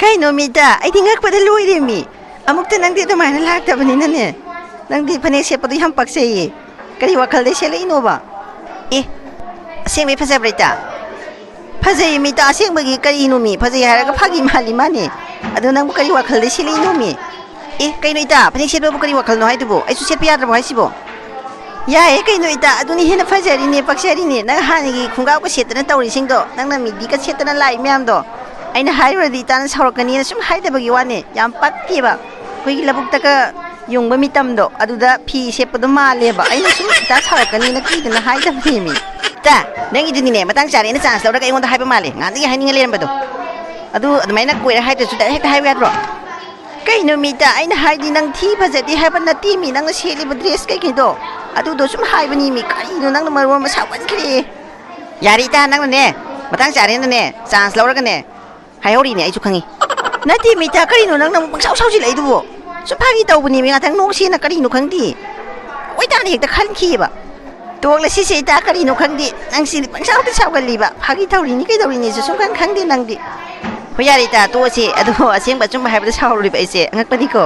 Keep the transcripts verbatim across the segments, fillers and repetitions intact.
ꯀꯩꯅꯣ ꯃꯤꯇꯥ, ꯑꯩꯗꯤ ꯉꯛꯄꯗ ꯂꯣꯏꯔꯦ ꯃꯤ꯫ ꯑꯃꯨꯛꯇ ꯅꯪꯗꯤ ꯑꯗꯨꯃꯥꯏꯅ ꯂꯥꯛꯇꯕꯅꯤꯅꯅꯦ꯫ ꯅꯪꯗꯤ ꯐꯅꯦꯛ ꯁꯦꯠꯄꯗꯣ ꯌꯥꯝ ꯄꯛꯆꯩꯌꯦ꯫ ꯀꯔꯤ ꯋꯥꯈꯜꯗꯩ ꯁꯦꯠꯂꯛꯏꯅꯣꯕ? ꯑꯦ, ꯑꯁꯦꯡꯕꯩ ꯐꯖꯕ꯭ꯔꯥ ꯏꯇꯥ? ꯐꯖꯩ ꯃꯤꯇꯥ, ꯑꯁꯦꯡꯕꯒꯤ꯫ ꯀꯔꯤꯅꯣ ꯃꯤ, ꯐꯖꯩ ꯍꯥꯏꯔꯒ ꯐꯥꯒꯤ ꯃꯥꯜꯂꯤ ꯃꯥꯅꯦ꯫ ꯑꯗꯣ ꯅꯪꯕꯨ ꯀꯔꯤ ꯋꯥꯈꯜꯗ ꯁꯦꯠꯂꯛꯏꯅꯣ ꯃꯤ? ꯑꯦ, ꯀꯩꯅꯣ ꯏꯇꯥ, ꯐꯅꯦꯛ ꯁꯦꯠꯄꯕꯨ ꯀꯔꯤ ꯋꯥꯈꯜꯅꯣ ꯍꯥꯏꯗꯨꯕꯨ? ꯑꯩꯁꯨ ꯁꯦꯠꯄ ꯌꯥꯗ꯭ꯔꯕꯣ ꯍꯥꯏꯁꯤꯕꯣ? ꯌꯥꯏꯌꯦ ꯀꯩꯅꯣ ꯏꯇꯥ, ꯑꯗꯨꯅ ꯍꯦꯟꯅ ꯐꯖꯔꯤꯅꯦ, ꯄꯛꯆꯔꯤꯅꯦ꯫ ꯅꯪ ꯍꯥꯟꯅꯒꯤ ꯈꯣꯡꯒ꯭ꯔꯥꯎꯒ ꯁꯦꯠꯇꯅ ꯇꯧꯔꯤꯁꯤꯡꯗꯣ, ꯅꯪꯅ ꯃꯤꯗꯤꯒ ꯁꯦꯠꯇꯅ ꯂꯥꯛꯏ ꯃꯌꯥꯝꯗꯣ, ꯑꯩꯅ ꯍꯥꯏꯔꯨꯔꯗꯤ ꯏꯇꯥꯅ ꯁꯥꯎꯔꯛꯀꯅꯤꯅ ꯁꯨꯝ ꯍꯥꯏꯗꯕꯒꯤ ꯋꯥꯅꯦ꯫ ꯌꯥꯝ ꯄꯛꯇꯦꯕ꯫ ꯑꯩꯈꯣꯏꯒꯤ ꯂꯧꯕꯨꯛꯇꯒ ꯌꯨꯡꯕ ꯃꯤꯇꯝꯗꯣ, ꯑꯗꯨꯗ ꯐꯤ ꯁꯦꯠꯄꯗꯣ ꯃꯥꯜꯂꯦꯕ꯫ ꯑꯩꯅ ꯁꯨꯝ ꯏꯇꯥ ꯁꯥꯎꯔꯛꯀꯅꯤꯅ ꯀꯤꯗꯅ ꯍꯥꯏꯗꯕꯅꯦꯃꯤ꯫ ꯏꯇꯥ, ꯅꯪꯒꯤꯗꯨꯅꯤꯅꯦ, ꯃꯇꯥꯡ ꯆꯥꯔꯦꯅ ꯆꯥꯟꯁ ꯂꯧꯔꯒ ꯑꯩꯉꯣꯟꯗ ꯍꯥꯏꯕ ꯃꯥꯜꯂꯦ꯫ ꯉꯥꯟꯗꯒꯤ ꯍꯥꯏꯅꯤꯡꯉ ꯂꯩꯔꯝꯕꯗꯣ꯫ ꯑꯗꯨ ꯑꯗꯨꯃꯥꯏꯅ ꯀꯣꯏꯔ ꯍꯥꯏꯗ꯭ꯔꯁꯨ ꯗꯥꯏꯔꯦꯛ ꯍꯦꯛꯇ ꯍꯥꯏꯕ ꯌꯥꯗ꯭ꯔꯣ? ꯀꯩꯅꯣ ꯃꯤꯇꯥ, ꯑꯩꯅ ꯍꯥꯏꯗꯤ ꯅꯪ ꯊꯤ ꯐꯖꯗꯦ ꯍꯥꯏꯕ ꯅꯠꯇꯦ ꯃꯤ, ꯅꯪꯅ ꯁꯦꯠꯂꯤꯕ ꯗ꯭ꯔꯦꯁ ꯀꯩꯀꯩꯗꯣ꯫ ꯑꯗꯨꯗꯣ ꯁꯨꯝ ꯍꯥꯏꯕꯅꯤ ꯃꯤ, ꯀꯔꯤꯅꯣ ꯅꯪꯅ ꯃꯔꯣꯟ ꯑꯃ ꯁꯥꯎꯒꯟꯈ꯭ꯔꯦ꯫ ꯌꯥꯔꯦ ꯏꯇꯥ, ꯅꯪꯅꯅꯦ, ꯃꯇꯥꯡ ꯆꯥꯔꯦꯅꯅꯦ, ꯆꯥꯟꯁ ꯂꯧꯔꯒꯅꯦ ꯍꯥꯏꯍꯧꯔꯤꯅꯦ, ꯑꯩꯁꯨ ꯈꯪꯉꯤ꯫ ꯅꯠꯇꯦ ꯃꯤꯇꯥ, ꯀꯔꯤꯅꯣ ꯅꯪꯅ ꯑꯃꯨꯛ ꯄꯪꯁꯥꯎ ꯁꯥꯎꯁꯤꯜꯂꯛꯏꯗꯨꯕꯣ? ꯁꯨꯝ ꯐꯥꯒꯤ ꯇꯧꯕꯅꯦ ꯃꯤ, ꯉꯥꯛꯇꯪ ꯅꯣꯛꯁꯦꯅ, ꯀꯔꯤꯅꯣ ꯈꯪꯗꯦ꯫ ꯑꯣꯏꯇꯥꯅ ꯍꯦꯛꯇ ꯈꯟꯈꯤꯑꯕ꯫ ꯇꯣꯛꯂꯁꯤꯁꯦ ꯏꯇꯥ, ꯀꯔꯤꯅꯣ ꯈꯪꯗꯦ꯫ ꯅꯪ ꯁꯤꯗꯤ ꯄꯪꯁꯥꯎꯗ ꯁꯥꯎꯒꯜꯂꯤꯕ꯫ ꯐꯥꯒꯤ ꯇꯧꯔꯤꯅꯤ ꯀꯩꯗꯧꯔꯤꯅꯤꯁꯨ ꯁꯨꯝ ꯈꯪ ꯈꯪꯗꯦ ꯅꯪꯗꯤ꯫ ꯍꯣꯏ, ꯌꯥꯔꯦ ꯏꯇꯥ, ꯇꯣꯛꯑꯁꯤ꯫ ꯑꯗꯣ ꯑꯁꯦꯡꯕ ꯑꯆꯨꯝꯕ ꯍꯥꯏꯕꯗ ꯁꯥꯎꯔꯨꯔꯤꯕ ꯑꯩꯁꯦ ꯑꯉꯛꯄꯅꯤꯀꯣ꯫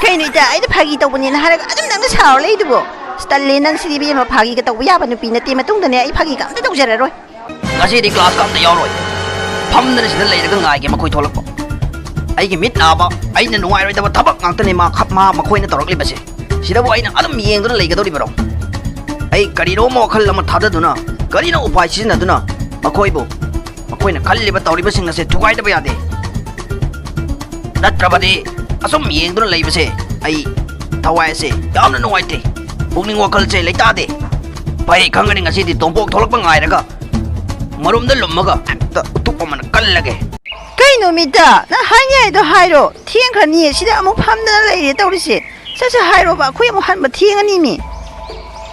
ꯀꯩꯅꯣ ꯏꯇꯥ, ꯑꯩꯅ ꯐꯥꯒꯤ ꯇꯧꯕꯅꯦꯅ ꯍꯥꯏꯔꯒ ꯑꯗꯨꯝ ꯅꯪꯅ ꯁꯥꯎꯔ ꯂꯩꯗꯨꯕꯣ? ꯑꯁ, ꯇꯜꯂꯦ, ꯅꯪ ꯁꯤꯗꯤ ꯏꯕꯦꯝꯃ ꯐꯥꯒꯤꯒ ꯇꯧꯕ ꯌꯥꯕ ꯅꯨꯄꯤ ꯅꯠꯇꯦ꯫ ꯃꯇꯨꯡꯗꯅꯦ ꯑꯩ ꯐꯥꯒꯤꯒ ꯑꯝꯇ ꯇꯧꯖꯔꯔꯣꯏ꯫ ꯉꯁꯤꯗꯤ ꯀ꯭ꯂꯥꯁꯀ ꯑꯝꯇ ꯌꯥꯎꯔꯣꯏ꯫ ꯐꯝꯗꯅ ꯁꯤꯗ ꯂꯩꯔꯒ ꯉꯥꯏꯒꯦ ꯃꯈꯣꯏ ꯊꯣꯛꯂꯛꯄ꯫ ꯑꯩꯒꯤ ꯃꯤꯠ ꯅꯥꯕ, ꯑꯩꯅ ꯅꯨꯡꯉꯥꯏꯔꯣꯏꯗꯕ ꯊꯕꯛ ꯉꯥꯛꯇꯅꯦ ꯃꯥ ꯈ-, ꯃꯥ ꯃꯈꯣꯏꯅ ꯇꯧꯔꯛꯂꯤꯕꯁꯦ꯫ ꯁꯤꯗꯕꯨ ꯑꯩꯅ ꯑꯗꯨꯝ ꯌꯦꯡꯗꯨꯅ ꯂꯩꯒꯗꯧꯔꯤꯕꯔꯣ? ꯑꯩ ꯀꯔꯤꯅꯣꯝꯃ ꯋꯥꯈꯜ ꯑꯃ ꯊꯥꯗꯗꯨꯅ, ꯀꯔꯤꯅ ꯎꯄꯥꯏ ꯁꯤꯖꯤꯟꯅꯗꯨꯅ ꯃꯈꯣꯏꯕꯨ, ꯃꯈꯣꯏꯅ ꯈꯜꯂꯤꯕ ꯇꯧꯔꯤꯕꯁꯤꯡ ꯑꯁꯦ ꯊꯨꯒꯥꯏꯗꯕ ꯌꯥꯗꯦ꯫ ꯅꯠꯇ꯭ꯔꯕꯗꯤ ꯑꯁꯨꯝ ꯌꯦꯡꯗꯨꯅ ꯂꯩꯕꯁꯦ ꯑꯩ ꯊꯋꯥꯏ ꯑꯁꯦ ꯌꯥꯝꯅ ꯅꯨꯡꯉꯥꯏꯇꯦ꯫ ꯄꯨꯛꯅꯤꯡ ꯋꯥꯈꯜꯁꯦ ꯂꯩꯇꯥꯗꯦ꯫ ꯐꯩ ꯈꯪꯒꯅꯤ ꯉꯁꯤꯗꯤ ꯇꯣꯝꯄꯣꯛ ꯊꯣꯛꯂꯛꯄ ꯉꯥꯏꯔꯒ ꯃꯔꯨꯝꯗ ꯂꯨꯝꯃꯒ ꯍꯦꯛꯇ ꯎꯇꯨꯞ ꯑꯃꯅ ꯀꯜꯂꯒꯦ꯫ ꯀꯩꯅꯣ ꯃꯤꯇꯥ, ꯅꯪ ꯍꯥꯏꯅꯤ ꯍꯥꯏꯗꯣ ꯍꯥꯏꯔꯣ꯫ ꯊꯦꯡꯈ꯭ꯔꯅꯤꯌꯦ, ꯁꯤꯗ ꯑꯃꯨꯛ ꯐꯝꯗꯅ ꯂꯩꯔꯦ ꯇꯧꯔꯤꯁꯦ꯫ ꯁꯠ ꯁꯠ ꯍꯥꯏꯔꯣꯕ, ꯑꯩꯈꯣꯏ ꯑꯃꯨꯛ ꯍꯟꯕ ꯊꯦꯡꯉꯅꯤ ꯃꯤ꯫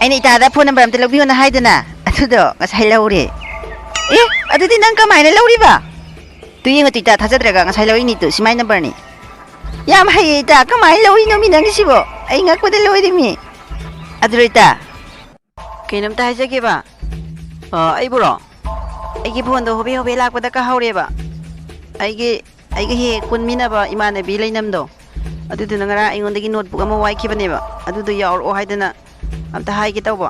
ꯑꯩꯅ ꯏꯇꯥꯗ ꯐꯣꯟ ꯅꯝꯕꯔ ꯑꯝꯇ ꯂꯧꯕꯤꯌꯣꯅ ꯍꯥꯏꯗꯅ, ꯑꯗꯨꯗꯣ ꯉꯁꯥꯏ ꯂꯧꯔꯦ꯫ ꯑꯦ, ꯑꯗꯨꯗꯤ ꯅꯪ ꯀꯃꯥꯏꯅ ꯂꯧꯔꯤꯕ? ꯇꯨ ꯌꯦꯡꯉꯣ ꯇꯨ ꯏꯇꯥ, ꯊꯥꯖꯗ꯭ꯔꯒ ꯉꯁꯥꯏ ꯂꯧꯔꯤꯅꯤ ꯇꯨ, ꯁꯤ ꯃꯥꯏ ꯅꯝꯕꯔꯅꯤ꯫ ꯌꯥꯝ ꯍꯩꯌꯦ ꯏꯇꯥ, ꯀꯃꯥꯏꯅ ꯂꯧꯔꯤꯅꯣ ꯃꯤ ꯅꯪꯒꯤꯁꯤꯕꯣ? ꯑꯩ ꯉꯛꯄꯗ ꯂꯣꯏꯔꯦ ꯃꯤ꯫ ꯑꯗꯨꯔꯣ ꯏꯇꯥ? ꯀꯩꯅꯣꯝꯇ ꯍꯥꯏꯖꯒꯦꯕ꯫ ꯑ, ꯑꯩꯕꯨꯔꯣ? ꯑꯩꯒꯤ ꯐꯣꯟꯗꯣ ꯍꯣꯕꯦ ꯍꯣꯕꯦ ꯂꯥꯛꯄꯗ ꯀꯥꯍꯧꯔꯦꯕ꯫ ꯑꯩꯒꯤ ꯑꯩꯒ ꯍꯦꯛ ꯍꯦꯛ ꯄꯨꯟꯃꯤꯟꯅꯕ ꯏꯃꯥꯟꯅꯕꯤ ꯂꯩꯅꯝꯗꯣ, ꯑꯗꯨꯗꯨꯅ ꯉꯔꯥꯡ ꯑꯩꯉꯣꯟꯗꯒꯤ ꯅꯣꯠꯕꯨꯛ ꯑꯃ ꯋꯥꯏꯈꯤꯕꯅꯦꯕ, ꯑꯗꯨꯗꯣ ꯌꯥꯎꯔꯛꯑꯣ ꯍꯥꯏꯗꯅ ꯑꯝꯇ ꯍꯥꯏꯒꯦ ꯇꯧꯕ꯫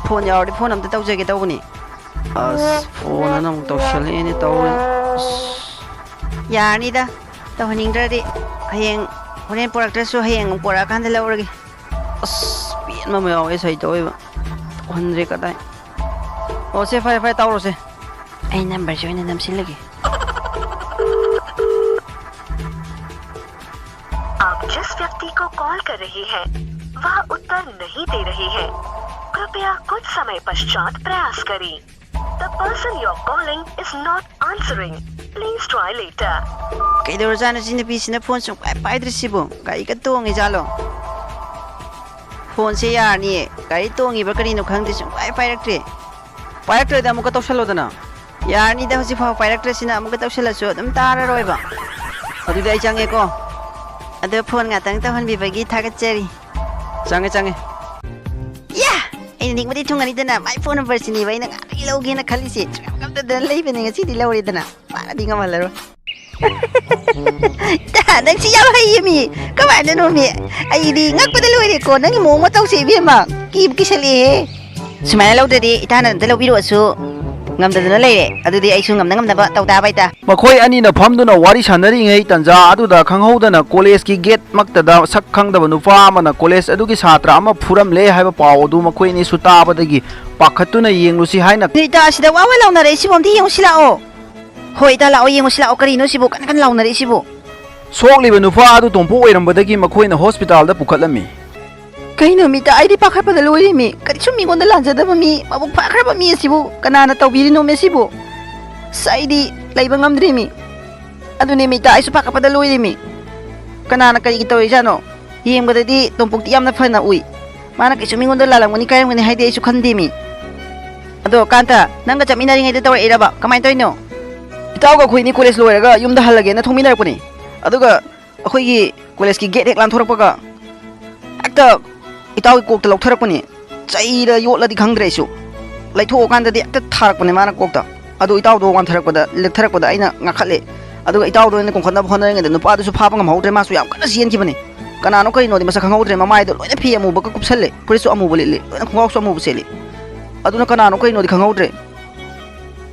ꯐꯣꯟ ꯌꯥꯎꯔꯗꯤ ꯐꯣꯟ ꯑꯝꯇ ꯇꯧꯖꯒꯦ ꯇꯧꯕꯅꯤ꯫ ꯑꯁ, ꯐꯣꯟ ꯑꯅ ꯑꯃꯨꯛ ꯇꯧꯁꯜꯂꯛꯑꯦꯅꯦ ꯇꯧꯔꯤ꯫ ꯑꯁ꯫ ꯌꯥꯔꯅꯤꯗ, ꯇꯧꯍꯟꯅꯤꯡꯗ꯭ꯔꯗꯤ ꯍꯌꯦꯡ, ꯍꯣꯔꯦꯟ ꯄꯨꯔꯛꯇ꯭ꯔꯁꯨ ꯍꯌꯦꯡ ꯑꯃꯨꯛ ꯄꯨꯔꯛꯑꯀꯥꯟꯗ ꯂꯧꯔꯒꯦ꯫ ꯑꯁ, ꯄꯦꯟꯕ ꯑꯃ ꯌꯥꯎꯋꯦ ꯁꯩ ꯇꯧꯔꯤꯕ꯫ ꯇꯧꯍꯟꯗ꯭ꯔꯦ ꯀꯗꯥꯏ꯫ ꯑꯣ, ꯁꯦ, ꯐꯔꯦ, ꯐꯔꯦ, ꯇꯧꯔꯣꯁꯦ꯫ ꯑꯩ ꯅꯝꯕꯔꯁꯦ ꯑꯣꯏꯅ ꯅꯝꯁꯤꯜꯂꯒꯦ꯫ आप जिस व्यक्ति को कॉल कर रहे हैं, वह उत्तर नहीं दे रहे हैं। कृपया कुछ समय पश्चात प्रयास करें। The person you're calling is not answering. Please try later. ꯀꯩꯗꯧꯔꯖꯥꯠꯅꯣ ꯁꯤ ꯅꯨꯄꯤꯁꯤꯅ ꯐꯣꯟ ꯁꯨꯡꯄꯥꯏ ꯄꯥꯏꯗ꯭ꯔꯤꯁꯤꯕꯨ? ꯒꯥꯔꯤꯒ ꯇꯣꯡꯉꯤꯖꯥꯠꯂꯣ? ꯐꯣꯟꯁꯦ ꯌꯥꯔꯅꯤꯌꯦ꯫ ꯒꯥꯔꯤ ꯇꯣꯡꯉꯤꯕ꯭ꯔꯥ ꯀꯔꯤꯅꯣ ꯈꯪꯗꯦ, ꯁꯨꯡꯄꯥꯏ ꯄꯥꯏꯔꯛꯇ꯭ꯔꯦ꯫ ꯄꯥꯏꯔꯛꯇ꯭ꯔꯗꯤ ꯑꯃꯨꯛꯀ ꯇꯧꯁꯜꯂꯣꯗꯅ꯫ ꯌꯥꯔꯅꯤꯗ, ꯍꯧꯖꯤꯛꯐꯥꯎ ꯄꯥꯏꯔꯛꯇ꯭ꯔꯁꯤꯅ ꯑꯃꯨꯛꯀ ꯇꯧꯁꯜꯂꯁꯨ ꯑꯗꯨꯝ ꯇꯥꯔꯔꯣꯏꯕ꯫ ꯑꯗꯨꯗꯤ ꯑꯩ ꯆꯪꯉꯦꯀꯣ꯫ ꯑꯗꯣ ꯐꯣꯟ ꯉꯥꯛꯇꯪ ꯇꯧꯍꯟꯕꯤꯕꯒꯤ ꯊꯥꯒꯠꯆꯔꯤ꯫ ꯆꯪꯉꯦ, ꯆꯪꯉꯦ꯫ ꯌꯥ! ꯑꯩꯅ ꯅꯤꯡꯕꯗꯤ ꯊꯨꯡꯉꯅꯤꯗꯅ, ꯃꯥꯏ ꯐꯣꯟ ꯅꯝꯕꯔꯁꯤꯅꯦꯕ ꯑꯩꯅ ꯉꯥꯏꯍꯥꯛꯇꯒꯤ ꯂꯧꯒꯦꯅ ꯈꯜꯂꯤꯁꯦ꯫ ꯁꯨꯡꯉꯝ ꯉꯝꯗꯗꯅ ꯂꯩꯕꯅꯦ, ꯉꯁꯤꯗꯤ ꯂꯧꯔꯦꯗꯅ꯫ ꯃꯥꯅꯗꯤ ꯉꯝꯍꯜꯂꯔꯣꯏ꯫ ꯏꯇꯥ, ꯅꯪꯁꯤ ꯌꯥꯝ ꯍꯩꯌꯦꯃꯤ꯫ ꯀꯃꯥꯏꯅꯅꯣꯃꯤ? ꯑꯩꯗꯤ ꯉꯛꯄꯗ ꯂꯣꯏꯔꯦꯀꯣ, ꯅꯪꯒꯤ ꯃꯑꯣꯡ ꯃꯇꯧꯁꯦ, ꯏꯕꯦꯝꯃ꯫ ꯀꯤꯕꯨ ꯀꯤꯁꯜꯂꯛꯑꯦꯍꯦ꯫ ꯁꯨꯃꯥꯏꯅ ꯂꯧꯗ꯭ꯔꯗꯤ ꯏꯇꯥꯅ ꯑꯝꯇ ꯂꯧꯕꯤꯔꯛꯑꯣꯁꯨ ꯉꯝꯗꯗꯅ ꯂꯩꯔꯦ꯫ ꯑꯗꯨꯗꯤ ꯑꯩꯁꯨ ꯉꯝꯅ ꯉꯝꯅꯕ ꯇꯧ ꯇꯥꯕ ꯏꯇꯥ꯫ ꯃꯈꯣꯏ ꯑꯅꯤꯅ ꯐꯝꯗꯨꯅ ꯋꯥꯔꯤ ꯁꯥꯟꯅꯔꯤꯉꯩ ꯇꯟꯖꯥ ꯑꯗꯨꯗ ꯈꯪꯍꯧꯗꯅ ꯀꯣꯂꯦꯖꯀꯤ ꯒꯦꯠ ꯃꯛꯇꯗ ꯁꯛ ꯈꯪꯗꯕ ꯅꯨꯄꯥ ꯑꯃꯅ ꯀꯣꯂꯦꯖ ꯑꯗꯨꯒꯤ ꯁꯥꯇ꯭ꯔ ꯑꯃ ꯐꯨꯔꯝꯂꯦ ꯍꯥꯏꯕ ꯄꯥꯎ ꯑꯗꯨ ꯃꯈꯣꯏ ꯑꯅꯤꯁꯨ ꯇꯥꯕꯗꯒꯤ ꯄꯥꯈꯠꯇꯨꯅ ꯌꯦꯡꯂꯨꯁꯤ ꯍꯥꯏꯅ ꯅꯣꯏ ꯏꯇꯥ, ꯑꯁꯤꯗ ꯋꯥ ꯋꯥ ꯂꯥꯎꯅꯔꯛꯏꯁꯤꯕꯣ? ꯑꯝꯇ ꯌꯦꯡꯉꯨꯁꯤ ꯂꯥꯛꯑꯣ꯫ ꯍꯣꯏ ꯏꯇꯥ, ꯂꯥꯛꯑꯣ, ꯌꯦꯡꯉꯨꯁꯤ ꯂꯥꯛꯑꯣ꯫ ꯀꯔꯤꯅꯣ ꯁꯤꯕꯨ ꯀꯟꯅ ꯀꯟꯅ ꯂꯥꯎꯅꯔꯛꯏꯁꯤꯕꯨ? ꯁꯣꯛꯂꯤꯕ ꯅꯨꯄꯥ ꯑꯗꯨ ꯇꯣꯝꯄꯣꯛ ꯑꯣꯏꯔꯝꯕꯗꯒꯤ ꯃꯈꯣꯏꯅ ꯍꯣꯁꯄꯤꯇꯥꯜꯗ ꯄꯨꯈꯠꯂꯝꯃꯤ꯫ ꯀꯩꯅꯣ ꯃꯤꯇꯥ, ꯑꯩꯗꯤ ꯄꯥꯈꯠꯄꯗ ꯂꯣꯏꯔꯦꯃꯤ꯫ ꯀꯔꯤꯁꯨ ꯃꯤꯉꯣꯟꯗ ꯂꯥꯟꯖꯗꯕ ꯃꯤ, ꯃꯕꯨꯛ ꯐꯈ꯭ꯔꯕ ꯃꯤ ꯑꯁꯤꯕꯨ ꯀꯅꯥꯅ ꯇꯧꯕꯤꯔꯤꯅꯣꯃꯦ ꯁꯤꯕꯨ? ꯑꯁ, ꯑꯩꯗꯤ ꯂꯩꯕ ꯉꯝꯗ꯭ꯔꯦꯃꯤ꯫ ꯑꯗꯨꯅꯦ ꯃꯤꯇꯥ, ꯑꯩꯁꯨ ꯄꯥꯈꯠꯄꯗ ꯂꯣꯏꯔꯦꯃꯤ꯫ ꯀꯅꯥꯅ ꯀꯔꯤꯒꯤ ꯇꯧꯔꯤꯖꯥꯠꯅꯣ? ꯌꯦꯡꯕꯗꯗꯤ ꯇꯣꯝꯄꯣꯛꯇꯤ ꯌꯥꯝꯅ ꯐꯅ ꯎꯏ꯫ ꯃꯥꯅ ꯀꯩꯁꯨ ꯃꯤꯉꯣꯟꯗ ꯂꯥꯜꯂꯝꯒꯅꯤ, ꯀꯥꯏꯔꯝꯒꯅꯤ ꯍꯥꯏꯗꯤ ꯑꯩꯁꯨ ꯈꯟꯗꯦꯃꯤ꯫ ꯑꯗꯣ ꯀꯥꯟꯇ, ꯅꯪꯒ ꯆꯠꯃꯤꯟꯅꯔꯤꯉꯩꯗ ꯇꯧꯔꯛꯏꯔꯕ? ꯀꯃꯥꯏꯅ ꯇꯧꯔꯤꯅꯣ? ꯏꯇꯥꯎꯒ ꯑꯩꯈꯣꯏꯅꯤ ꯀꯣꯂꯦꯖ ꯂꯣꯏꯔꯒ ꯌꯨꯝꯗ ꯍꯜꯂꯒꯦꯅ ꯊꯣꯛꯃꯤꯟꯅꯔꯛꯄꯅꯤ꯫ ꯑꯗꯨꯒ ꯑꯩꯈꯣꯏꯒꯤ ꯀꯣꯂꯦꯖꯀꯤ ꯒꯦꯠ ꯍꯦꯛ ꯂꯥꯟꯊꯣꯔꯛꯄꯒ ꯍꯦꯛꯇ ꯏꯇꯥꯎꯒꯤ ꯀꯣꯛꯇ ꯂꯧꯊꯔꯛꯄꯅꯤ꯫ ꯆꯩꯔ ꯌꯣꯠꯂꯗꯤ ꯈꯪꯗ꯭ꯔꯦ ꯑꯩꯁꯨ꯫ ꯂꯩꯊꯣꯛꯑꯀꯥꯟꯗꯗꯤ ꯍꯦꯛꯇ ꯊꯥꯔꯛꯄꯅꯦ ꯃꯥꯅ ꯀꯣꯛꯇ꯫ ꯑꯗꯨ ꯏꯇꯥꯎꯗꯣ ꯋꯥꯟꯊꯔꯛꯄꯗ, ꯂꯦꯛꯊꯔꯛꯄꯗ ꯑꯩꯅ ꯉꯥꯈꯠꯂꯦ꯫ ꯑꯗꯨꯒ ꯏꯇꯥꯎꯗꯣ ꯑꯩꯅ ꯀꯣꯟꯈꯠꯅꯕ ꯍꯣꯠꯅꯔꯤꯉꯩꯗ ꯅꯨꯄꯥꯗꯨꯁꯨ ꯐꯥꯕ ꯉꯝꯍꯧꯗ꯭ꯔꯦ, ꯃꯥꯁꯨ ꯌꯥꯝ ꯀꯟꯅ ꯆꯦꯟꯈꯤꯕꯅꯤ꯫ ꯀꯅꯥꯅꯣ ꯀꯩꯅꯣꯗꯤ ꯃꯁꯛ ꯈꯪꯍꯧꯗ꯭ꯔꯦ, ꯃꯃꯥꯏꯗꯣ ꯂꯣꯏꯅ ꯐꯤ ꯑꯃꯨꯕꯒ ꯀꯨꯞꯁꯜꯂꯦ, ꯐꯨꯔꯤꯠꯁꯨ ꯑꯃꯨꯕ ꯂꯤꯠꯂꯤ, ꯂꯣꯏꯅ ꯈꯣꯡꯒ꯭ꯔꯥꯎꯁꯨ ꯑꯃꯨꯕ ꯁꯦꯠꯂꯤ꯫ ꯑꯗꯨꯅ ꯀꯅꯥꯅꯣ ꯀꯩꯅꯣꯗꯤ ꯈꯪꯍꯧꯗ꯭ꯔꯦ꯫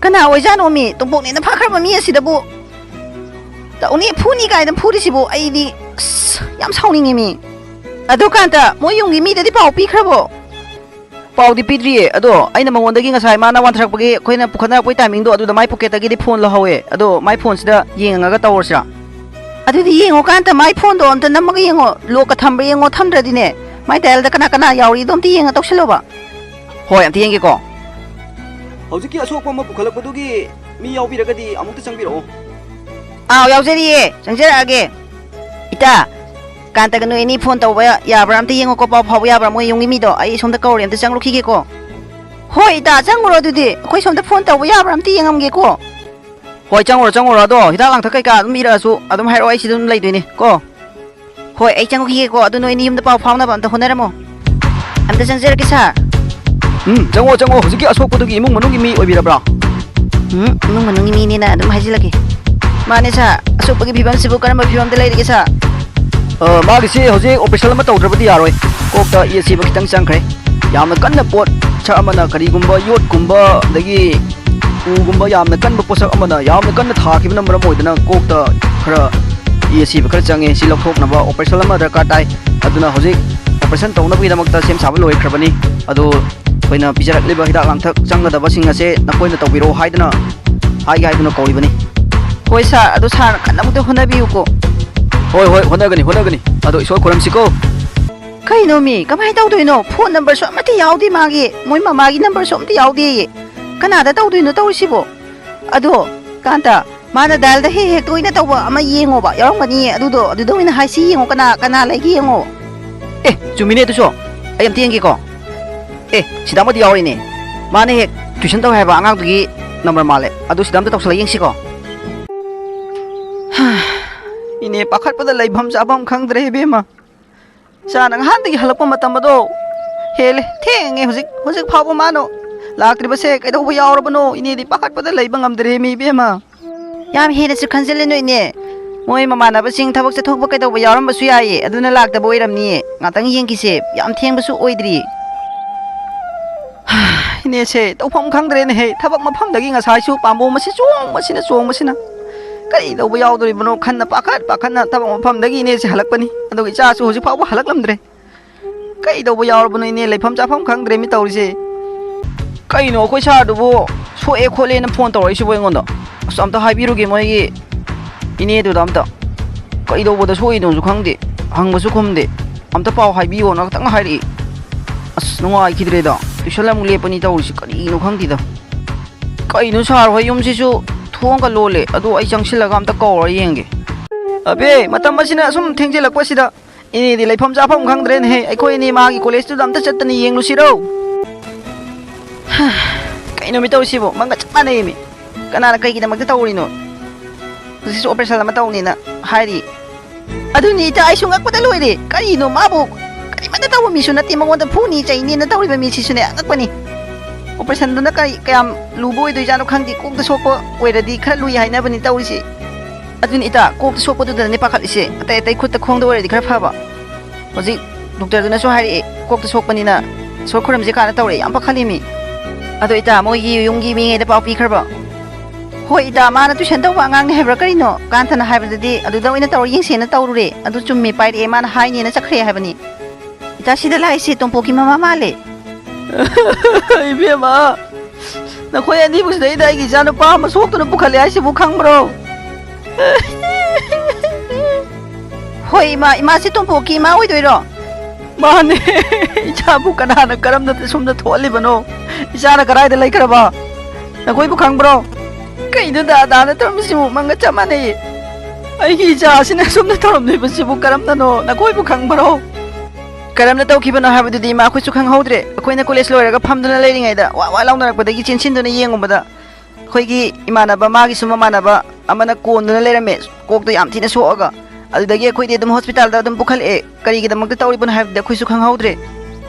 ꯀꯅꯥ ꯑꯣꯏꯖꯥꯠꯅꯣ ꯃꯤ? ꯇꯣꯝꯄꯣꯛꯅꯦꯅ ꯐꯥꯈ꯭ꯔꯕ ꯃꯤ ꯑꯁꯤꯗꯕꯨ ꯇꯧꯅꯤ, ꯐꯨꯅꯤ ꯀꯥꯏꯅ ꯐꯨꯔꯤꯁꯤꯕꯨ ꯑꯩꯗꯤ ꯑꯁ, ꯌꯥꯝ ꯁꯥꯎꯅꯤꯡꯉꯤ ꯃꯤ꯫ ꯑꯗꯣ ꯀꯥꯟꯇ, ꯃꯣꯏ ꯌꯨꯝꯒꯤ ꯃꯤꯗꯗꯤ ꯄꯥꯎ ꯄꯤꯈ꯭ꯔꯕꯣ? ꯄꯥꯎꯗꯤ ꯄꯤꯗ꯭ꯔꯤꯌꯦ, ꯑꯗꯣ ꯑꯩꯅ ꯃꯉꯣꯟꯗꯒꯤ ꯉꯁꯥꯏ ꯃꯥꯅ ꯋꯥꯟꯊꯔꯛꯄꯒꯤ ꯑꯩꯈꯣꯏꯅ ꯄꯨꯈꯠꯅꯔꯛꯄꯒꯤ ꯇꯥꯏꯃꯤꯡꯗꯣ ꯑꯗꯨꯗ ꯃꯥꯏ ꯄꯣꯀꯦꯠꯇꯒꯤꯗꯤ ꯐꯣꯟ ꯂꯧꯍꯧꯋꯦ꯫ ꯑꯗꯣ ꯃꯥꯏ ꯐꯣꯟꯁꯤꯗ ꯌꯦꯡꯉꯒ ꯇꯧꯔꯁꯤꯔꯥ? ꯑꯗꯨꯗꯤ ꯌꯦꯡꯉꯣ ꯀꯥꯟꯇ, ꯃꯥꯏ ꯐꯣꯟꯗꯣ ꯑꯝꯇ ꯅꯝꯃꯒ ꯌꯦꯡꯉꯣ, ꯂꯣꯛꯀ ꯊꯝꯕ꯭ꯔꯥ ꯌꯦꯡꯉꯣ, ꯊꯝꯗ꯭ꯔꯗꯤꯅꯦ ꯃꯥꯏ ꯗꯥꯏꯜꯗ ꯀꯅꯥ ꯀꯅꯥ ꯌꯥꯎꯔꯤꯗꯣ ꯑꯝꯇ ꯌꯦꯡꯉ ꯇꯧꯁꯜꯂꯣꯕ꯫ ꯍꯣꯏ, ꯑꯝꯇ ꯌꯦꯡꯒꯦꯀꯣ꯫ ꯍꯧꯖꯤꯛꯀꯤ ꯑꯁꯣꯛꯄ ꯑꯃ ꯄꯨꯈꯠꯂꯛꯄꯗꯨꯒꯤ ꯃꯤ ꯌꯥꯎꯕꯤꯔꯒꯗꯤ ꯑꯃꯨꯛꯇ ꯆꯪꯕꯤꯔꯛꯑꯣ꯫ ꯑꯥꯎ, ꯌꯥꯎꯖꯔꯤꯌꯦ, ꯆꯪꯖꯔꯛꯑꯒꯦ꯫ ꯏꯇꯥ, ꯀꯥꯟꯇꯒ ꯅꯣꯏ ꯑꯅꯤ ꯐꯣꯟ ꯇꯧꯕ ꯌꯥꯕ꯭ꯔꯥ ꯑꯝꯇ ꯌꯦꯡꯉꯣꯀꯣ, ꯄꯥꯎ ꯐꯥꯎꯕ ꯌꯥꯕ꯭ꯔꯥ? ꯃꯣꯏ ꯌꯨꯝꯒꯤ ꯃꯤꯗꯣ ꯑꯩ ꯁꯣꯝꯗ ꯀꯧꯔꯦ, ꯑꯝꯇ ꯆꯪꯂꯨꯈꯤꯒꯦꯀꯣ꯫ ꯍꯣꯏ ꯏꯇꯥ, ꯆꯪꯉꯨꯔꯣ ꯑꯗꯨꯗꯤ꯫ ꯑꯩꯈꯣꯏ ꯁꯣꯝꯗ ꯐꯣꯟ ꯇꯧꯕ ꯌꯥꯕ꯭ꯔꯥ ꯑꯝꯇ ꯌꯦꯡꯉꯝꯒꯦꯀꯣ꯫ ꯍꯣꯏ, ꯆꯪꯉꯨꯔꯣ, ꯆꯪꯉꯨꯔꯣ꯫ ꯑꯗꯣ ꯍꯤꯗꯥꯛ ꯂꯥꯡꯊꯛ ꯀꯩꯀꯥ ꯑꯗꯨꯝ ꯏꯔꯛꯑꯁꯨ ꯑꯗꯨꯝ ꯍꯥꯏꯔꯛꯑꯣ, ꯑꯩ ꯁꯤꯗ ꯑꯗꯨꯝ ꯂꯩꯗꯣꯏꯅꯦ ꯀꯣ꯫ ꯍꯣꯏ, ꯑꯩ ꯆꯪꯉꯨꯈꯤꯒꯦꯀꯣ꯫ ꯑꯗꯨ ꯅꯣꯏ ꯑꯅꯤ ꯌꯨꯝꯗ ꯄꯥꯎ ꯐꯥꯎꯅꯕ ꯑꯝꯇ ꯍꯣꯠꯅꯔꯝꯃꯣ꯫ ꯑꯝꯇ ꯆꯪꯖꯔꯛꯀꯦ ꯁꯥꯔ꯫ ꯎꯝ, ꯆꯪꯉꯣ, ꯆꯪꯉꯣ꯫ ꯍꯧꯖꯤꯛꯀꯤ ꯑꯁꯣꯛꯄꯗꯨꯒꯤ ꯏꯃꯨꯡ ꯃꯅꯨꯡꯒꯤ ꯃꯤ ꯑꯣꯏꯕꯤꯔꯕ꯭ꯔꯥ? ꯎꯝ, ꯏꯃꯨꯡ ꯃꯅꯨꯡꯒꯤ ꯃꯤꯅꯦꯅ ꯑꯗꯨꯝ ꯍꯥꯏꯖꯤꯜꯂꯒꯦ꯫ ꯃꯥꯅꯦ ꯁꯥꯔ, ꯑꯁꯣꯛꯄꯒꯤ ꯐꯤꯕꯝꯁꯤꯕꯨ ꯀꯔꯝꯕ ꯐꯤꯕꯝꯗ ꯂꯩꯔꯤꯒꯦ ꯁꯥꯔ? ꯑ, ꯃꯥꯒꯤꯁꯤ ꯍꯧꯖꯤꯛ ꯑꯣꯄꯔꯦꯁꯟ ꯑꯃ ꯇꯧꯗ꯭ꯔꯕꯗꯤ ꯌꯥꯔꯣꯏ꯫ ꯀꯣꯛꯇ ꯏ ꯑꯁꯤꯕ ꯈꯤꯇꯪ ꯆꯪꯈ꯭ꯔꯦ꯫ ꯌꯥꯝꯅ ꯀꯟꯅ ꯄꯣꯠꯁꯛ ꯑꯃꯅ, ꯀꯔꯤꯒꯨꯝꯕ ꯌꯣꯠꯀꯨꯝꯕ, ꯑꯗꯒꯤ ꯎꯒꯨꯝꯕ ꯌꯥꯝꯅ ꯀꯟꯕ ꯄꯣꯠꯁꯛ ꯑꯃꯅ ꯌꯥꯝꯅ ꯀꯟꯅ ꯊꯥꯈꯤꯕꯅ ꯃꯔꯝ ꯑꯣꯏꯗꯨꯅ ꯀꯣꯛꯇ ꯈꯔ ꯏ ꯑꯁꯤꯕ ꯈꯔ ꯆꯪꯉꯦ꯫ ꯁꯤ ꯂꯧꯊꯣꯛꯅꯕ ꯑꯣꯄꯔꯦꯁꯟ ꯑꯃ ꯗꯔꯀꯥꯔ ꯇꯥꯏ꯫ ꯑꯗꯨꯅ ꯍꯧꯖꯤꯛ ꯑꯣꯄꯔꯦꯁꯟ ꯇꯧꯅꯕꯒꯤꯗꯃꯛꯇ ꯁꯦꯝ ꯁꯥꯕ ꯂꯣꯏꯈ꯭ꯔꯕꯅꯤ꯫ ꯑꯗꯨ ꯑꯩꯈꯣꯏꯅ ꯄꯤꯖꯔꯛꯂꯤꯕ ꯍꯤꯗꯥꯛ ꯂꯥꯡꯊꯛ ꯆꯪꯒꯗꯕꯁꯤꯡ ꯑꯁꯦ ꯅꯈꯣꯏꯅ ꯇꯧꯕꯤꯔꯛꯑꯣ ꯍꯥꯏꯗꯨꯅ, ꯍꯥꯏꯒꯦ ꯍꯥꯏꯗꯨꯅ ꯀꯧꯔꯤꯕꯅꯤ꯫ ꯍꯣꯏ ꯁꯥꯔ, ꯑꯗꯨ ꯁꯥꯔꯅ ꯀꯟꯅ ꯑꯃꯨꯛꯇ ꯍꯣꯠꯅꯕꯤꯌꯨꯀꯣ꯫ ꯍꯣꯏ, ꯍꯣꯏ, ꯍꯣꯠꯅꯒꯅꯤ, ꯍꯣꯠꯅꯒꯅꯤ꯫ ꯑꯗꯣ ꯏꯁꯣꯔ ꯈꯨꯔꯝꯁꯤꯀꯣ꯫ ꯀꯩꯅꯣ ꯃꯤ, ꯀꯃꯥꯏꯅ ꯇꯧꯗꯣꯏꯅꯣ? ꯐꯣꯟ ꯅꯝꯕꯔꯁꯨ ꯑꯃꯠꯇ ꯌꯥꯎꯗꯦ ꯃꯥꯒꯤ, ꯃꯣꯏ ꯃꯃꯥꯒꯤ ꯅꯝꯕꯔꯁꯨ ꯑꯃꯠꯇ ꯌꯥꯎꯗꯦꯌꯦ꯫ ꯀꯅꯥꯗ ꯇꯧꯗꯣꯏꯅꯣ ꯇꯧꯔꯤꯁꯤꯕꯣ? ꯑꯗꯣ ꯀꯥꯟꯇ, ꯃꯥꯅ ꯗꯥꯏꯜꯗ ꯍꯦꯛ ꯍꯦꯛ ꯇꯣꯏꯅ ꯇꯧꯕ ꯑꯃ ꯌꯦꯡꯉꯣꯕ, ꯌꯥꯎꯔꯝꯒꯅꯤꯌꯦ꯫ ꯑꯗꯨꯗꯣ, ꯑꯗꯨꯗ ꯑꯣꯏꯅ ꯍꯥꯏꯁꯤ, ꯌꯦꯡꯉꯣ ꯀꯅꯥ ꯀꯅꯥ ꯂꯩꯒꯦ ꯌꯦꯡꯉꯣ꯫ ꯑꯦ, ꯆꯨꯝꯃꯤꯅꯦ ꯑꯗꯨꯁꯨ꯫ ꯑꯩ ꯑꯝꯇ ꯌꯦꯡꯒꯦꯀꯣ꯫ ꯑꯦ, ꯁꯤꯗ ꯑꯃꯗꯤ ꯌꯥꯎꯔꯤꯅꯦ꯫ ꯃꯥꯅ ꯍꯦꯛ ꯇꯨꯏꯁꯟ ꯇꯧꯋꯦ ꯍꯥꯏꯕ ꯑꯉꯥꯡꯗꯨꯒꯤ ꯅꯝꯕꯔ ꯃꯥꯜꯂꯦ꯫ ꯑꯗꯨ ꯁꯤꯗ ꯑꯝꯇ ꯇꯧꯁꯜꯂꯒ ꯌꯦꯡꯁꯤꯀꯣ꯫ ꯏꯅꯦ, ꯄꯥꯈꯠꯄꯗ ꯂꯩꯐꯝ ꯆꯥꯐꯝ ꯈꯪꯗ꯭ꯔꯦ ꯏꯕꯦꯝꯃ꯫ ꯏꯆꯥꯅ ꯉꯍꯥꯟꯗꯒꯤ ꯍꯜꯂꯛꯄ ꯃꯇꯝ ꯑꯗꯣ ꯍꯦꯜꯂꯦ, ꯊꯦꯡꯉꯦ꯫ ꯍꯧꯖꯤꯛ, ꯍꯧꯖꯤꯛ ꯐꯥꯎꯕ ꯃꯥꯅ ꯂꯥꯛꯇ꯭ꯔꯤꯕꯁꯦ ꯀꯩꯗꯧꯕ ꯌꯥꯎꯔꯕꯅꯣ? ꯏꯅꯦꯗꯤ ꯄꯥꯈꯠꯄꯗ ꯂꯩꯕ ꯉꯝꯗ꯭ꯔꯦꯃꯤ, ꯏꯕꯦꯝꯃ꯫ ꯌꯥꯝ ꯍꯦꯟꯅꯁꯨ ꯈꯟꯖꯤꯜꯂꯦ ꯅꯣꯏꯅꯦ꯫ ꯃꯣꯏ ꯃꯃꯥꯟꯅꯕꯁꯤꯡ ꯊꯕꯛ ꯆꯠꯊꯣꯛꯄ ꯀꯩꯗꯧꯕ ꯌꯥꯎꯔꯝꯕꯁꯨ ꯌꯥꯏꯌꯦ, ꯑꯗꯨꯅ ꯂꯥꯛꯇꯕ ꯑꯣꯏꯔꯝꯅꯤꯌꯦ꯫ ꯉꯥꯛꯇꯪ ꯌꯦꯡꯈꯤꯁꯦ, ꯌꯥꯝ ꯊꯦꯡꯕꯁꯨ ꯑꯣꯏꯗ꯭ꯔꯤ꯫ ꯏꯅꯦꯁꯦ, ꯇꯧꯐꯝ ꯈꯪꯗ꯭ꯔꯦꯅꯦꯍꯦ꯫ ꯊꯕꯛ ꯃꯐꯝꯗꯒꯤ ꯉꯁꯥꯏꯁꯨ ꯄꯥꯝꯕꯣꯝ ꯑꯁꯤ ꯆꯣꯡꯕꯁꯤꯅ, ꯆꯣꯡꯕꯁꯤꯅ꯫ ꯀꯔꯤ ꯇꯧꯕ ꯌꯥꯎꯗꯣꯔꯤꯕꯅꯣ ꯈꯟꯅ ꯄꯥꯈꯠ ꯄꯥꯈꯠꯅ ꯊꯕꯛ ꯃꯐꯝꯗꯒꯤ ꯏꯅꯦꯁꯦ ꯍꯜꯂꯛꯄꯅꯤ꯫ ꯑꯗꯨꯒ ꯏꯆꯥꯁꯨ ꯍꯧꯖꯤꯛ ꯐꯥꯎꯕ ꯍꯜꯂꯛꯂꯝꯗ꯭ꯔꯦ꯫ ꯀꯩ ꯇꯧꯕ ꯌꯥꯎꯔꯕꯅꯣ ꯏꯅꯦ? ꯂꯩꯐꯝ ꯆꯥꯐꯝ ꯈꯪꯗ꯭ꯔꯦ ꯃꯤ ꯇꯧꯔꯤꯁꯦ꯫ ꯀꯩꯅꯣ ꯑꯩꯈꯣꯏ ꯁꯥꯔꯗꯨꯕꯨ ꯁꯣꯛꯑꯦ ꯈꯣꯠꯂꯦꯅ ꯐꯣꯟ ꯇꯧꯔꯛꯏꯁꯤꯕꯨ ꯑꯩꯉꯣꯟꯗ? ꯑꯁ, ꯑꯝꯇ ꯍꯥꯏꯕꯤꯔꯨꯒꯦ ꯃꯣꯏꯒꯤ ꯏꯅꯦꯗꯨꯗ ꯑꯝꯇ꯫ ꯀꯩꯗꯧꯕꯗ ꯁꯣꯛꯏꯅꯣꯁꯨ ꯈꯪꯗꯦ, ꯍꯪꯕꯁꯨ ꯈꯨꯝꯗꯦ꯫ ꯑꯝꯇ ꯄꯥꯎ ꯍꯥꯏꯕꯤꯌꯣꯅ ꯈꯛꯇꯪ ꯍꯥꯏꯔꯛꯏ꯫ ꯑꯁ, ꯅꯨꯡꯉꯥꯏꯈꯤꯗ꯭ꯔꯦꯗ꯫ ꯇꯨꯏꯁꯟ ꯑꯃꯨꯛ ꯂꯦꯞꯄꯅꯤ ꯇꯧꯔꯤꯁꯤ, ꯀꯔꯤꯅꯣ ꯈꯪꯗꯦꯗ꯫ ꯀꯩꯅꯣ ꯁꯥꯔ ꯍꯣꯏ ꯌꯨꯝꯁꯤꯁꯨ ꯊꯣꯡꯒ ꯂꯣꯜꯂꯦ, ꯑꯗꯣ ꯑꯩ ꯆꯪꯁꯤꯜꯂꯒ ꯑꯝꯇ ꯀꯧꯔ ꯌꯦꯡꯒꯦ꯫ ꯑꯕꯦ, ꯃꯇꯝ ꯑꯁꯤꯅ ꯑꯁꯨꯝ ꯊꯦꯡꯖꯤꯜꯂꯛꯄꯁꯤꯗ ꯏꯅꯦꯗꯤ ꯂꯩꯐꯝ ꯆꯥꯐꯝ ꯈꯪꯗ꯭ꯔꯦꯅꯦꯍꯦ꯫ ꯑꯩꯈꯣꯏ ꯏꯅꯦ ꯃꯥꯒꯤ ꯀꯣꯂꯦꯖꯇꯨꯗ ꯑꯝꯇ ꯆꯠꯇꯅ ꯌꯦꯡꯂꯨꯁꯤꯔꯣ? ꯀꯩꯅꯣ ꯃꯤ ꯇꯧꯔꯤꯁꯤꯕꯣ? ꯃꯪꯒ ꯆꯞ ꯃꯥꯟꯅꯩꯃꯤ꯫ ꯀꯅꯥꯅ ꯀꯩꯒꯤꯗꯃꯛꯇ ꯇꯧꯔꯤꯅꯣ? ꯍꯧꯖꯤꯛꯁꯨ operation ꯑꯃ ꯇꯧꯅꯤꯅ ꯍꯥꯏꯔꯤ꯫ ꯑꯗꯨꯅꯤ ꯏꯇꯥ, ꯑꯩꯁꯨ ꯉꯛꯄꯗ ꯂꯣꯏꯔꯦ꯫ ꯀꯔꯤꯅꯣ ꯃꯥꯕꯨ? ꯀꯔꯤꯃꯠꯇ ꯇꯧꯕ ꯃꯤꯁꯨ ꯅꯠꯇꯦ, ꯃꯉꯣꯟꯗ ꯐꯨꯅꯤ ꯆꯩꯅꯤꯅ ꯇꯧꯔꯤꯕ ꯃꯤꯁꯤꯁꯨꯅꯦ ꯑꯉꯛꯄꯅꯤ꯫ Operationꯗꯨꯅ ꯀꯔꯤ ꯀꯌꯥꯝ ꯂꯨꯕ ꯑꯣꯏꯗꯣꯏꯖꯥꯠꯅꯣ ꯈꯪꯗꯦ꯫ ꯀꯣꯛꯇ ꯁꯣꯛꯄ ꯑꯣꯏꯔꯗꯤ ꯈꯔ ꯂꯨꯏ ꯍꯥꯏꯅꯕꯅꯤ ꯇꯧꯔꯤꯁꯦ꯫ ꯑꯗꯨꯅꯤ ꯏꯇꯥ, ꯀꯣꯛꯇ ꯁꯣꯛꯄꯗꯨꯗꯅꯦ ꯄꯥꯈꯠꯂꯤꯁꯦ꯫ ꯑꯇꯩ ꯑꯇꯩ ꯈꯨꯠꯇ ꯈꯣꯡꯗ ꯑꯣꯏꯔꯗꯤ ꯈꯔ ꯐꯕ꯫ ꯍꯧꯖꯤꯛ ꯗꯣꯛꯇꯔꯗꯨꯅꯁꯨ ꯍꯥꯏꯔꯛꯑꯦ, ꯀꯣꯛꯇ ꯁꯣꯛꯄꯅꯤꯅ ꯏꯁꯣꯔ ꯈꯨꯔꯨꯝꯁꯦ ꯀꯥꯏꯅ ꯇꯧꯔꯛꯑꯦ꯫ ꯌꯥꯝ ꯄꯥꯈꯠꯂꯤꯃꯤ꯫ ꯑꯗꯣ ꯏꯇꯥ, ꯃꯣꯏꯒꯤ ꯌꯨꯝꯒꯤ ꯃꯤꯉꯩꯗ ꯄꯥꯎ ꯄꯤꯈ꯭ꯔꯕꯣ? ꯍꯣꯏ ꯏꯇꯥ, ꯃꯥꯅ tuition ꯇꯧꯕ ꯑꯉꯥꯡꯅꯤ ꯍꯥꯏꯕ꯭ꯔꯥ ꯀꯔꯤꯅꯣ? ꯀꯥꯟꯊꯅ ꯍꯥꯏꯕꯗꯗꯤ ꯑꯗꯨꯗ ꯑꯣꯏꯅ ꯇꯧꯔ ꯌꯦꯡꯁꯦꯅ ꯇꯧꯔꯨꯔꯦ꯫ ꯑꯗꯨ ꯆꯨꯝꯃꯤ ꯄꯥꯏꯔꯛꯑꯦ, ꯃꯥꯅ ꯍꯥꯏꯅꯦꯅ ꯆꯠꯈ꯭ꯔꯦ ꯍꯥꯏꯕꯅꯤ꯫ ꯏꯇꯥ, ꯁꯤꯗ ꯂꯥꯛꯏꯁꯦ ꯇꯣꯝꯄꯣꯛꯀꯤ ꯃꯃꯥ ꯃꯥꯜꯂꯦ꯫ ꯏꯕꯦꯝꯃ, ꯅꯈꯣꯏ ꯑꯅꯤꯕꯨ ꯁꯤꯗꯩꯗ ꯑꯩꯒꯤ ꯏꯆꯥꯅꯨꯄꯥ ꯑꯃ ꯁꯣꯛꯇꯨꯅ ꯄꯨꯈꯠꯂꯦ ꯍꯥꯏꯁꯤꯕꯨ ꯈꯪꯕ꯭ꯔꯣ? ꯍꯣꯏ ꯏꯃꯥ, ꯏꯃꯥꯁꯤ ꯇꯣꯝꯄꯣꯛꯀꯤ ꯏꯃꯥ ꯑꯣꯏꯗꯣꯏꯔꯣ? ꯃꯥꯅꯦ꯫ ꯏꯆꯥꯕꯨ ꯀꯅꯥꯅ ꯀꯔꯝꯅ ꯁꯣꯝꯗ ꯊꯣꯛꯍꯜꯂꯤꯕꯅꯣ? ꯏꯆꯥꯅ ꯀꯗꯥꯏꯗ ꯂꯩꯈ꯭ꯔꯕ? ꯅꯈꯣꯏꯕꯨ ꯈꯪꯕ꯭ꯔꯣ? ꯀꯩꯅꯣ ꯗꯥꯗꯥꯅ ꯇꯧꯔꯝꯃꯤꯁꯤꯕꯨ? ꯃꯪꯒ ꯆꯞ ꯃꯥꯟꯅꯩꯌꯦ꯫ ꯑꯩꯒꯤ ꯏꯆꯥ ꯑꯁꯤꯅ ꯁꯣꯝꯗ ꯇꯧꯔꯝꯂꯤꯕꯁꯤꯕꯨ ꯀꯔꯝꯅꯅꯣ? ꯅꯈꯣꯏꯕꯨ ꯈꯪꯕ꯭ꯔꯣ? ꯀꯔꯝꯅ ꯇꯧꯈꯤꯕꯅꯣ ꯍꯥꯏꯕꯗꯨꯗꯤ ꯏꯃꯥ ꯑꯩꯈꯣꯏꯁꯨ ꯈꯪꯍꯧꯗ꯭ꯔꯦ꯫ ꯑꯩꯈꯣꯏꯅ ꯀꯣꯂꯦꯖ ꯂꯣꯏꯔꯒ ꯐꯝꯗꯨꯅ ꯂꯩꯔꯤꯉꯩꯗ ꯋꯥ ꯋꯥ ꯂꯥꯎꯅꯔꯛꯄꯗꯒꯤ ꯆꯦꯟꯁꯤꯟꯗꯨꯅ ꯌꯦꯡꯉꯨꯕꯗ ꯑꯩꯈꯣꯏꯒꯤ ꯏꯃꯥꯟꯅꯕ, ꯃꯥꯒꯤꯁꯨ ꯃꯃꯥꯟꯅꯕ ꯑꯃꯅ ꯀꯣꯟꯗꯨꯅ ꯂꯩꯔꯝꯃꯦ, ꯀꯣꯛꯇꯣ ꯌꯥꯝ ꯊꯤꯅ ꯁꯣꯛꯑꯒ꯫ ꯑꯗꯨꯗꯒꯤ ꯑꯩꯈꯣꯏꯗꯤ ꯑꯗꯨꯝ ꯍꯣꯁꯄꯤꯇꯥꯜꯗ ꯑꯗꯨꯝ ꯄꯨꯈꯠꯂꯛꯑꯦ꯫ ꯀꯔꯤꯒꯤꯗꯃꯛꯇ ꯇꯧꯔꯤꯕꯅꯣ ꯍꯥꯏꯕꯗꯤ ꯑꯩꯈꯣꯏꯁꯨ ꯈꯪꯍꯧꯗ꯭ꯔꯦ꯫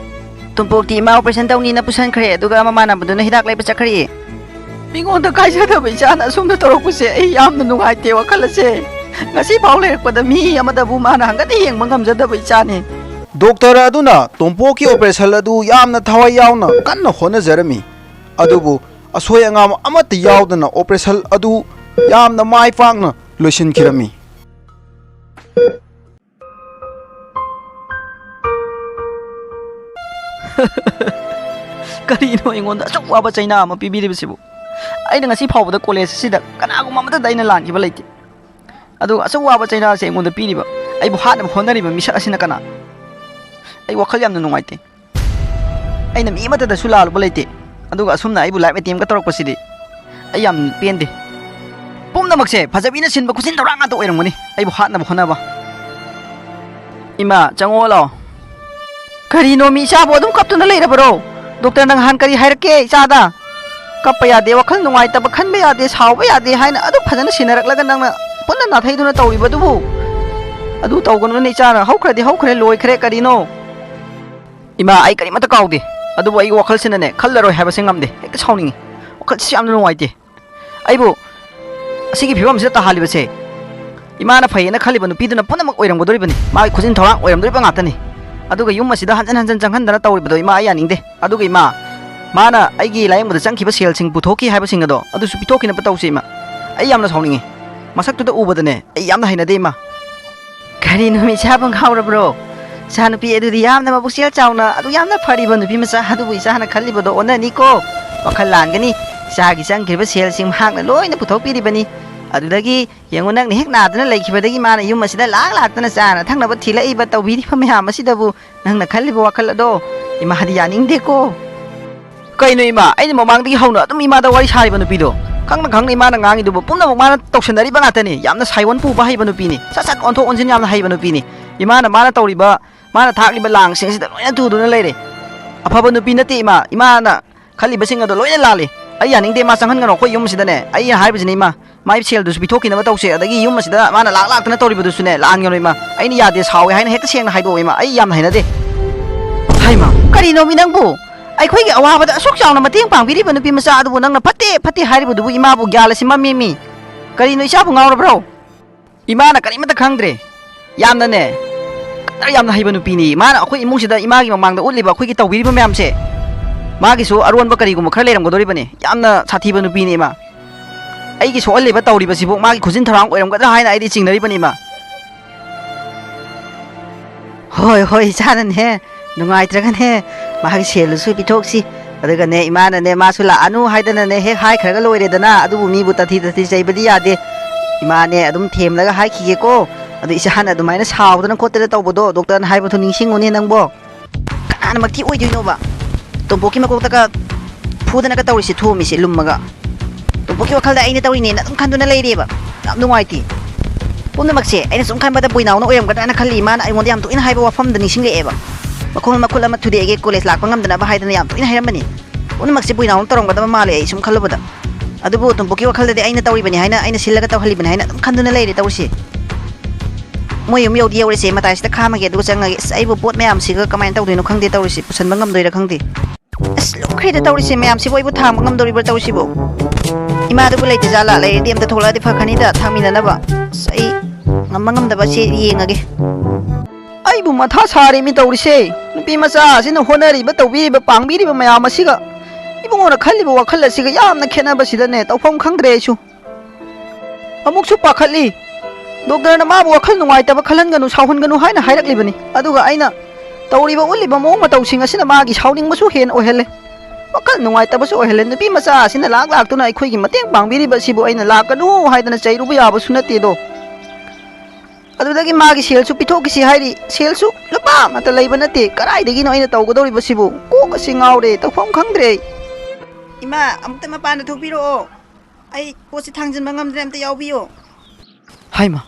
ꯇꯣꯝꯄꯣꯛꯇꯤ ꯏꯃꯥ operation ꯇꯧꯅꯤꯅ ꯄꯨꯁꯟꯈ꯭ꯔꯦ, ꯑꯗꯨꯒ ꯃꯃꯥꯟꯅꯕꯗꯨꯅ ꯍꯤꯗꯥꯛ ꯂꯩꯕ ꯆꯠꯈ꯭ꯔꯦ꯫ ꯃꯤꯉꯣꯟꯗ ꯀꯥꯏꯖꯗꯕ ꯏꯆꯥꯅ ꯑꯁꯨꯝꯅ ꯇꯧꯔꯛꯄꯁꯦ ꯑꯩ ꯌꯥꯝꯅ ꯅꯨꯡꯉꯥꯏꯇꯦ ꯋꯥꯈꯜ ꯑꯁꯦ꯫ ꯉꯁꯤ ꯐꯥꯎ ꯂꯩꯔꯛꯄꯗ ꯃꯤ ꯑꯃꯗꯕꯨ ꯃꯥꯅ ꯍꯪꯒꯠꯅ ꯌꯦꯡꯕ ꯉꯝꯖꯗꯕ ꯏꯆꯥꯅꯤ꯫ ꯗꯣꯛꯇꯔ ꯑꯗꯨꯅ ꯇꯣꯝꯄꯣꯛꯀꯤ operation ꯑꯗꯨ ꯌꯥꯝꯅ ꯊꯋꯥꯏ ꯌꯥꯎꯅ ꯀꯟꯅ ꯍꯣꯠꯅꯖꯔꯝꯃꯤ꯫ ꯑꯗꯨꯕꯨ ꯑꯁꯣꯏ ꯑꯉꯥꯝ ꯑꯃꯠꯇ ꯌꯥꯎꯗꯅ operation ꯑꯗꯨ ꯌꯥꯝꯅ ꯃꯥꯏ ꯄꯥꯛꯅ ꯂꯣꯏꯁꯤꯟꯈꯤꯔꯝꯃꯤ꯫ ꯀꯔꯤꯅꯣ ꯑꯩꯉꯣꯟꯗ ꯑꯁꯨꯛ ꯋꯥꯕ ꯆꯩꯅꯥ ꯑꯃ ꯄꯤꯕꯤꯔꯤꯕꯁꯤꯕꯨ? ꯑꯩꯅ ꯉꯁꯤ ꯐꯥꯎꯕꯗ college ꯑꯁꯤꯗ ꯀꯅꯥꯒꯨꯝꯕ ꯑꯃꯠꯇꯗ ꯑꯩꯅ ꯂꯥꯟꯈꯤꯕ ꯂꯩꯇꯦ꯫ ꯑꯗꯨꯒ ꯑꯁꯨꯛ ꯋꯥꯕ ꯆꯩꯅꯥꯁꯦ ꯑꯩꯉꯣꯟꯗ ꯄꯤꯔꯤꯕ, ꯑꯩꯕꯨ ꯍꯥꯠꯅꯕ ꯍꯣꯠꯅꯔꯤꯕ ꯃꯤꯁꯛ ꯑꯁꯤꯅ ꯀꯅꯥ? ꯑꯩ ꯋꯥꯈꯜ ꯌꯥꯝꯅ ꯅꯨꯡꯉꯥꯏꯇꯦ꯫ ꯑꯩꯅ ꯃꯤ ꯑꯃꯠꯇꯗꯁꯨ ꯂꯥꯜꯂꯨꯕ ꯂꯩꯇꯦ꯫ ꯑꯗꯨꯒ ꯑꯁꯨꯝꯅ ꯑꯩꯕꯨ life attempt ꯀ ꯇꯧꯔꯛꯄꯁꯤꯗꯤ ꯑꯩ ꯌꯥꯝ ꯄꯦꯟꯗꯦ꯫ ꯄꯨꯝꯅꯃꯛꯁꯦ ꯐꯖꯕꯤꯅ ꯁꯤꯟꯕ ꯈꯨꯠꯁꯤꯟ ꯊꯧꯔꯥꯡ ꯉꯥꯛꯇ ꯑꯣꯏꯔꯝꯒꯅꯤ, ꯑꯩꯕꯨ ꯍꯥꯠꯅꯕ ꯍꯣꯠꯅꯕ꯫ ꯏꯃꯥ, ꯆꯪꯉꯛꯑꯣ ꯂꯥꯛꯑꯣ꯫ ꯀꯔꯤꯅꯣ ꯃꯤ ꯏꯆꯥꯕꯨ ꯑꯗꯨꯝ ꯀꯞꯇꯨꯅ ꯂꯩꯔꯕꯔꯣ? ꯗꯣꯛꯇꯔꯅ ꯅꯍꯥꯟ ꯀꯔꯤ ꯍꯥꯏꯔꯛꯀꯦ ꯏꯆꯥꯗ? ꯀꯞꯄ ꯌꯥꯗꯦ, ꯋꯥꯈꯜ ꯅꯨꯡꯉꯥꯏꯇꯕ ꯈꯟꯕ ꯌꯥꯗꯦ, ꯁꯥꯎꯕ ꯌꯥꯗꯦ ꯍꯥꯏꯅ ꯑꯗꯨꯛ ꯐꯖꯅ ꯁꯤꯟꯅꯔꯛꯂꯒ ꯅꯪꯅ ꯄꯨꯟꯅ ꯅꯥꯊꯩꯗꯨꯅ ꯇꯧꯔꯤꯕꯗꯨꯕꯨ? ꯑꯗꯨ ꯇꯧꯒꯅꯨꯅꯦ ꯏꯆꯥꯅ, ꯍꯧꯈ꯭ꯔꯗꯤ ꯍꯧꯈ꯭ꯔꯦ, ꯂꯣꯏꯈ꯭ꯔꯦ, ꯀꯔꯤꯅꯣ? ꯏꯃꯥ, ꯑꯩ ꯀꯔꯤꯃꯠꯇ ꯀꯥꯎꯗꯦ, ꯑꯗꯨꯕꯨ ꯑꯩꯒꯤ ꯋꯥꯈꯜꯁꯤꯅꯅꯦ ꯈꯜꯂꯔꯣꯏ ꯍꯥꯏꯕꯁꯦ ꯉꯝꯗꯦ, ꯍꯦꯛꯇ ꯁꯥꯎꯅꯤꯡꯉꯤ꯫ ꯋꯥꯈꯜꯁꯤ ꯌꯥꯝꯅ ꯅꯨꯡꯉꯥꯏꯇꯦ꯫ ꯑꯩꯕꯨ ꯑꯁꯤꯒꯤ ꯐꯤꯕꯝꯁꯤꯗ ꯇꯥꯍꯜꯂꯤꯕꯁꯦ ꯏꯃꯥꯅ ꯐꯩꯌꯦꯅ ꯈꯜꯂꯤꯕ ꯅꯨꯄꯤꯗꯨꯅ ꯄꯨꯝꯅꯃꯛ ꯑꯣꯏꯔꯝꯒꯗꯧꯔꯤꯕꯅꯤ, ꯃꯥꯒꯤ ꯈꯨꯖꯤꯟ ꯊꯧꯔꯥꯡ ꯑꯣꯏꯔꯝꯗꯧꯔꯤꯕ ꯉꯥꯛꯇꯅꯤ꯫ ꯑꯗꯨꯒ ꯌꯨꯝ ꯑꯁꯤꯗ ꯍꯟꯖꯤꯟ ꯍꯟꯖꯤꯟ ꯆꯪꯍꯟꯗꯅ ꯇꯧꯔꯤꯕꯗꯣ ꯏꯃꯥ ꯑꯩ ꯌꯥꯅꯤꯡꯗꯦ꯫ ꯑꯗꯨꯒ ꯏꯃꯥ, ꯃꯥꯅ ꯑꯩꯒꯤ ꯂꯥꯌꯦꯡꯕꯗ ꯆꯪꯈꯤꯕ ꯁꯦꯜꯁꯤꯡ ꯄꯨꯊꯣꯛꯈꯤ ꯍꯥꯏꯕꯁꯤꯡ ꯑꯗꯣ ꯑꯗꯨꯁꯨ ꯄꯤꯊꯣꯛꯈꯤꯅꯕ ꯇꯧꯁꯤ ꯏꯃꯥ꯫ ꯑꯩ ꯌꯥꯝꯅ ꯁꯥꯎꯅꯤꯡꯉꯤ꯫ ꯃꯁꯛꯇꯨꯗ ꯎꯕꯗꯅꯦ ꯑꯩ ꯌꯥꯝꯅ ꯍꯩꯅꯗꯦ ꯏꯃꯥ꯫ ꯀꯔꯤꯅꯣ ꯏꯆꯥꯕꯨ ꯉꯥꯎꯔꯕ꯭ꯔꯣ? ꯏꯆꯥꯅꯨꯄꯤ ꯑꯗꯨꯗꯤ ꯌꯥꯝꯅ ꯃꯕꯨꯛꯆꯦꯜ ꯆꯥꯎꯅ, ꯑꯗꯨ ꯌꯥꯝꯅ ꯐꯔꯤꯕ ꯅꯨꯄꯤ ꯃꯆꯥ, ꯑꯗꯨꯕꯨ ꯏꯆꯥꯅ ꯈꯜꯂꯤꯕꯗꯣ ꯑꯣꯟꯅꯅꯤꯀꯣ꯫ ꯋꯥꯈꯜ ꯂꯥꯟꯒꯅꯤ꯫ ꯏꯆꯥꯒꯤ ꯆꯪꯈ꯭ꯔꯤꯕ ꯁꯦꯜꯁꯤꯡ ꯃꯍꯥꯛꯅ ꯂꯣꯏꯅ ꯄꯨꯊꯣꯛꯄꯤꯔꯤꯕꯅꯤ꯫ ꯑꯗꯨꯗꯒꯤ ꯌꯦꯡꯉꯨ, ꯅꯪꯅ ꯍꯦꯛ ꯅꯥꯗꯨꯅ ꯂꯩꯈꯤꯕꯗꯒꯤ ꯃꯥꯅ ꯌꯨꯝ ꯑꯁꯤꯗ ꯂꯥꯛ ꯂꯥꯛꯇꯅ ꯆꯥꯅ ꯊꯛꯅꯕ ꯊꯤꯜꯂꯛꯏꯕ, ꯇꯧꯕꯤꯔꯤꯕ ꯃꯌꯥꯝ ꯑꯁꯤꯗꯕꯨ ꯅꯪꯅ ꯈꯜꯂꯤꯕ ꯋꯥꯈꯜ ꯑꯗꯣ ꯏꯃꯥꯗꯤ ꯌꯥꯅꯤꯡꯗꯦꯀꯣ꯫ ꯀꯩꯅꯣ ꯏꯃꯥ? ꯑꯩꯅ ꯃꯃꯥꯡꯗꯒꯤ ꯍꯧꯅ ꯑꯗꯨꯝ ꯏꯃꯥꯗ ꯋꯥꯔꯤ ꯁꯥꯔꯤꯕ ꯅꯨꯄꯤꯗꯣ, ꯈꯪꯅ ꯈꯪꯅ ꯏꯃꯥꯅ ꯉꯥꯡꯉꯤꯗꯨꯕꯨ ꯄꯨꯝꯅꯃꯛ ꯃꯥꯅ ꯇꯧꯁꯟꯅꯔꯤꯕ ꯉꯥꯛꯇꯅꯤ꯫ ꯌꯥꯝꯅ ꯁꯥꯏꯑꯣꯟ ꯄꯨꯕ ꯍꯩꯕ ꯅꯨꯄꯤꯅꯤ, ꯁꯠ ꯁꯠ ꯑꯣꯟꯊꯣꯛ ꯑꯣꯟꯁꯤꯟ ꯌꯥꯝꯅ ꯍꯩꯕ ꯅꯨꯄꯤꯅꯤ꯫ ꯏꯃꯥꯅ, ꯃꯥꯅ ꯇꯧꯔꯤꯕ, ꯃꯥꯅ ꯊꯥꯛꯂꯤꯕ ꯂꯥꯡꯁꯤꯡꯁꯤꯗ ꯂꯣꯏꯅ ꯇꯨꯗꯨꯅ ꯂꯩꯔꯦ꯫ ꯑꯐꯕ ꯅꯨꯄꯤ ꯅꯠꯇꯦ ꯏꯃꯥ꯫ ꯏꯃꯥꯅ ꯈꯜꯂꯤꯕꯁꯤꯡ ꯑꯗꯣ ꯂꯣꯏꯅ ꯂꯥꯜꯂꯤ꯫ ꯑꯩ ꯌꯥꯅꯤꯡꯗꯦ ꯃꯥ ꯆꯪꯍꯟꯒꯅꯨ ꯑꯩꯈꯣꯏ ꯌꯨꯝ ꯑꯁꯤꯗꯅꯦ꯫ ꯑꯩꯅ ꯍꯥꯏꯕꯁꯤꯅꯤ ꯏꯃꯥ, ꯃꯥꯏ ꯁꯦꯜꯗꯨꯁꯨ ꯄꯤꯊꯣꯛꯈꯤꯅꯕ ꯇꯧꯁꯦ, ꯑꯗꯒꯤ ꯌꯨꯝ ꯑꯁꯤꯗ ꯃꯥꯅ ꯂꯥꯛ ꯂꯥꯛꯇꯅ ꯇꯧꯔꯤꯕꯗꯨꯁꯨꯅꯦ ꯂꯥꯟꯒꯅꯨ ꯏꯃꯥ꯫ ꯑꯩꯅ ꯌꯥꯗꯦ, ꯁꯥꯎꯋꯦ ꯍꯥꯏꯅ ꯍꯦꯛꯇ ꯁꯦꯡꯅ ꯍꯥꯏꯗꯣꯛꯑꯣ ꯏꯃꯥ, ꯑꯩ ꯌꯥꯝꯅ ꯍꯩꯅꯗꯦ꯫ ꯍꯩꯃꯥ, ꯀꯔꯤꯅꯣꯃꯤ ꯅꯪꯕꯨ? ꯑꯩꯈꯣꯏꯒꯤ ꯑꯋꯥꯕꯗ ꯑꯁꯨꯛ ꯆꯥꯎꯅ ꯃꯇꯦꯡ ꯄꯥꯡꯕꯤꯔꯤꯕ ꯅꯨꯄꯤ ꯃꯆꯥ ꯑꯗꯨꯕꯨ ꯅꯪꯅ ꯐꯠꯇꯦ, ꯐꯠꯇꯦ ꯍꯥꯏꯔꯤꯕꯗꯨꯕꯨ ꯏꯃꯥꯕꯨ ꯒ꯭ꯌꯥꯟ ꯑꯁꯤ ꯃꯝꯃꯤꯃꯤ꯫ ꯀꯔꯤꯅꯣ, ꯏꯆꯥꯕꯨ ꯉꯥꯎꯔꯕ꯭ꯔꯣ? ꯏꯃꯥꯅ ꯀꯔꯤꯃꯠꯇ ꯈꯪꯗ꯭ꯔꯦ꯫ ꯌꯥꯝꯅꯅꯦ, ꯀꯗꯔ ꯌꯥꯝꯅ ꯍꯩꯕ ꯅꯨꯄꯤꯅꯤ꯫ ꯃꯥꯅ ꯑꯩꯈꯣꯏ ꯏꯃꯨꯡꯁꯤꯗ ꯏꯃꯥꯒꯤ ꯃꯃꯥꯡꯗ ꯎꯠꯂꯤꯕ ꯑꯩꯈꯣꯏꯒꯤ ꯇꯧꯕꯤꯔꯤꯕ ꯃꯌꯥꯝꯁꯦ, ꯃꯥꯒꯤꯁꯨ ꯑꯔꯣꯟꯕ ꯀꯔꯤꯒꯨꯝꯕ ꯈꯔ ꯂꯩꯔꯝꯒꯗꯧꯔꯤꯕꯅꯤ꯫ ꯌꯥꯝꯅ ꯁꯥꯊꯤꯕ ꯅꯨꯄꯤꯅꯤ ꯏꯃꯥ꯫ ꯑꯩꯒꯤ ꯁꯣꯛꯍꯜꯂꯤꯕ ꯇꯧꯔꯤꯕꯁꯤꯕꯨ ꯃꯥꯒꯤ ꯈꯨꯖꯤꯟ ꯊꯧꯔꯥꯡ ꯑꯣꯏꯔꯝꯒꯗ꯭ꯔꯥ ꯍꯥꯏꯅ ꯑꯩꯗꯤ ꯆꯤꯡꯅꯔꯤꯕꯅꯤ ꯏꯃꯥ꯫ ꯍꯣꯏ, ꯍꯣꯏ, ꯏꯆꯥꯅꯅꯦ, ꯅꯨꯡꯉꯥꯏꯇ꯭ꯔꯒꯅꯦ, ꯃꯥꯒꯤ ꯁꯦꯜꯗꯨꯁꯨ ꯄꯤꯊꯣꯛꯁꯤ꯫ ꯑꯗꯨꯒꯅꯦ, ꯏꯃꯥꯅꯅꯦ, ꯃꯥꯁꯨ ꯂꯥꯛꯑꯅꯨ ꯍꯥꯏꯗꯅꯅꯦ ꯍꯦꯛ ꯍꯥꯏꯈ꯭ꯔꯒ ꯂꯣꯏꯔꯦꯗꯅ꯫ ꯑꯗꯨꯕꯨ ꯃꯤꯕꯨ ꯇꯥꯊꯤ ꯇꯥꯊꯤ ꯆꯩꯕꯗꯤ ꯌꯥꯗꯦ꯫ ꯏꯃꯥꯅꯦ, ꯑꯗꯨꯝ ꯊꯦꯝꯂꯒ ꯍꯥꯏꯈꯤꯒꯦꯀꯣ꯫ ꯑꯗꯨ ꯏꯆꯥꯅ ꯑꯗꯨꯃꯥꯏꯅ ꯁꯥꯎꯗꯅ ꯈꯣꯠꯇꯅ ꯇꯧꯕꯗꯣ ꯗꯣꯛꯇꯔꯅ ꯍꯥꯏꯕꯗꯣ ꯅꯤꯡꯁꯤꯡꯉꯨꯅꯦ ꯅꯪꯕꯣ꯫ ꯀꯅꯥꯅꯃꯛꯇꯤ ꯑꯣꯏꯗꯣꯏꯅꯣꯕ? ꯇꯣꯝꯄꯣꯛꯀꯤ ꯃꯀꯣꯛꯇꯒ ꯐꯨꯗꯅꯒ ꯇꯧꯔꯤꯁꯦ, ꯊꯣꯝꯃꯤꯁꯦ ꯂꯨꯝꯃꯒ꯫ ꯇꯣꯝꯄꯣꯛꯀꯤ ꯋꯥꯈꯜꯗ ꯑꯩꯅ ꯇꯧꯔꯤꯅꯦꯅ ꯑꯗꯨꯝ ꯈꯟꯗꯨꯅ ꯂꯩꯔꯦꯕ꯫ ꯌꯥꯝ ꯅꯨꯡꯉꯥꯏꯇꯦ꯫ ꯄꯨꯝꯅꯃꯛꯁꯦ ꯑꯩꯅ ꯁꯨꯝ ꯈꯟꯕꯗ ꯕꯣꯏꯅꯥꯎꯅ ꯑꯣꯏꯔꯝꯒꯗ꯭ꯔꯥꯅ ꯈꯜꯂꯤ꯫ ꯃꯥꯅ ꯑꯩꯉꯣꯟꯗ ꯌꯥꯝ ꯇꯣꯏꯅ ꯍꯥꯏꯕ ꯋꯥꯐꯝꯗ ꯅꯤꯡꯁꯤꯡꯂꯛꯑꯦꯕ꯫ ꯃꯈꯣꯡ ꯃꯈꯨꯠ ꯑꯃ ꯊꯨꯗꯦꯛꯑꯒꯦ, ꯀꯣꯂꯦꯖ ꯂꯥꯛꯄ ꯉꯝꯗꯅꯕ ꯍꯥꯏꯗꯅ ꯌꯥꯝ ꯇꯣꯏꯅ ꯍꯥꯏꯔꯝꯕꯅꯤ꯫ ꯄꯨꯝꯅꯃꯛꯁꯦ ꯕꯣꯏꯅꯥꯎꯅ ꯇꯧꯔꯝꯒꯗꯕ ꯃꯥꯜꯂꯦ ꯑꯩ ꯁꯨꯝ ꯈꯜꯂꯨꯕꯗ꯫ ꯑꯗꯨꯕꯨ ꯇꯣꯝꯄꯣꯛꯀꯤ ꯋꯥꯈꯜꯗꯗꯤ ꯑꯩꯅ ꯇꯧꯔꯤꯕꯅꯤ ꯍꯥꯏꯅ, ꯑꯩꯅ ꯁꯤꯜꯂꯒ ꯇꯧꯍꯜꯂꯤꯕꯅꯤ ꯍꯥꯏꯅ ꯑꯗꯨꯝ ꯈꯟꯗꯨꯅ ꯂꯩꯔꯦ ꯇꯧꯔꯤꯁꯦ꯫ ꯃꯣꯏ ꯌꯨꯝ ꯌꯧꯗꯤ ꯌꯧꯔꯦꯁꯦ, ꯃꯇꯥꯏꯁꯤꯗ ꯈꯥꯝꯃꯒꯦ ꯑꯗꯨꯒ ꯆꯪꯉꯒꯦ꯫ ꯑꯁ, ꯑꯩꯕꯨ ꯄꯣꯠ ꯃꯌꯥꯝꯁꯤꯒ ꯀꯃꯥꯏꯅ ꯇꯧꯗꯣꯏꯅꯣ ꯈꯪꯗꯦ ꯇꯧꯔꯤꯁꯦ, ꯄꯨꯁꯟꯕ ꯉꯝꯗꯣꯏꯔꯥ ꯈꯪꯗꯦ꯫ ꯑꯁ, ꯂꯨꯝꯈ꯭ꯔꯦꯗ ꯇꯧꯔꯤꯁꯦ ꯃꯌꯥꯝꯁꯤꯕꯨ, ꯑꯩꯕꯨ ꯊꯥꯡꯕ ꯉꯝꯗꯧꯔꯤꯕ꯭ꯔꯥ ꯇꯧꯔꯤꯁꯤꯕꯨ? ꯏꯃꯥꯗꯨꯕꯨ ꯂꯩꯇ ꯖꯥꯠꯂꯥ? ꯂꯩꯔꯗꯤ ꯑꯝꯇ ꯊꯣꯛꯂꯛꯑꯗꯤ ꯐꯈ꯭ꯔꯅꯤꯗ ꯊꯥꯡꯃꯤꯟꯅꯅꯕ꯫ ꯑꯁ, ꯑꯩ ꯉꯝꯕ ꯉꯝꯗꯕ ꯁꯤ ꯌꯦꯡꯉꯒꯦ꯫ ꯑꯩꯕꯨ ꯃꯊꯥ ꯁꯥꯔꯦꯃꯤ ꯇꯧꯔꯤꯁꯦ꯫ ꯅꯨꯄꯤ ꯃꯆꯥ ꯑꯁꯤꯅ ꯍꯣꯠꯅꯔꯤꯕ, ꯇꯧꯕꯤꯔꯤꯕ, ꯄꯥꯡꯕꯤꯔꯤꯕ ꯃꯌꯥꯝ ꯑꯁꯤꯒ ꯏꯕꯨꯡꯉꯣꯅ ꯈꯜꯂꯤꯕ ꯋꯥꯈꯜ ꯑꯁꯤꯒ ꯌꯥꯝꯅ ꯈꯦꯠꯅꯕꯁꯤꯗꯅꯦ ꯇꯧꯐꯝ ꯈꯪꯗ꯭ꯔꯦ ꯑꯩꯁꯨ꯫ ꯑꯃꯨꯛꯁꯨ ꯄꯥꯈꯠꯂꯤ꯫ ꯗꯣꯛꯇꯔꯅ ꯃꯥꯕꯨ ꯋꯥꯈꯜ ꯅꯨꯡꯉꯥꯏꯇꯕ ꯈꯜꯍꯟꯒꯅꯨ, ꯁꯥꯎꯍꯟꯒꯅꯨ ꯍꯥꯏꯅ ꯍꯥꯏꯔꯛꯂꯤꯕꯅꯤ꯫ ꯑꯗꯨꯒ ꯑꯩꯅ ꯇꯧꯔꯤꯕ ꯎꯠꯂꯤꯕ ꯃꯑꯣꯡ ꯃꯇꯧꯁꯤꯡ ꯑꯁꯤꯅ ꯃꯥꯒꯤ ꯁꯥꯎꯅꯤꯡꯕꯁꯨ ꯍꯦꯟꯅ ꯑꯣꯏꯍꯜꯂꯦ꯫ ꯋꯥꯈꯜ ꯅꯨꯡꯉꯥꯏꯇꯕꯁꯨ ꯑꯣꯏꯍꯜꯂꯦ꯫ ꯅꯨꯄꯤ ꯃꯆꯥ ꯑꯁꯤꯅ ꯂꯥꯛ ꯂꯥꯛꯇꯨꯅ ꯑꯩꯈꯣꯏꯒꯤ ꯃꯇꯦꯡ ꯄꯥꯡꯕꯤꯔꯤꯕ ꯑꯁꯤꯕꯨ ꯑꯩꯅ ꯂꯥꯛꯀꯅꯨ ꯍꯥꯏꯗꯅ ꯆꯩꯔꯨꯕ ꯌꯥꯕꯁꯨ ꯅꯠꯇꯦꯗꯣ꯫ ꯑꯗꯨꯗꯒꯤ ꯃꯥꯒꯤ ꯁꯦꯜꯁꯨ ꯄꯤꯊꯣꯛꯈꯤꯁꯤ ꯍꯥꯏꯔꯤ꯫ ꯁꯦꯜꯁꯨ ꯂꯨꯄꯥ ꯑꯃꯠꯇ ꯂꯩꯕ ꯅꯠꯇꯦ꯫ ꯀꯗꯥꯏꯗꯒꯤꯅꯣ ꯑꯩꯅ ꯇꯧꯒꯗꯧꯔꯤꯕꯁꯤꯕꯨ? ꯀꯣꯛ ꯑꯁꯤ ꯉꯥꯎꯔꯦ, ꯇꯧꯐꯝ ꯈꯪꯗ꯭ꯔꯦ ꯑꯩ꯫ ꯏꯃꯥ, ꯑꯃꯨꯛꯇ ꯃꯄꯥꯟꯗ ꯊꯣꯛꯄꯤꯔꯛꯑꯣ꯫ ꯑꯩ ꯄꯣꯠꯁꯤ ꯊꯥꯡꯖꯤꯟꯕ ꯉꯝꯗ꯭ꯔꯦ, ꯑꯝꯇ ꯌꯥꯎꯕꯤꯌꯣ꯫ ꯍꯥꯏꯃ,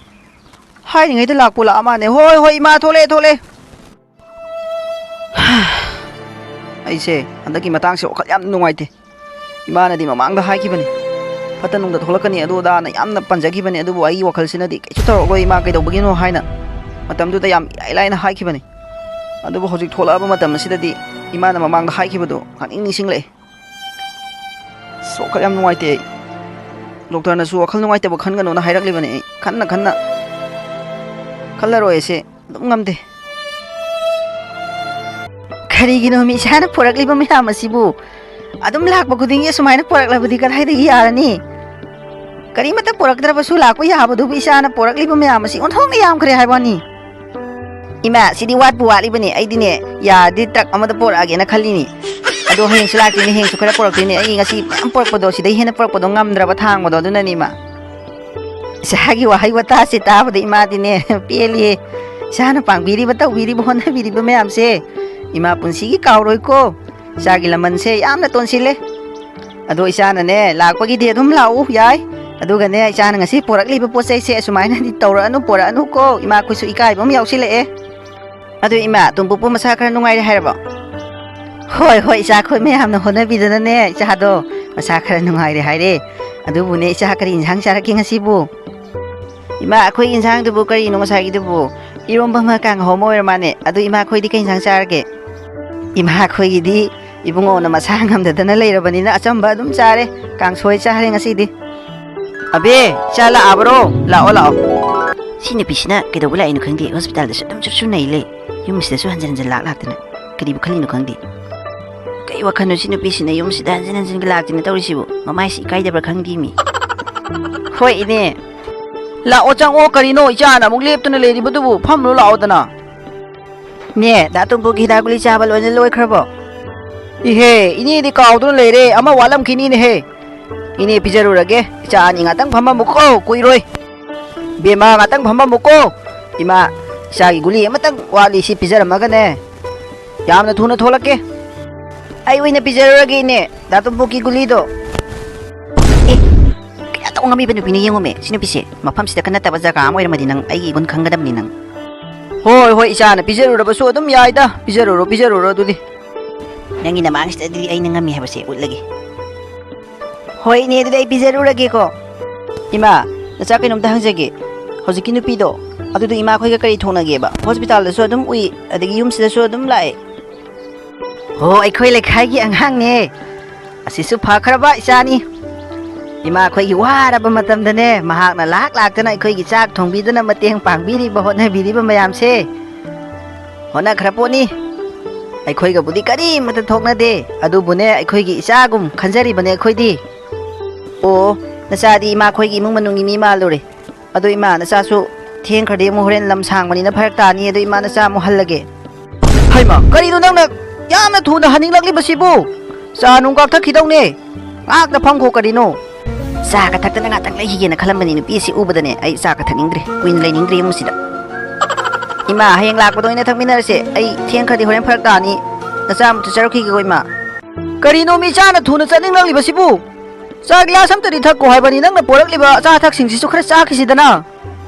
ꯍꯥꯏꯔꯤꯉꯩꯗ ꯂꯥꯛꯄꯨ ꯂꯥꯛꯑ ꯃꯥꯅꯦ꯫ ꯍꯣꯏ, ꯍꯣꯏ, ꯏꯃꯥ, ꯊꯣꯛꯂꯛꯑꯦ, ꯊꯣꯛꯂꯛꯑꯦ꯫ ꯑꯩꯁꯦ ꯍꯟꯗꯛꯀꯤ ꯃꯇꯥꯡꯁꯦ ꯋꯥꯈꯜ ꯌꯥꯝ ꯅꯨꯡꯉꯥꯏꯇꯦ꯫ ꯏꯃꯥꯅꯗꯤ ꯃꯃꯥꯡꯗ ꯍꯥꯏꯈꯤꯕꯅꯤ, "ꯐꯠꯇ ꯅꯨꯡꯗ ꯊꯣꯛꯂꯛꯀꯅꯤ, ꯑꯗꯨ ꯑꯗꯥꯅ" ꯌꯥꯝꯅ ꯄꯟꯖꯈꯤꯕꯅꯤ꯫ ꯑꯗꯨꯕꯨ ꯑꯩꯒꯤ ꯋꯥꯈꯜꯁꯤꯅꯗꯤ "ꯀꯩꯁꯨ ꯇꯧꯔꯛꯂꯣꯏ ꯏꯃꯥ, ꯀꯩꯗꯧꯕꯒꯤꯅꯣ?" ꯍꯥꯏꯅ ꯃꯇꯝꯗꯨꯗ ꯌꯥꯝ ꯏꯔꯥꯏ ꯂꯥꯏꯅ ꯍꯥꯏꯈꯤꯕꯅꯤ꯫ ꯑꯗꯨꯕꯨ ꯍꯧꯖꯤꯛ ꯊꯣꯛꯂꯛꯑꯕ ꯃꯇꯝ ꯑꯁꯤꯗꯗꯤ ꯏꯃꯥꯅ ꯃꯃꯥꯡꯗ ꯍꯥꯏꯈꯤꯕꯗꯣ ꯈꯪꯅꯤꯡ ꯅꯤꯡꯁꯤꯡꯂꯛꯑꯦ꯫ ꯑꯁ, ꯋꯥꯈꯜ ꯌꯥꯝ ꯅꯨꯡꯉꯥꯏꯇꯦ ꯑꯩ꯫ ꯗꯣꯛꯇꯔꯅꯁꯨ ꯋꯥꯈꯜ ꯅꯨꯡꯉꯥꯏꯇꯕ ꯈꯟꯒꯅꯣꯅ ꯍꯥꯏꯔꯛꯂꯤꯕꯅꯦ꯫ ꯑꯩ ꯈꯟꯅ ꯈꯟꯅ ꯈꯜꯂꯔꯣꯏꯁꯦ ꯑꯗꯨꯝ ꯉꯝꯗꯦ꯫ ꯀꯔꯤꯒꯤꯅꯣ ꯃꯤ ꯏꯁꯥꯅ ꯄꯨꯔꯛꯂꯤꯕ ꯃꯌꯥꯝ ꯑꯁꯤꯕꯨ ꯑꯗꯨꯝ ꯂꯥꯛꯄ ꯈꯨꯗꯤꯡꯒꯤ ꯑꯁꯨꯃꯥꯏꯅ ꯄꯨꯔꯛꯂꯕꯗꯤ ꯀꯗꯥꯏꯗꯒꯤ ꯌꯥꯔꯅꯤ? ꯀꯔꯤꯃꯠꯇ ꯄꯨꯔꯛꯇ꯭ꯔꯕꯁꯨ ꯂꯥꯛꯄ ꯌꯥꯕꯗꯨꯕꯨ ꯏꯆꯥꯅ ꯄꯨꯔꯛꯂꯤꯕ ꯃꯌꯥꯝ ꯑꯁꯤ ꯑꯣꯟꯊꯣꯛꯅ ꯌꯥꯝꯈ꯭ꯔꯦ ꯍꯥꯏꯕ ꯋꯥꯅꯤ꯫ ꯏꯃꯥ, ꯁꯤꯗꯤ ꯋꯥꯠꯄꯨ ꯋꯥꯠꯂꯤꯕꯅꯦ꯫ ꯑꯩꯗꯤꯅꯦ, ꯌꯥꯔꯗꯤ ꯇ꯭ꯔꯛ ꯑꯃꯗ ꯄꯨꯔꯛꯑꯒꯦꯅ ꯈꯜꯂꯤꯅꯤ꯫ ꯑꯗꯣ ꯍꯌꯦꯡꯁꯨ ꯂꯥꯛꯇꯣꯏꯅꯦ, ꯍꯌꯦꯡꯁꯨ ꯈꯔ ꯄꯨꯔꯛꯇꯣꯏꯅꯦ꯫ ꯑꯩ ꯉꯁꯤ ꯃꯌꯥꯝ ꯄꯨꯔꯛꯄꯗꯣ, ꯁꯤꯗꯩ ꯍꯦꯟꯅ ꯄꯨꯔꯛꯄꯗꯣ ꯉꯝꯗ꯭ꯔꯕ ꯊꯥꯡꯕꯗꯣ, ꯑꯗꯨꯅꯅꯤ ꯏꯃꯥ꯫ ꯏꯆꯥꯒꯤ ꯋꯥꯍꯩ ꯋꯥꯇꯥꯁꯦ ꯇꯥꯕꯗ ꯏꯃꯥꯗꯤꯅꯦ ꯄꯦꯜꯂꯤꯌꯦ꯫ ꯏꯆꯥꯅ ꯄꯥꯡꯕꯤꯔꯤꯕ, ꯇꯧꯕꯤꯔꯤꯕ, ꯍꯣꯠꯅꯕꯤꯔꯤꯕ ꯃꯌꯥꯝꯁꯦ ꯏꯃꯥ ꯄꯨꯟꯁꯤꯒꯤ ꯀꯥꯎꯔꯣꯏꯀꯣ꯫ ꯏꯆꯥꯒꯤ ꯂꯃꯟꯁꯦ ꯌꯥꯝꯅ ꯇꯣꯟꯁꯤꯜꯂꯦ꯫ ꯑꯗꯣ ꯏꯆꯥꯅꯅꯦ, ꯂꯥꯛꯄꯒꯤꯗꯤ ꯑꯗꯨꯝ ꯂꯥꯛꯎ ꯌꯥꯏ꯫ ꯑꯗꯨꯒꯅꯦ, ꯏꯆꯥꯅ ꯉꯁꯤ ꯄꯣꯔꯛꯂꯤꯕ ꯄꯣꯠ ꯆꯩꯁꯦ ꯑꯁꯨꯃꯥꯏꯅꯗꯤ ꯇꯧꯔꯛꯑꯅꯨ, ꯄꯣꯔꯛꯑꯅꯨꯀꯣ꯫ ꯏꯃꯥ, ꯑꯩꯈꯣꯏꯁꯨ ꯏꯀꯥꯏꯕ ꯑꯃ ꯌꯥꯎꯁꯤꯜꯂꯛꯑꯦ꯫ ꯑꯗꯨ ꯏꯃꯥ, ꯇꯣꯝꯄꯣꯛꯄꯨ ꯃꯁꯥ ꯈꯔ ꯅꯨꯡꯉꯥꯏꯔꯦ ꯍꯥꯏꯔꯕꯣ? ꯍꯣꯏ, ꯍꯣꯏ, ꯏꯆꯥ, ꯑꯩꯈꯣꯏ ꯃꯌꯥꯝꯅ ꯍꯣꯠꯅꯕꯤꯗꯅꯅꯦ, ꯏꯆꯥꯗꯣ ꯃꯁꯥ ꯈꯔ ꯅꯨꯡꯉꯥꯏꯔꯦ ꯍꯥꯏꯔꯦ꯫ ꯑꯗꯨꯕꯨꯅꯦ, ꯏꯆꯥ, ꯀꯔꯤ ꯏꯟꯁꯥꯡ ꯆꯥꯔꯛꯀꯦ ꯉꯁꯤꯕꯨ? ꯏꯃꯥ, ꯑꯩꯈꯣꯏꯒꯤ ꯏꯟꯁꯥꯡꯗꯨꯕꯨ ꯀꯔꯤꯅꯣ ꯉꯁꯥꯏꯒꯤꯗꯨꯕꯨ? ꯏꯔꯣꯝꯕ ꯑꯃ ꯀꯥꯡꯍꯧ ꯑꯃ ꯑꯣꯏꯔ ꯃꯥꯅꯦ꯫ ꯑꯗꯨ ꯏꯃꯥ, ꯑꯩꯈꯣꯏꯗꯤ ꯀꯩ ꯏꯟꯁꯥꯡ ꯆꯥꯔꯒꯦ? ꯏꯃꯥ, ꯑꯩꯈꯣꯏꯒꯤꯗꯤ ꯏꯕꯨꯡꯉꯣꯅ ꯃꯁꯥ ꯉꯝꯗꯗꯅ ꯂꯩꯔꯕꯅꯤꯅ ꯑꯆꯝꯕ ꯑꯗꯨꯝ ꯆꯥꯔꯦ꯫ ꯀꯥꯡꯁꯣꯏ ꯆꯥꯔꯦ ꯉꯁꯤꯗꯤ꯫ ꯑꯕꯦ, ꯏꯆꯥ ꯂꯥꯛꯑꯕ꯭ꯔꯣ? ꯂꯥꯛꯑꯣ, ꯂꯥꯛꯑꯣ꯫ ꯁꯤ ꯅꯨꯄꯤꯁꯤꯅ ꯀꯩꯗꯧꯕ ꯂꯥꯛꯏꯅꯣ ꯈꯪꯗꯦ, ꯍꯣꯁꯄꯤꯇꯥꯜꯗꯁꯨ ꯑꯗꯨꯝ ꯆꯨꯔ ꯆꯨꯔ ꯅꯩ ꯂꯩ꯫ ꯌꯨꯝꯁꯤꯗꯁꯨ ꯍꯟꯖꯤꯟ ꯍꯟꯖꯤꯟ ꯂꯥꯛ ꯂꯥꯛꯇꯅ ꯀꯔꯤꯕꯨ ꯈꯜꯂꯤꯅꯣ ꯈꯪꯗꯦ꯫ ꯀꯩ ꯋꯥꯈꯜꯅꯣ ꯁꯤ ꯅꯨꯄꯤꯁꯤꯅ ꯌꯨꯝꯁꯤꯗ ꯍꯟꯖꯤꯟ ꯍꯟꯖꯤꯟꯒ ꯂꯥꯛꯇꯅ ꯇꯧꯔꯤꯁꯤꯕꯨ? ꯃꯃꯥꯏꯁꯤ ꯏꯀꯥꯏꯗꯕ꯭ꯔꯥ ꯈꯪꯗꯦ ꯃꯤ꯫ ꯍꯣꯏ, ꯏꯅꯦ꯫ ꯂꯥꯛꯑꯣ, ꯆꯪꯉꯣ꯫ ꯀꯔꯤꯅꯣ ꯏꯆꯥꯅ ꯑꯃꯨꯛ ꯂꯦꯞꯇꯨꯅ ꯂꯩꯔꯤꯕꯗꯨꯕꯨ? ꯐꯝꯂꯣ, ꯂꯥꯛꯑꯣꯗꯅ꯫ ꯅꯦ, ꯗꯥ ꯇꯣꯝꯄꯣꯛꯀꯤ ꯍꯤꯗꯥꯛ ꯒꯨꯂꯤ ꯆꯥꯕ ꯂꯣꯏꯅ ꯂꯣꯏꯈ꯭ꯔꯕꯣ? ꯏꯍꯦ, ꯏꯅꯦꯗꯤ ꯀꯥꯎꯗꯨꯅ ꯂꯩꯔꯦ꯫ ꯑꯃ ꯋꯥꯠꯂꯝꯈꯤꯅꯤꯅꯦꯍꯦ꯫ ꯏꯅꯦ ꯄꯤꯖꯔꯨꯔꯒꯦ꯫ ꯏꯆꯥ ꯑꯅꯤ ꯉꯥꯛꯇꯪ ꯐꯝꯃꯝꯃꯨꯀꯣ, ꯀꯨꯏꯔꯣꯏ꯫ ꯕꯦꯝꯃ, ꯉꯥꯛꯇꯪ ꯐꯝꯃꯝꯃꯨꯀꯣ꯫ ꯏꯃꯥ, ꯏꯆꯥꯒꯤ ꯒꯨꯂꯤ ꯑꯃꯇꯪ ꯋꯥꯠꯂꯤ, ꯁꯤ ꯄꯤꯖꯔꯝꯃꯒꯅꯦ꯫ ꯌꯥꯝꯅ ꯊꯨꯅ ꯊꯣꯛꯂꯛꯀꯦ꯫ ꯑꯩ ꯑꯣꯏꯅ ꯄꯤꯖꯔꯨꯔꯒꯦ, ꯏꯅꯦ, ꯗꯥ ꯇꯣꯝꯄꯣꯛꯀꯤ ꯒꯨꯂꯤꯗꯣ꯫ ꯑꯦ, ꯀꯌꯥ ꯇꯧ ꯉꯝꯃꯤꯕ ꯅꯨꯄꯤꯅꯣ ꯌꯦꯡꯉꯨꯃꯦ꯫ ꯁꯤ ꯅꯨꯄꯤꯁꯦ ꯃꯐꯝꯁꯤꯗ ꯈ ꯅꯠꯇꯕ ꯖꯒꯥ ꯑꯃ ꯑꯣꯏꯔꯝꯃꯗꯤ ꯅꯪ ꯑꯩꯒꯤ ꯏꯒꯨꯟ ꯈꯪꯒꯗꯕꯅꯤ ꯅꯪ꯫ ꯍꯣꯏ, ꯍꯣꯏ, ꯏꯆꯥꯅ ꯄꯤꯖꯔꯨꯔꯕꯁꯨ ꯑꯗꯨꯝ ꯌꯥꯏꯗ꯫ ꯄꯤꯖꯔꯨꯔꯣ, ꯄꯤꯖꯔꯨꯔꯣ ꯑꯗꯨꯗꯤ꯫ ꯅꯪꯒꯤ ꯅꯃꯥꯡꯁꯤꯗꯗꯤ ꯑꯩꯅ ꯉꯝꯃꯤ ꯍꯥꯏꯕꯁꯦ ꯎꯠꯂꯒꯦ꯫ ꯍꯣꯏ, ꯏꯅꯦ, ꯑꯗꯨꯗꯤ ꯑꯩ ꯄꯤꯖꯔꯨꯔꯒꯦꯀꯣ꯫ ꯏꯃꯥ, ꯅꯆꯥ ꯀꯩꯅꯣꯝꯇ ꯍꯪꯖꯒꯦ꯫ ꯍꯧꯖꯤꯛꯀꯤ ꯅꯨꯄꯤꯗꯣ, ꯑꯗꯨꯗꯣ ꯏꯃꯥꯈꯣꯏꯒ ꯀꯔꯤ ꯊꯣꯛꯅꯒꯦꯕ? ꯍꯣꯁꯄꯤꯇꯥꯜꯗꯁꯨ ꯑꯗꯨꯝ ꯎꯏ, ꯑꯗꯒꯤ ꯌꯨꯝꯁꯤꯗꯁꯨ ꯑꯗꯨꯝ ꯂꯥꯛꯑꯦ꯫ ꯍꯣ, ꯑꯩꯈꯣꯏ ꯂꯩꯀꯥꯏꯒꯤ ꯑꯉꯥꯡꯅꯦ꯫ ꯑꯁꯤꯁꯨ ꯐꯈ꯭ꯔꯕ ꯏꯆꯥꯅꯤ꯫ ꯏꯃꯥꯈꯣꯏꯒꯤ ꯋꯥꯔꯕ ꯃꯇꯝꯗꯅꯦ, ꯃꯍꯥꯛꯅ ꯂꯥꯛ ꯂꯥꯛꯇꯅ ꯑꯩꯈꯣꯏꯒꯤ ꯆꯥꯛ ꯊꯣꯡꯕꯤꯗꯨꯅ ꯃꯇꯦꯡ ꯄꯥꯡꯕꯤꯔꯤꯕ, ꯍꯣꯠꯅꯕꯤꯔꯤꯕ ꯃꯌꯥꯝꯁꯦ꯫ ꯍꯣꯠꯅꯈ꯭ꯔ ꯄꯣꯠꯅꯤ꯫ ꯑꯩꯈꯣꯏꯒꯕꯨꯗꯤ ꯀꯔꯤꯃꯠꯇ ꯊꯣꯛꯅꯗꯦ, ꯑꯗꯨꯕꯨꯅꯦ, ꯑꯩꯈꯣꯏꯒꯤ ꯏꯆꯥꯒꯨꯝ ꯈꯟꯖꯔꯤꯕꯅꯦ ꯑꯩꯈꯣꯏꯗꯤ꯫ ꯑꯣ, ꯅꯆꯥꯗꯤ ꯏꯃꯥꯈꯣꯏꯒꯤ ꯏꯃꯨꯡ ꯃꯅꯨꯡꯒꯤ ꯃꯤ ꯃꯥꯜꯂꯨꯔꯦ꯫ ꯑꯗꯣ ꯏꯃꯥ, ꯅꯆꯥꯁꯨ ꯊꯦꯡꯈ꯭ꯔꯗꯤ ꯑꯃꯨꯛ ꯍꯣꯔꯦꯟ ꯂꯝ ꯁꯥꯡꯕꯅꯤꯅ ꯐꯔꯛ ꯇꯥꯅꯤ꯫ ꯑꯗꯣ ꯏꯃꯥ, ꯅꯆꯥ ꯑꯃꯨꯛ ꯍꯜꯂꯒꯦ꯫ ꯍꯩꯃꯥ, ꯀꯔꯤꯅꯣ ꯅꯪꯅ ꯌꯥꯝꯅ ꯊꯨꯅ ꯍꯟꯅꯤꯡꯂꯛꯂꯤꯕꯁꯤꯕꯨ? ꯆꯥ ꯅꯨꯡ ꯀꯥꯛꯊꯛꯈꯤꯗꯧꯅꯦ꯫ ꯉꯥꯏꯍꯥꯛꯇ ꯐꯝꯈꯣ ꯀꯔꯤꯅꯣ? ꯆꯥꯒ ꯊꯛꯇꯅ ꯉꯥꯛꯇꯪ ꯂꯩꯈꯤꯒꯦꯅ ꯈꯜꯂꯝꯕꯅꯤ꯫ ꯅꯨꯄꯤ ꯑꯁꯤ ꯎꯕꯗꯅꯦ ꯑꯩ ꯆꯥꯒ ꯊꯛꯅꯤꯡꯗ꯭ꯔꯦ, ꯀꯨꯏꯅ ꯂꯩꯅꯤꯡꯗ꯭ꯔꯦ ꯏꯃꯨꯡꯁꯤꯗ꯫ ꯏꯃꯥ, ꯍꯌꯦꯡ ꯂꯥꯛꯄꯗ ꯑꯣꯏꯅ ꯊꯛꯃꯤꯟꯅꯔꯁꯦ꯫ ꯑꯩ ꯊꯦꯡꯈ꯭ꯔꯗꯤ ꯍꯣꯔꯦꯟ ꯐꯔꯛ ꯇꯥꯅꯤ꯫ ꯅꯆꯥ ꯑꯃꯨꯛ ꯆꯠꯆꯔꯛꯈꯤꯒꯦꯀꯣ ꯏꯃꯥ꯫ ꯀꯔꯤꯅꯣ ꯃꯤ ꯆꯥꯅ ꯊꯨꯅ ꯆꯠꯅꯤꯡꯂꯛꯂꯤꯕꯁꯤꯕꯨ? ꯆꯥ ꯒꯤꯂꯥꯁ ꯑꯝꯇꯗꯤ ꯊꯛꯀꯣ ꯍꯥꯏꯕꯅꯤ꯫ ꯅꯪꯅ ꯄꯣꯔꯛꯂꯤꯕ ꯑꯆꯥ ꯑꯊꯛꯁꯤꯡꯁꯤꯁꯨ ꯈꯔ ꯆꯥꯈꯤꯁꯤꯗꯅ꯫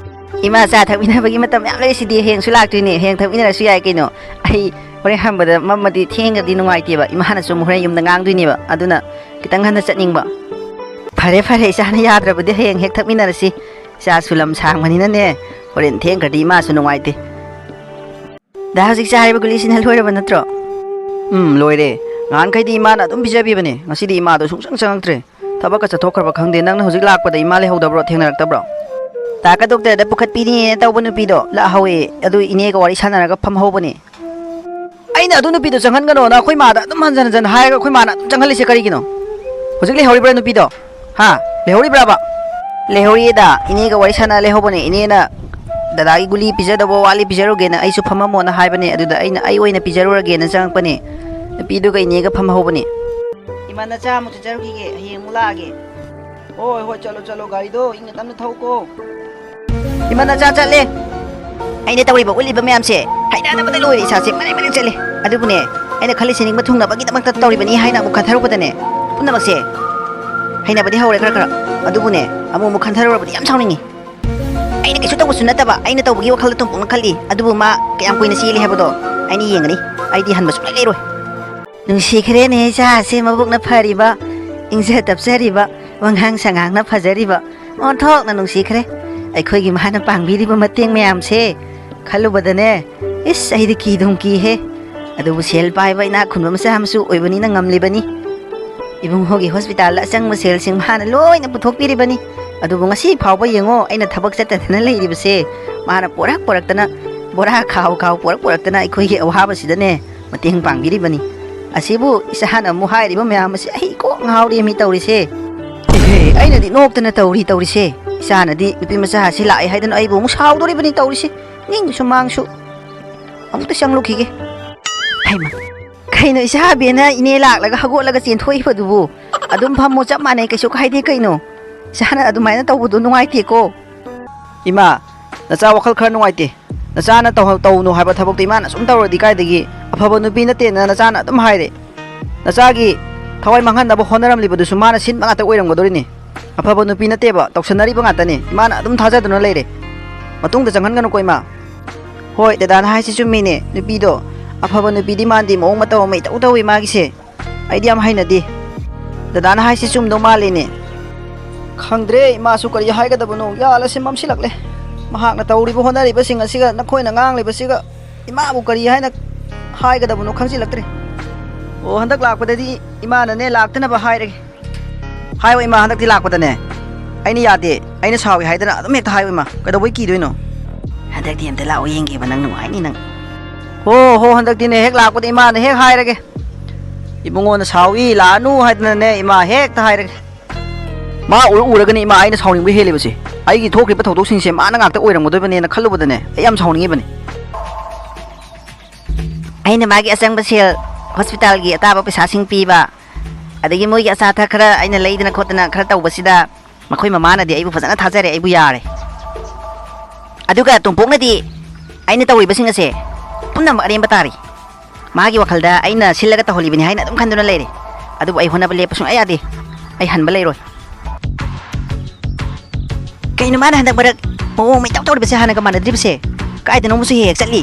ꯏꯃꯥ, ꯆꯥ ꯊꯛꯃꯤꯟꯅꯕꯒꯤ ꯃꯇꯝ ꯌꯥꯝ ꯂꯩꯔꯤꯁꯤꯗꯤ꯫ ꯍꯌꯦꯡꯁꯨ ꯂꯥꯛꯇꯣꯏꯅꯦ, ꯍꯌꯦꯡ ꯊꯛꯃꯤꯟꯅꯔꯁꯨ ꯌꯥꯏ ꯀꯩꯅꯣ꯫ ꯑꯩ ꯍꯣꯔꯦꯟ ꯍꯟꯕꯗ ꯃꯝꯃꯗꯤ ꯊꯦꯡꯉꯗꯤ ꯅꯨꯡꯉꯥꯏꯇꯦꯕ, ꯏꯃꯥꯅꯁꯨ ꯑꯃꯨꯛ ꯍꯣꯔꯦꯟ ꯌꯨꯝꯗ ꯉꯥꯡꯗꯣꯏꯅꯦꯕ꯫ ꯑꯗꯨꯅ ꯈꯤꯇꯪ ꯉꯟꯅ ꯆꯠꯅꯤꯡꯕ꯫ ꯐꯔꯦ ꯐꯔꯦ, ꯏꯆꯥꯅ ꯌꯥꯗ꯭ꯔꯕꯗꯤ ꯍꯌꯦꯡ ꯍꯦꯛ ꯊꯛꯃꯤꯟꯅꯔꯁꯤ꯫ ꯏꯆꯥꯁꯨ ꯂꯝ ꯁꯥꯡꯕꯅꯤꯅꯅꯦ, ꯍꯣꯔꯦꯟ ꯊꯦꯡꯈ꯭ꯔꯗꯤ ꯏꯃꯥꯁꯨ ꯅꯨꯡꯉꯥꯏꯇꯦ꯫ ꯗꯥ, ꯍꯧꯖꯤꯛ ꯆꯥꯔꯤꯕ ꯒꯨꯂꯤꯁꯤꯅ ꯂꯣꯏꯔꯕ ꯅꯠꯇ꯭ꯔꯣ? ꯎꯝ, ꯂꯣꯏꯔꯦ꯫ ꯉꯍꯥꯟꯈꯩꯗꯤ ꯏꯃꯥꯅ ꯑꯗꯨꯝ ꯄꯤꯖꯕꯤꯕꯅꯦ, ꯉꯁꯤꯗꯤ ꯏꯃꯥꯗꯣ ꯁꯨꯡꯆꯪ ꯆꯪꯉꯛꯇ꯭ꯔꯦ꯫ ꯊꯕꯛꯀ ꯆꯠꯊꯣꯛꯈ꯭ꯔꯕ ꯈꯪꯗꯦ꯫ ꯅꯪꯅ ꯍꯧꯖꯤꯛ ꯂꯥꯛꯄꯗ ꯏꯃꯥ ꯂꯩꯍꯧꯗꯕ꯭ꯔꯣ, ꯊꯦꯡꯅꯔꯛꯇꯕ꯭ꯔꯣ? ꯇꯥꯀ ꯗꯣꯛꯇꯔꯗ ꯄꯨꯈꯠꯄꯤꯅꯤꯅ ꯇꯧꯕ ꯅꯨꯄꯤꯗꯣ ꯂꯥꯛꯍꯧꯋꯦ, ꯑꯗꯨ ꯏꯅꯦꯒ ꯋꯥꯔꯤ ꯁꯥꯟꯅꯔꯒ ꯐꯝꯍꯧꯕꯅꯦ꯫ ꯑꯩꯅ ꯑꯗꯨ ꯅꯨꯄꯤꯗꯣ ꯆꯪꯍꯟꯒꯅꯣꯅ ꯑꯩꯈꯣꯏ ꯃꯥꯗ ꯑꯗꯨꯝ ꯍꯟꯖꯟ ꯍꯟꯖꯟ ꯍꯥꯏꯔꯒ ꯑꯩꯈꯣꯏ ꯃꯥꯅ ꯑꯗꯨꯝ ꯆꯪꯍꯜꯂꯤꯁꯦ ꯀꯔꯤꯒꯤꯅꯣ? ꯍꯧꯖꯤꯛ ꯂꯩꯍꯧꯔꯤꯕ꯭ꯔꯥ ꯅꯨꯄꯤꯗꯣ? ꯍꯥ? ꯂꯩꯍꯧꯔꯤꯕ꯭ꯔꯥꯕ? ꯂꯩꯍꯧꯔꯤꯌꯦꯗ, ꯏꯅꯦꯒ ꯋꯥꯔꯤ ꯁꯥꯟꯅ ꯂꯩꯍꯧꯕꯅꯦ꯫ ꯏꯅꯦꯅ ꯗꯗꯥꯒꯤ ꯒꯨꯂꯤ ꯄꯤꯖꯗꯧꯕ ꯋꯥꯠꯂꯤ, ꯄꯤꯖꯔꯨꯒꯦꯅ ꯑꯩꯁꯨ ꯐꯝꯃꯝꯃꯣꯅ ꯍꯥꯏꯕꯅꯦ꯫ ꯑꯗꯨꯗ ꯑꯩꯅ ꯑꯩ ꯑꯣꯏꯅ ꯄꯤꯖꯔꯨꯔꯒꯦꯅ ꯆꯪꯉꯛꯄꯅꯦ꯫ ꯅꯨꯄꯤꯗꯨꯒ ꯏꯅꯦꯒ ꯐꯝꯍꯧꯕꯅꯦ꯫ ꯏꯃꯥ, ꯅꯆꯥ ꯑꯃꯨꯛ ꯆꯠꯆꯔꯨꯈꯤꯒꯦ, ꯍꯌꯦꯡ ꯑꯃꯨꯛ ꯂꯥꯛꯑꯒꯦ꯫ ꯍꯣꯏ, ꯍꯣꯏ, ꯆꯠꯂꯣ, ꯆꯠꯂꯣ, ꯒꯥꯔꯤꯗꯣ ꯏꯪꯅ ꯇꯞꯅ ꯊꯧꯀꯣ꯫ ꯏꯃꯥ, ꯅꯆꯥ ꯆꯠꯂꯦ꯫ ꯑꯩꯅ ꯇꯧꯔꯤꯕ ꯎꯠꯂꯤꯕ ꯃꯌꯥꯝꯁꯦ ꯍꯩꯅꯗꯕꯗ ꯂꯣꯏꯔꯦ, ꯏꯁꯥꯁꯦ ꯃꯔꯦꯡ ꯃꯔꯦꯡ ꯆꯠꯂꯦ꯫ ꯑꯗꯨꯕꯨꯅꯦ, ꯑꯩꯅ ꯈꯜꯂꯤꯁꯦ ꯅꯤꯡꯕ ꯊꯨꯡꯅꯕꯒꯤꯗꯃꯛꯇ ꯇꯧꯔꯤꯕꯅꯤ ꯍꯥꯏꯅ ꯑꯃꯨꯛ ꯈꯟꯊꯔꯛꯄꯗꯅꯦ, ꯄꯨꯝꯅꯃꯛꯁꯦ ꯍꯩꯅꯕꯗꯤ ꯍꯧꯔꯦ ꯈꯔ ꯈꯔ꯫ ꯑꯗꯨꯕꯨꯅꯦ, ꯑꯃꯨꯛ ꯑꯃꯨꯛ ꯈꯟꯊꯔꯨꯔꯕꯗꯤ ꯌꯥꯝ ꯁꯥꯎꯅꯤꯡꯉꯤ꯫ ꯑꯩꯅ ꯀꯩꯁꯨ ꯇꯧꯕꯁꯨ ꯅꯠꯇꯕ, ꯑꯩꯅ ꯇꯧꯕꯒꯤ ꯋꯥꯈꯜꯗ ꯇꯣꯝꯄꯣꯛꯅ ꯈꯜꯂꯤ꯫ ꯑꯗꯨꯕꯨ ꯃꯥ ꯀꯌꯥꯝ ꯀꯨꯏꯅ ꯆꯦꯜꯂꯤ ꯍꯥꯏꯕꯗꯣ ꯑꯩꯅ ꯌꯦꯡꯒꯅꯤ꯫ ꯑꯩꯗꯤ ꯍꯟꯕ ꯁꯨꯡꯂꯩ ꯂꯩꯔꯣꯏ꯫ ꯅꯨꯡꯁꯤꯈ꯭ꯔꯦꯅꯦ ꯏꯆꯥꯁꯦ, ꯃꯕꯨꯛꯅ ꯐꯔꯤꯕ, ꯏꯪꯖ ꯇꯞꯆꯔꯤꯕ, ꯋꯥꯉꯥꯡ ꯁꯉꯥꯡꯅ ꯐꯖꯔꯤꯕ, ꯑꯣꯟꯊꯣꯛꯅ ꯅꯨꯡꯁꯤꯈ꯭ꯔꯦ꯫ ꯑꯩꯈꯣꯏꯒꯤ ꯃꯥꯅ ꯄꯥꯡꯕꯤꯔꯤꯕ ꯃꯇꯦꯡ ꯃꯌꯥꯝꯁꯦ ꯈꯜꯂꯨꯕꯗꯅꯦ, ꯏꯁ, ꯑꯩꯗꯤ ꯀꯤꯗꯨꯝ ꯀꯤꯍꯦ꯫ ꯑꯗꯨꯕꯨ ꯁꯦꯜ ꯄꯥꯏꯕ ꯏꯅꯥꯛ ꯈꯨꯟꯕ ꯃꯆꯥ ꯑꯃꯁꯨ ꯑꯣꯏꯕꯅꯤꯅ ꯉꯝꯂꯤꯕꯅꯤ꯫ ꯏꯕꯨꯡꯉꯣꯒꯤ ꯍꯣꯁꯄꯤꯇꯥꯜꯗ ꯑꯆꯪꯕ ꯁꯦꯜꯁꯤꯡ ꯃꯥꯅ ꯂꯣꯏꯅ ꯄꯨꯊꯣꯛꯄꯤꯔꯤꯕꯅꯤ꯫ ꯑꯗꯨꯕꯨ ꯉꯁꯤ ꯐꯥꯎꯕ ꯌꯦꯡꯉꯣ, ꯑꯩꯅ ꯊꯕꯛ ꯆꯠꯇꯗꯅ ꯂꯩꯔꯤꯕꯁꯦ, ꯃꯥꯅ ꯄꯣꯔꯛ ꯄꯣꯔꯛꯇꯅ, ꯕꯣꯔꯥ ꯈꯥꯎ ꯈꯥꯎ ꯄꯣꯔꯛ ꯄꯣꯔꯛꯇꯅ ꯑꯩꯈꯣꯏꯒꯤ ꯑꯋꯥꯕꯁꯤꯗꯅꯦ ꯃꯇꯦꯡ ꯄꯥꯡꯕꯤꯔꯤꯕꯅꯤ꯫ ꯑꯁꯤꯕꯨ ꯏꯆꯥꯅ ꯑꯃꯨꯛ ꯍꯥꯏꯔꯤꯕ ꯃꯌꯥꯝ ꯑꯁꯤ ꯑꯩ ꯀꯣꯛ ꯉꯥꯎꯔꯦꯃꯤ ꯇꯧꯔꯤꯁꯦ꯫ ꯏꯍꯦ, ꯑꯩꯅꯗꯤ ꯅꯣꯛꯇꯅ ꯇꯧꯔꯤ ꯇꯧꯔꯤꯁꯦ꯫ ꯏꯆꯥꯅꯗꯤ ꯅꯨꯄꯤ ꯃꯆꯥ ꯑꯁꯤ ꯂꯥꯛꯑꯦ ꯍꯥꯏꯗꯅ ꯑꯩꯕꯨ ꯑꯃꯨꯛ ꯁꯥꯎꯗꯣꯔꯤꯕꯅꯤ ꯇꯧꯔꯤꯁꯦ꯫ ꯅꯤꯡꯁꯨ ꯃꯥꯡꯁꯨ꯫ ꯑꯃꯨꯛꯇ ꯆꯪꯂꯨꯈꯤꯒꯦ꯫ ꯍꯩꯃꯥ, ꯀꯩꯅꯣ ꯏꯆꯥ ꯕꯦꯟꯅ ꯏꯅꯦ ꯂꯥꯛꯂꯒ ꯍꯧꯒꯠꯂꯒ ꯆꯦꯟꯊꯣꯛꯏꯕꯗꯨꯕꯨ? ꯑꯗꯨꯝ ꯐꯝꯃꯣ, ꯆꯞ ꯃꯥꯟꯅꯩ, ꯀꯩꯁꯨ ꯀꯥꯏꯗꯦ ꯀꯩꯅꯣ꯫ ꯏꯆꯥꯅ ꯑꯗꯨꯃꯥꯏꯅ ꯇꯧꯕꯗꯣ ꯅꯨꯡꯉꯥꯏꯇꯦꯀꯣ꯫ ꯏꯃꯥ, ꯅꯆꯥ ꯋꯥꯈꯜ ꯈꯔ ꯅꯨꯡꯉꯥꯏꯇꯦ꯫ ꯅꯆꯥꯅ ꯇꯧꯍ-, ꯇꯧꯅꯨ ꯍꯥꯏꯕ ꯊꯕꯛꯇꯣ ꯏꯃꯥꯅ ꯁꯨꯝ ꯇꯧꯔꯗꯤ ꯀꯥꯏꯗꯒꯤ? ꯑꯐꯕ ꯅꯨꯄꯤ ꯅꯠꯇꯦꯅ ꯅꯆꯥꯅ ꯑꯗꯨꯝ ꯍꯥꯏꯔꯦ꯫ ꯅꯆꯥꯒꯤ ꯊꯋꯥꯏ ꯃꯥꯡꯍꯟꯅꯕ ꯍꯣꯠꯅꯔꯝꯂꯤꯕꯗꯨꯁꯨ ꯃꯥꯅ ꯁꯤꯟꯕ ꯉꯥꯛꯇ ꯑꯣꯏꯔꯝꯒꯗꯣꯔꯤꯅꯤ꯫ ꯑꯐꯕ ꯅꯨꯄꯤ ꯅꯠꯇꯦꯕ, ꯇꯧꯁꯟꯅꯔꯤꯕ ꯉꯥꯛꯇꯅꯤ꯫ ꯏꯃꯥꯅ ꯑꯗꯨꯝ ꯊꯥꯖꯗꯨꯅ ꯂꯩꯔꯦ꯫ ꯃꯇꯨꯡꯗ ꯆꯪꯍꯟꯒꯅꯨꯀꯣ ꯏꯃꯥ꯫ ꯍꯣꯏ, ꯗꯗꯥꯅ ꯍꯥꯏꯁꯤ ꯆꯨꯝꯃꯤꯅꯦ꯫ ꯅꯨꯄꯤꯗꯣ ꯑꯐꯕ ꯅꯨꯄꯤꯗꯤ ꯃꯥꯟꯗꯦ, ꯃꯑꯣꯡ ꯃꯇꯧ ꯑꯃ ꯏꯇꯧ ꯇꯧꯏ ꯃꯥꯒꯤꯁꯦ꯫ ꯑꯩꯗꯤ ꯌꯥꯝ ꯍꯩꯅꯗꯦ꯫ ꯗꯗꯥꯅ ꯍꯥꯏꯁꯤ ꯆꯨꯝꯗꯧ ꯃꯥꯜꯂꯤꯅꯦ꯫ ꯈꯪꯗ꯭ꯔꯦ, ꯏꯃꯥꯁꯨ ꯀꯔꯤ ꯍꯥꯏꯒꯗꯕꯅꯣ꯫ ꯌꯥꯜꯂꯁꯤ ꯃꯝꯁꯤꯜꯂꯛꯂꯦ꯫ ꯃꯍꯥꯛꯅ ꯇꯧꯔꯤꯕ ꯍꯣꯠꯅꯔꯤꯕꯁꯤꯡ ꯑꯁꯤꯒ ꯅꯈꯣꯏꯅ ꯉꯥꯡꯂꯤꯕꯁꯤꯒ ꯏꯃꯥꯕꯨ ꯀꯔꯤ ꯍꯥꯏꯅ ꯍꯥꯏꯒꯗꯕꯅꯣ ꯈꯪꯖꯤꯜꯂꯛꯇ꯭ꯔꯦ꯫ ꯑꯣ, ꯍꯟꯗꯛ ꯂꯥꯛꯄꯗꯗꯤ ꯏꯃꯥꯅꯅꯦ ꯂꯥꯛꯇꯅꯕ ꯍꯥꯏꯔꯒꯦ꯫ ꯍꯥꯏꯌꯣ ꯏꯃꯥ, ꯍꯟꯗꯛꯇꯤ ꯂꯥꯛꯄꯗꯅꯦ ꯑꯩꯅ ꯌꯥꯗꯦ, ꯑꯩꯅ ꯁꯥꯎꯏ ꯍꯥꯏꯗꯅ ꯑꯗꯨꯝ ꯍꯦꯛꯇ ꯍꯥꯏꯌꯣ ꯏꯃꯥ꯫ ꯀꯩꯗꯧꯕꯩ ꯀꯤꯗꯣꯏꯅꯣ? ꯍꯟꯗꯛꯇꯤ ꯑꯝꯇ ꯂꯥꯛꯑꯣ ꯌꯦꯡꯒꯦꯕ, ꯅꯪ ꯅꯨꯡꯉꯥꯏꯅꯤ ꯅꯪ꯫ ꯍꯣ ꯍꯣ, ꯍꯟꯗꯛꯇꯤꯅꯦ ꯍꯦꯛ ꯂꯥꯛꯄꯗ ꯏꯃꯥꯅ ꯍꯦꯛ ꯍꯥꯏꯔꯒꯦ꯫ ꯏꯕꯨꯡꯉꯣꯅ ꯁꯥꯎꯏ, ꯂꯥꯛꯑꯅꯨ ꯍꯥꯏꯗꯅꯅꯦ ꯏꯃꯥ ꯍꯦꯛꯇ ꯍꯥꯏꯔꯒꯦ꯫ ꯃꯥ ꯎꯔ ꯎꯔꯒꯅꯤ ꯏꯃꯥ ꯑꯩꯅ ꯁꯥꯎꯅꯤꯡꯕ ꯍꯦꯜꯂꯤꯕꯁꯦ꯫ ꯑꯩꯒꯤ ꯊꯣꯛꯈ꯭ꯔꯤꯕ ꯊꯧꯗꯣꯛꯁꯤꯡꯁꯦ ꯃꯥꯅ ꯉꯥꯛꯇ ꯑꯣꯏꯔꯝꯒꯗꯣꯏꯕꯅꯦꯅ ꯈꯜꯂꯨꯕꯗꯅꯦ ꯑꯩ ꯌꯥꯝ ꯁꯥꯎꯅꯤꯡꯉꯤꯕꯅꯤ꯫ ꯑꯩꯅ ꯃꯥꯒꯤ ꯑꯆꯪꯕ ꯁꯦꯜ, ꯍꯣꯁꯄꯤꯇꯥꯜꯒꯤ ꯑꯇꯥꯕ ꯄꯩꯁꯥꯁꯤꯡ ꯄꯤꯕ, ꯑꯗꯒꯤ ꯃꯣꯏꯒꯤ ꯑꯆꯥ ꯑꯊꯛ ꯈꯔ ꯑꯩꯅ ꯂꯩꯗꯅ ꯈꯣꯠꯇꯅ ꯈꯔ ꯇꯧꯕꯁꯤꯗ ꯃꯈꯣꯏ ꯃꯃꯥꯅꯗꯤ ꯑꯩꯕꯨ ꯐꯖꯅ ꯊꯥꯖꯔꯦ, ꯑꯩꯕꯨ ꯌꯥꯔꯦ꯫ ꯑꯗꯨꯒ ꯇꯣꯝꯄꯣꯛꯅꯗꯤ ꯑꯩꯅ ꯇꯧꯔꯤꯕꯁꯤꯡ ꯑꯁꯦ ꯄꯨꯝꯅꯃꯛ ꯑꯔꯦꯝꯕ ꯇꯥꯔꯤ꯫ ꯃꯥꯒꯤ ꯋꯥꯈꯜꯗ ꯑꯩꯅ ꯁꯤꯜꯂꯒ ꯇꯧꯍꯜꯂꯤꯕꯅꯤ ꯍꯥꯏꯅ ꯑꯗꯨꯝ ꯈꯟꯗꯨꯅ ꯂꯩꯔꯦ꯫ ꯑꯗꯨꯕꯨ ꯑꯩ ꯍꯣꯠꯅꯕ ꯂꯦꯞꯄ ꯁꯨꯡꯌꯥ ꯌꯥꯗꯦ꯫ ꯑꯩ ꯍꯟꯕ ꯂꯩꯔꯣꯏ꯫ ꯀꯩꯅꯣ ꯃꯥꯅ ꯍꯟꯗꯛ ꯃꯔꯛ ꯃꯑꯣꯡ ꯑꯃ ꯏꯇꯧ ꯇꯧꯔꯤꯕꯁꯦ, ꯍꯥꯟꯅꯒ ꯃꯥꯟꯅꯗ꯭ꯔꯤꯕꯁꯦ? ꯀꯥꯏꯗꯅꯣ ꯑꯃꯨꯛꯁꯨ ꯍꯦꯛ ꯍꯦꯛ ꯆꯠꯂꯤ꯫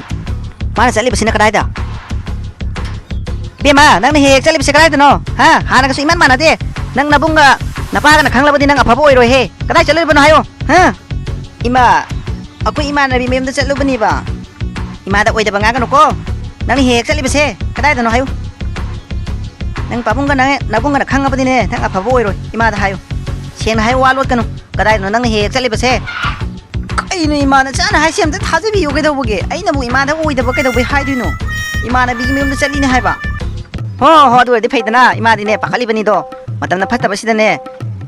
ꯃꯥꯅ ꯆꯠꯂꯤꯕꯁꯤꯅ ꯀꯗꯥꯏꯗ? ꯕꯦꯝꯃ, ꯅꯪꯅ ꯍꯦꯛ ꯍꯦꯛ ꯆꯠꯂꯤꯕꯁꯦ ꯀꯗꯥꯏꯗꯅꯣ? ꯍꯥ? ꯍꯥꯟꯅꯒꯁꯨ ꯏꯃꯥꯟ ꯃꯥꯟꯅꯗꯦ꯫ ꯅꯪ ꯅꯕꯨꯡꯒ ꯅꯄꯥꯒꯅ ꯈꯪꯂꯕꯗꯤ ꯅꯪ ꯑꯐꯕ ꯑꯣꯏꯔꯣꯏꯍꯦ꯫ ꯀꯗꯥꯏ ꯆꯠꯂꯨꯔꯤꯕꯅꯣ ꯍꯥꯏꯌꯣ? ꯍꯥ? ꯏꯃꯥ, ꯑꯩꯈꯣꯏ ꯏꯃꯥꯟꯅꯕꯤ ꯃꯌꯨꯝꯗ ꯆꯠꯂꯨꯕꯅꯦꯕ꯫ ꯏꯃꯥꯗ ꯑꯣꯏꯗꯕ ꯉꯥꯡꯒꯅꯨꯀꯣ꯫ ꯅꯪꯅ ꯍꯦꯛ ꯍꯦꯛ ꯆꯠꯂꯤꯕꯁꯦ ꯀꯗꯥꯏꯗꯅꯣ ꯍꯥꯏꯌꯨ꯫ ꯅꯪ ꯄꯥꯕꯨꯡꯒ ꯅꯪ ꯅꯕꯨꯡꯒꯅ ꯈꯪꯉꯕꯗꯤꯅꯦ, ꯅꯪ ꯑꯐꯕ ꯑꯣꯏꯔꯣꯏ꯫ ꯏꯃꯥꯗ ꯍꯥꯏꯌꯨ꯫ ꯁꯦꯡꯅ ꯍꯥꯏꯌꯨ, ꯋꯥ ꯂꯣꯠꯀꯅꯨ꯫ ꯀꯗꯥꯏꯗꯅꯣ ꯅꯪꯅ ꯍꯦꯛ ꯍꯦꯛ ꯆꯠꯂꯤꯕꯁꯦ? ꯀꯩꯅꯣ ꯏꯃꯥ, ꯅꯆꯥꯅ ꯍꯥꯏꯁꯦ ꯑꯝꯇ ꯊꯥꯖꯕꯤꯌꯨ ꯀꯩꯗꯧꯕꯒꯦ? ꯑꯩꯅꯕꯨ ꯏꯃꯥꯗ ꯑꯣꯏꯗꯕ ꯀꯩꯗꯧꯕꯩ ꯍꯥꯏꯗꯣꯏꯅꯣ? ꯏꯃꯥꯟꯅꯕꯤꯒꯤ ꯃꯌꯨꯝꯗ ꯆꯠꯂꯤꯅꯦ ꯍꯥꯏꯕ꯫ ꯍꯣ ꯍꯣ, ꯑꯗꯨ ꯑꯣꯏꯔꯗꯤ ꯐꯩꯗꯅ꯫ ꯏꯃꯥꯗꯤꯅꯦ ꯄꯥꯈꯠꯂꯤꯕꯅꯤꯗꯣ꯫ ꯃꯇꯝꯅ ꯐꯠꯇꯕꯁꯤꯗꯅꯦ,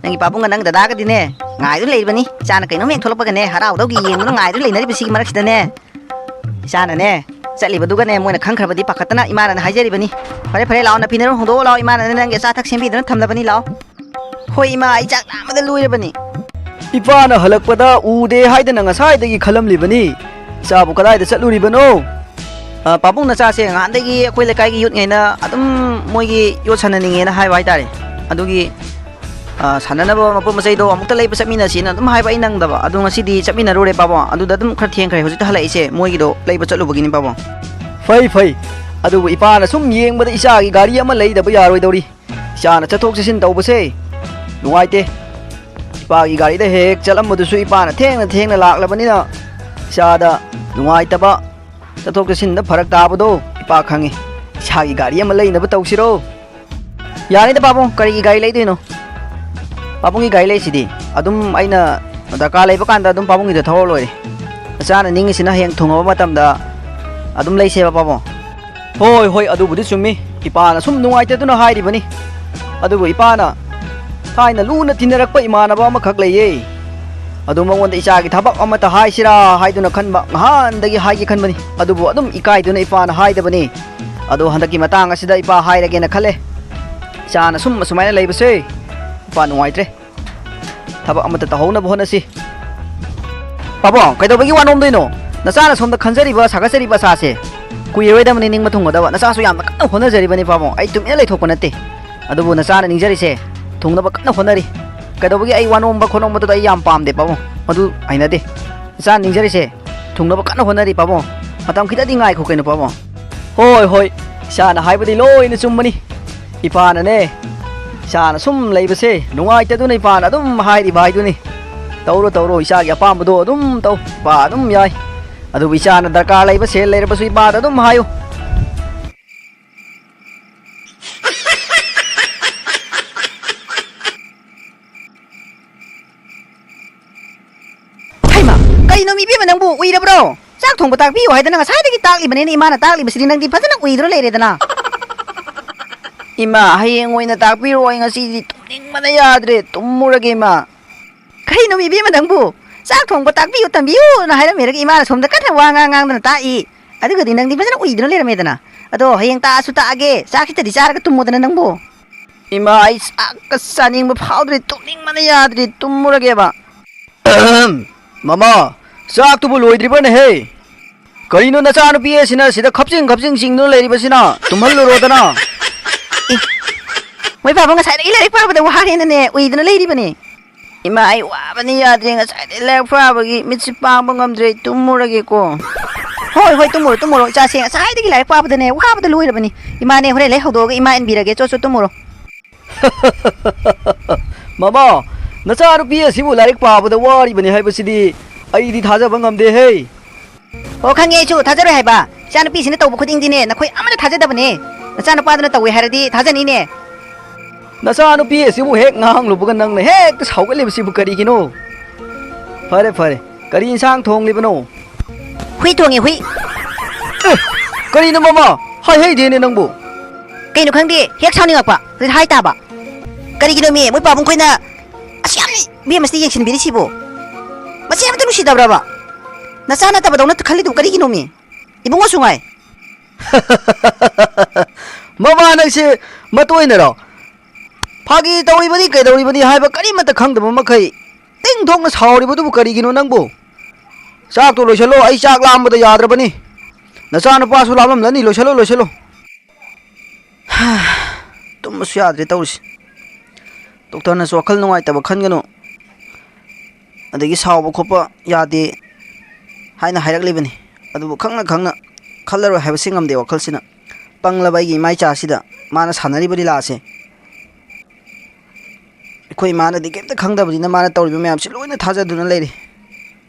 ꯅꯪꯒꯤ ꯄꯥꯕꯨꯡꯒ ꯅꯪ ꯗꯗꯥꯒꯗꯤꯅꯦ ꯉꯥꯏꯗꯨꯅ ꯂꯩꯔꯤꯕꯅꯤ꯫ ꯏꯆꯥꯅ ꯀꯩꯅꯣꯝ ꯍꯦꯛ ꯊꯣꯛꯂꯛꯄꯒꯅꯦ ꯍꯔꯥꯎꯗꯧꯒꯤ ꯌꯦꯡꯗꯨꯅ ꯉꯥꯏꯗꯨꯅ ꯂꯩꯅꯔꯤꯕꯁꯤꯒꯤ ꯃꯔꯛꯁꯤꯗꯅꯦ, ꯏꯆꯥꯅꯅꯦ ꯆꯠꯂꯤꯕꯗꯨꯒꯅꯦ ꯃꯣꯏꯅ ꯈꯪꯈ꯭ꯔꯕꯗꯤ ꯄꯥꯈꯠꯇꯅ ꯏꯃꯥꯅꯅꯦ ꯍꯥꯏꯖꯔꯤꯕꯅꯤ꯫ ꯐꯔꯦ ꯐꯔꯦ, ꯂꯥꯛꯑꯣ, ꯅꯐꯤ ꯅꯔꯣꯟ ꯍꯣꯡꯗꯣꯛꯑꯣ ꯂꯥꯛꯑꯣ꯫ ꯏꯃꯥꯅꯅꯦ ꯅꯪꯒꯤ ꯑꯆꯥ ꯑꯊꯛ ꯁꯦꯝꯕꯤꯗꯨꯅ ꯊꯝꯂꯕꯅꯤ, ꯂꯥꯛꯑꯣ꯫ ꯍꯣꯏ ꯏꯃꯥ, ꯑꯩ ꯆꯥꯛ ꯂꯥꯝꯕꯗ ꯂꯣꯏꯔꯕꯅꯤ꯫ ꯏꯄꯥꯅ ꯍꯜꯂꯛꯄꯗ ꯎꯗꯦ ꯍꯥꯏꯗꯅ ꯉꯁꯥꯏꯗꯒꯤ ꯈꯜꯂꯝꯂꯤꯕꯅꯤ꯫ ꯏꯆꯥꯕꯨ ꯀꯗꯥꯏꯗ ꯆꯠꯂꯨꯔꯤꯕꯅꯣ? ꯑ, ꯄꯥꯕꯨꯡ ꯅꯆꯥꯁꯦ ꯉꯍꯥꯟꯗꯒꯤ ꯑꯩꯈꯣꯏ ꯂꯩꯀꯥꯏꯒꯤ ꯌꯨꯠꯉꯩꯅ ꯑꯗꯨꯝ ꯃꯣꯏꯒꯤ ꯌꯣꯠ ꯁꯥꯟꯅꯅꯤꯡꯉꯦꯅ ꯍꯥꯏꯕ ꯍꯥꯏꯇꯥꯔꯦ꯫ ꯑꯗꯨꯒꯤ, ꯑ, ꯁꯥꯟꯅꯅꯕ ꯃꯄꯣꯠ ꯃꯆꯩꯗꯣ ꯑꯃꯨꯛꯇ ꯂꯩꯕ ꯆꯠꯃꯤꯟꯅꯁꯤꯅ ꯑꯗꯨꯝ ꯍꯥꯏꯕ ꯑꯩ ꯅꯪꯗꯕ꯫ ꯑꯗꯣ ꯉꯁꯤꯗꯤ ꯆꯠꯃꯤꯟꯅꯔꯨꯔꯦ ꯄꯥꯕꯨꯡ꯫ ꯑꯗꯨꯗ ꯑꯗꯨꯝ ꯈꯔ ꯊꯦꯡꯈ꯭ꯔꯦ꯫ ꯍꯧꯖꯤꯛꯇ ꯍꯜꯂꯛꯏꯁꯦ ꯃꯣꯏꯒꯤꯗꯣ ꯂꯩꯕ ꯆꯠꯂꯨꯕꯒꯤꯅꯤ ꯄꯥꯕꯨꯡ꯫ ꯐꯩ, ꯐꯩ꯫ ꯑꯗꯨꯕꯨ ꯏꯄꯥꯅ ꯁꯨꯝ ꯌꯦꯡꯕꯗ ꯏꯆꯥꯒꯤ ꯒꯥꯔꯤ ꯑꯃ ꯂꯩꯗꯕ ꯌꯥꯔꯣꯏꯗꯧꯔꯤ꯫ ꯏꯆꯥꯅ ꯆꯠꯊꯣꯛ ꯆꯠꯁꯤꯟ ꯇꯧꯕꯁꯦ ꯅꯨꯡꯉꯥꯏꯇꯦ꯫ ꯏꯄꯥꯒꯤ ꯒꯥꯔꯤꯗ ꯍꯦꯛ ꯍꯦꯛ ꯆꯠꯂꯝꯕꯗꯨꯁꯨ ꯏꯄꯥꯅ ꯊꯦꯡꯅ ꯊꯦꯡꯅ ꯂꯥꯛꯂꯕꯅꯤꯅ ꯏꯆꯥꯗ ꯅꯨꯡꯉꯥꯏꯇꯕ, ꯆꯠꯊꯣꯛ ꯆꯠꯁꯤꯟꯗ ꯐꯔꯛ ꯇꯥꯕꯗꯣ ꯏꯄꯥ ꯈꯪꯉꯤ꯫ ꯏꯁꯥꯒꯤ ꯒꯥꯔꯤ ꯑꯃ ꯂꯩꯅꯕ ꯇꯧꯁꯤꯔꯣ? ꯌꯥꯅꯤꯗ ꯄꯥꯕꯨꯡ, ꯀꯔꯤꯒꯤ ꯒꯥꯔꯤ ꯂꯩꯗꯣꯏꯅꯣ? ꯄꯥꯕꯨꯡꯒꯤ ꯒꯥꯔꯤ ꯂꯩꯁꯤꯗꯤ꯫ ꯑꯗꯨꯝ ꯑꯩꯅ ꯗꯔꯀꯥꯔ ꯂꯩꯕ ꯀꯥꯟꯗ ꯑꯗꯨꯝ ꯄꯥꯕꯨꯡꯒꯤꯗ ꯊꯧꯔ ꯂꯣꯏꯔꯦ꯫ ꯅꯆꯥꯅ ꯅꯤꯡꯉꯤꯁꯤꯅ ꯍꯌꯦꯡ ꯊꯨꯡꯉꯕ ꯃꯇꯝꯗ ꯑꯗꯨꯝ ꯂꯩꯁꯦꯕ ꯄꯥꯕꯨꯡ꯫ ꯍꯣꯏ, ꯍꯣꯏ, ꯑꯗꯨꯕꯨꯗꯤ ꯆꯨꯝꯃꯤ꯫ ꯏꯄꯥꯅ ꯁꯨꯝ ꯅꯨꯡꯉꯥꯏꯇꯗꯨꯅ ꯍꯥꯏꯔꯤꯕꯅꯤ꯫ ꯑꯗꯨꯕꯨ ꯏꯄꯥꯅ ꯊꯥꯏꯅ ꯂꯨꯅ ꯇꯤꯟꯅꯔꯛꯄ ꯏꯃꯥꯟꯅꯕ ꯑꯃꯈꯛ ꯂꯩꯌꯦ꯫ ꯑꯗꯨ ꯃꯉꯣꯟꯗ ꯏꯆꯥꯒꯤ ꯊꯕꯛ ꯑꯃꯠꯇ ꯍꯥꯏꯁꯤꯔꯥ ꯍꯥꯏꯗꯨꯅ ꯈꯟꯕ ꯉꯍꯥꯟꯗꯒꯤ ꯍꯥꯏꯒꯦ ꯈꯟꯕꯅꯤ꯫ ꯑꯗꯨꯕꯨ ꯑꯗꯨꯝ ꯏꯀꯥꯏꯗꯨꯅ ꯏꯄꯥꯅ ꯍꯥꯏꯗꯕꯅꯤ꯫ ꯑꯗꯣ ꯍꯟꯗꯛꯀꯤ ꯃꯇꯥꯡ ꯑꯁꯤꯗ ꯏꯄꯥ ꯍꯥꯏꯔꯒꯦꯅ ꯈꯜꯂꯦ꯫ ꯏꯆꯥꯅ ꯁꯨꯝ ꯑꯁꯨꯃꯥꯏꯅ ꯂꯩꯕꯁꯦ ꯏꯄꯥ ꯅꯨꯡꯉꯥꯏꯇ꯭ꯔꯦ꯫ ꯊꯕꯛ ꯑꯃꯠꯇ ꯇꯧꯍꯧꯅꯕ ꯍꯣꯠꯅꯁꯤ꯫ ꯄꯥꯕꯨꯡ, ꯀꯩꯗꯧꯕꯒꯤ ꯋꯥ ꯅꯣꯝꯗꯣꯏꯅꯣ? ꯅꯆꯥꯅ ꯁꯣꯝꯗ ꯈꯟꯖꯔꯤꯕ, ꯁꯥꯒꯠꯆꯔꯤꯕ ꯑꯁꯥꯁꯦ ꯀꯨꯏꯔꯔꯣꯏꯗꯕꯅꯤ ꯅꯤꯡꯕ ꯊꯨꯡꯒꯗꯕ꯫ ꯅꯆꯥꯁꯨ ꯌꯥꯝꯅ ꯀꯟꯅ ꯍꯣꯠꯅꯖꯔꯤꯕꯅꯤ ꯄꯥꯕꯨꯡ꯫ ꯑꯩ ꯇꯨꯃꯤꯟꯅ ꯂꯩꯊꯣꯛꯄ ꯅꯠꯇꯦ꯫ ꯑꯗꯨꯕꯨ ꯅꯆꯥꯅ ꯅꯤꯡꯖꯔꯤꯁꯦ ꯊꯨꯡꯅꯕ ꯀꯟꯅ ꯍꯣꯠꯅꯔꯤ꯫ ꯀꯩꯗꯧꯕꯒꯤ ꯑꯩ ꯋꯥ ꯅꯣꯝꯕ ꯈꯣꯠꯅꯣꯝꯕꯗꯨꯗ ꯑꯩ ꯌꯥꯝ ꯄꯥꯝꯗꯦ ꯄꯥꯕꯨꯡ꯫ ꯃꯗꯨ ꯍꯩꯅꯗꯦ꯫ ꯏꯆꯥꯅ ꯅꯤꯡꯖꯔꯤꯁꯦ ꯊꯨꯡꯅꯕ ꯀꯟꯅ ꯍꯣꯠꯅꯔꯤ ꯄꯥꯕꯨꯡ꯫ ꯃꯇꯝ ꯈꯤꯇꯗꯤ ꯉꯥꯏꯈꯣ ꯀꯩꯅꯣ ꯄꯥꯕꯨꯡ꯫ ꯍꯣꯏ, ꯍꯣꯏ, ꯏꯆꯥꯅ ꯍꯥꯏꯕꯗꯤ ꯂꯣꯏꯅ ꯆꯨꯝꯕꯅꯤ꯫ ꯏꯄꯥꯅꯅꯦ, ꯏꯆꯥꯅ ꯁꯨꯝ ꯂꯩꯕꯁꯦ ꯅꯨꯡꯉꯥꯏꯇꯗꯨꯅ ꯏꯄꯥꯅ ꯑꯗꯨꯝ ꯍꯥꯏꯔꯤꯕ ꯍꯥꯏꯗꯨꯅꯤ꯫ ꯇꯧꯔꯣ, ꯇꯧꯔꯣ, ꯏꯆꯥꯒꯤ ꯑꯄꯥꯝꯕꯗꯣ ꯑꯗꯨꯝ ꯇꯧ, ꯏꯄꯥ ꯑꯗꯨꯝ ꯌꯥꯏ꯫ ꯑꯗꯨꯕꯨ ꯏꯆꯥꯅ ꯗꯔꯀꯥꯔ ꯂꯩꯕ ꯁꯦꯜ ꯂꯩꯔꯕꯁꯨ ꯏꯄꯥꯗ ꯑꯗꯨꯝ ꯍꯥꯏꯌꯨ꯫ ꯍꯩꯃꯥ, ꯀꯩꯅꯣ ꯏꯕꯦꯝꯃ ꯅꯪꯕꯨ ꯎꯏꯔꯕ꯭ꯔꯣ? ꯆꯥꯛ ꯊꯣꯡꯕ ꯇꯥꯛꯄꯤꯌꯨ ꯍꯥꯏꯗꯅ ꯉꯁꯥꯏꯗꯒꯤ ꯇꯥꯛꯂꯤꯕꯅꯤꯅꯦ, ꯏꯃꯥꯅ ꯇꯥꯛꯂꯤꯕꯁꯤꯗꯤ ꯅꯪꯗꯤ ꯐꯖꯅ ꯎꯏꯗꯨꯅ ꯂꯩꯔꯦꯗꯅ꯫ ꯏꯃꯥ, ꯍꯌꯦꯡ ꯑꯣꯏꯅ ꯇꯥꯛꯄꯤꯔꯣ, ꯑꯩ ꯉꯁꯤꯗꯤ ꯇꯨꯝꯅꯤꯡꯕꯅ ꯌꯥꯗ꯭ꯔꯦ, ꯇꯨꯝꯃꯨꯔꯒꯦ ꯏꯃꯥ꯫ ꯀꯩꯅꯣ ꯏꯕꯦꯝꯃ ꯅꯪꯕꯨ? ꯆꯥꯛ ꯊꯣꯡꯕ ꯇꯥꯛꯄꯤꯌꯨ, ꯇꯝꯕꯤꯌꯨꯅ ꯍꯥꯏꯔꯝꯃꯦꯔꯒ ꯏꯃꯥꯅ ꯁꯣꯝꯗ ꯀꯟꯅ ꯋꯥ ꯉꯥꯡ ꯉꯥꯡꯗꯅ ꯇꯥꯛꯏ꯫ ꯑꯗꯨꯒꯗꯤ ꯅꯪꯗꯤ ꯐꯖꯅ ꯎꯏꯗꯨꯅ ꯂꯩꯔꯝꯃꯦꯗꯅ꯫ ꯑꯗꯣ ꯍꯌꯦꯡ ꯇꯥꯛꯑꯁꯨ ꯇꯥꯛꯑꯒꯦ, ꯆꯥꯛ ꯈꯤꯇꯗꯤ ꯆꯥꯔꯒ ꯇꯨꯝꯃꯣꯗꯅ ꯅꯪꯕꯨ꯫ ꯏꯃꯥ, ꯑꯩ ꯆꯥꯛꯀ ꯆꯥꯅꯤꯡꯕ ꯐꯥꯎꯗ꯭ꯔꯦ, ꯇꯨꯝꯅꯤꯡꯕꯅ ꯌꯥꯗ꯭ꯔꯦ, ꯇꯨꯝꯃꯨꯔꯒꯦꯕ꯫ ꯑꯍꯝ, ꯃꯃꯥ, ꯆꯥꯛꯇꯨꯕꯨ ꯂꯣꯏꯗ꯭ꯔꯤꯕꯅꯦꯍꯦ? ꯀꯔꯤꯅꯣ ꯅꯆꯥꯅꯨꯄꯤ ꯑꯁꯤꯅ ꯁꯤꯗ ꯈꯞꯆꯤꯡ ꯈꯞꯆꯤꯡ ꯆꯤꯡꯗꯨꯅ ꯂꯩꯔꯤꯕꯁꯤꯅ? ꯇꯨꯝꯍꯜꯂꯨꯔꯣꯗꯅ꯫ ꯑꯦ, ꯃꯣꯏ ꯄꯥꯕꯨꯡ ꯉꯁꯥꯏꯗꯒꯤ ꯂꯥꯏꯔꯤꯛ ꯄꯥꯕꯗ ꯋꯥꯔꯦꯅꯅꯦ, ꯎꯏꯗꯅ ꯂꯩꯔꯤꯕꯅꯦ꯫ ꯏꯃꯥ, ꯑꯩ ꯋꯥꯕꯅ ꯌꯥꯗ꯭ꯔꯦ, ꯉꯁꯥꯏꯗꯒꯤ ꯂꯥꯏꯔꯤꯛ ꯄꯥꯕꯒꯤ ꯃꯤꯠꯁꯤ ꯄꯥꯡꯕ ꯉꯝꯗ꯭ꯔꯦ, ꯑꯩ ꯇꯨꯝꯃꯨꯔꯒꯦꯀꯣ꯫ ꯍꯣꯏ, ꯍꯣꯏ, ꯇꯨꯝꯃꯨꯔꯣ, ꯇꯨꯝꯃꯨꯔꯣ, ꯏꯆꯥꯁꯦ ꯉꯁꯥꯏꯗꯒꯤ ꯂꯥꯏꯔꯤꯛ ꯄꯥꯕꯗꯅꯦ, ꯋꯥꯕꯗ ꯂꯣꯏꯔꯕꯅꯤ꯫ ꯏꯃꯥꯅꯦ, ꯍꯣꯔꯦꯟ ꯂꯩ ꯍꯧꯗꯣꯛꯑꯒ ꯏꯃꯥ ꯏꯟꯕꯤꯔꯒꯦ, ꯆꯣ, ꯆꯣ, ꯇꯨꯝꯃꯨꯔꯣ꯫ ꯃꯃꯥ, ꯅꯆꯥꯅꯨꯄꯤ ꯑꯁꯤꯕꯨ ꯂꯥꯏꯔꯤꯛ ꯄꯥꯕꯗ ꯋꯥꯔꯤꯕꯅꯤ ꯍꯥꯏꯕꯁꯤꯗꯤ ꯑꯩꯗꯤ ꯊꯥꯖꯕ ꯉꯝꯗꯦꯍꯦ꯫ ꯑꯣ, ꯈꯪꯉꯦ ꯑꯩꯁꯨ, ꯊꯥꯖꯔꯣꯏ ꯍꯥꯏꯕ꯫ ꯏꯆꯥꯅꯨꯄꯤꯁꯤꯅ ꯇꯧꯕ ꯈꯨꯗꯤꯡꯗꯤꯅꯦ, ꯅꯈꯣꯏ ꯑꯃꯅ ꯊꯥꯖꯗꯕꯅꯦ꯫ ꯅꯆꯥꯅꯨꯄꯥꯗꯨꯅ ꯇꯧꯋꯦ ꯍꯥꯏꯔꯗꯤ ꯊꯥꯖꯅꯤꯅꯦ꯫ ꯅꯆꯥꯅꯨꯄꯤ ꯑꯁꯤꯕꯨ ꯍꯦꯛ ꯉꯥꯡꯂꯨꯕꯒ ꯅꯪꯅ ꯍꯦꯛꯇ ꯁꯥꯎꯒꯠꯂꯤꯕꯁꯤꯕꯨ ꯀꯔꯤꯒꯤꯅꯣ? ꯐꯔꯦ, ꯐꯔꯦ, ꯀꯔꯤ ꯏꯟꯁꯥꯡ ꯊꯣꯡꯂꯤꯕꯅꯣ? ꯍꯨꯏ ꯊꯣꯡꯉꯦ, ꯍꯨꯏ꯫ ꯑꯦ, ꯀꯔꯤꯅꯣ ꯃꯃꯥ? ꯍꯥꯏꯍꯩꯗꯦꯅꯦ ꯅꯪꯕꯨ꯫ ꯀꯩꯅꯣ ꯈꯪꯗꯦ, ꯍꯦꯛ ꯁꯥꯎꯅꯤꯡꯉꯛꯄ, ꯑꯗꯨꯗꯤ ꯍꯥꯏ ꯇꯥꯕ꯫ ꯀꯔꯤꯒꯤꯅꯣꯃꯤ, ꯃꯣꯏ ꯄꯥꯕꯨꯡ ꯈꯣꯏꯅ ꯑꯁꯤ ꯌꯥꯝ ꯏꯕꯦꯝ ꯑꯁꯤꯗ ꯌꯦꯡꯁꯤꯟꯕꯤꯔꯤꯁꯤꯕꯨ? ꯃꯆꯦ ꯑꯃꯇ ꯅꯨꯡꯁꯤꯗꯕ꯭ꯔꯕ? ꯅꯆꯥ ꯅꯠꯇꯕꯗꯧꯅ ꯈꯜꯂꯤꯗꯨꯕꯨ ꯀꯔꯤꯒꯤꯅꯣꯃꯤ? ꯏꯕꯨꯡꯉꯣ ꯁꯨꯡꯉꯥꯏ꯫ ꯃꯃꯥ ꯅꯪꯁꯦ ꯃꯇꯣꯏꯅꯔꯣ? ꯐꯥꯒꯤ ꯇꯧꯔꯤꯕꯅꯤ ꯀꯩꯗꯧꯔꯤꯕꯅꯤ ꯍꯥꯏꯕ ꯀꯔꯤꯃꯠꯇ ꯈꯪꯗꯕ ꯃꯈꯩ ꯇꯤꯡ ꯊꯣꯛꯅ ꯁꯥꯎꯔꯤꯕꯗꯨꯕꯨ ꯀꯔꯤꯒꯤꯅꯣ ꯅꯪꯕꯨ? ꯆꯥꯛꯇꯣ ꯂꯣꯏꯁꯤꯜꯂꯣ, ꯑꯩ ꯆꯥꯛ ꯂꯥꯝꯕꯗ ꯌꯥꯗ꯭ꯔꯕꯅꯤ꯫ ꯅꯆꯥꯅꯨꯄꯥꯁꯨ ꯂꯥꯝꯂꯝꯂꯅꯤ, ꯂꯣꯏꯁꯤꯜꯂꯣ, ꯂꯣꯏꯁꯤꯜꯂꯣ꯫ ꯇꯨꯝꯕꯁꯨ ꯌꯥꯗ꯭ꯔꯦ ꯇꯧꯔꯤꯁꯦ꯫ ꯗꯣꯛꯇꯔꯅꯁꯨ ꯋꯥꯈꯜ ꯅꯨꯡꯉꯥꯏꯇꯕ ꯈꯟꯒꯅꯨ, ꯑꯗꯒꯤ ꯁꯥꯎꯕ ꯈꯣꯠꯄ ꯌꯥꯗꯦ ꯍꯥꯏꯅ ꯍꯥꯏꯔꯛꯂꯤꯕꯅꯤ꯫ ꯑꯗꯨꯕꯨ ꯈꯪꯅ ꯈꯪꯅ ꯈꯜꯂꯔꯣꯏ ꯍꯥꯏꯕꯁꯤ ꯉꯝꯗꯦ ꯋꯥꯈꯜꯁꯤꯅ꯫ ꯄꯪꯂꯕ ꯑꯩꯒꯤ ꯏꯃꯥ ꯏꯆꯥꯁꯤꯗ ꯃꯥꯅ ꯁꯥꯟꯅꯔꯤꯕ ꯂꯤꯂꯥꯁꯦ꯫ ꯑꯩꯈꯣꯏ ꯏꯃꯥꯅꯗꯤ ꯀꯩꯝꯇ ꯈꯪꯗꯕꯅꯤꯅ ꯃꯥꯅ ꯇꯧꯔꯤꯕ ꯃꯌꯥꯝꯁꯤ ꯂꯣꯏꯅ ꯊꯥꯖꯗꯨꯅ ꯂꯩꯔꯤ꯫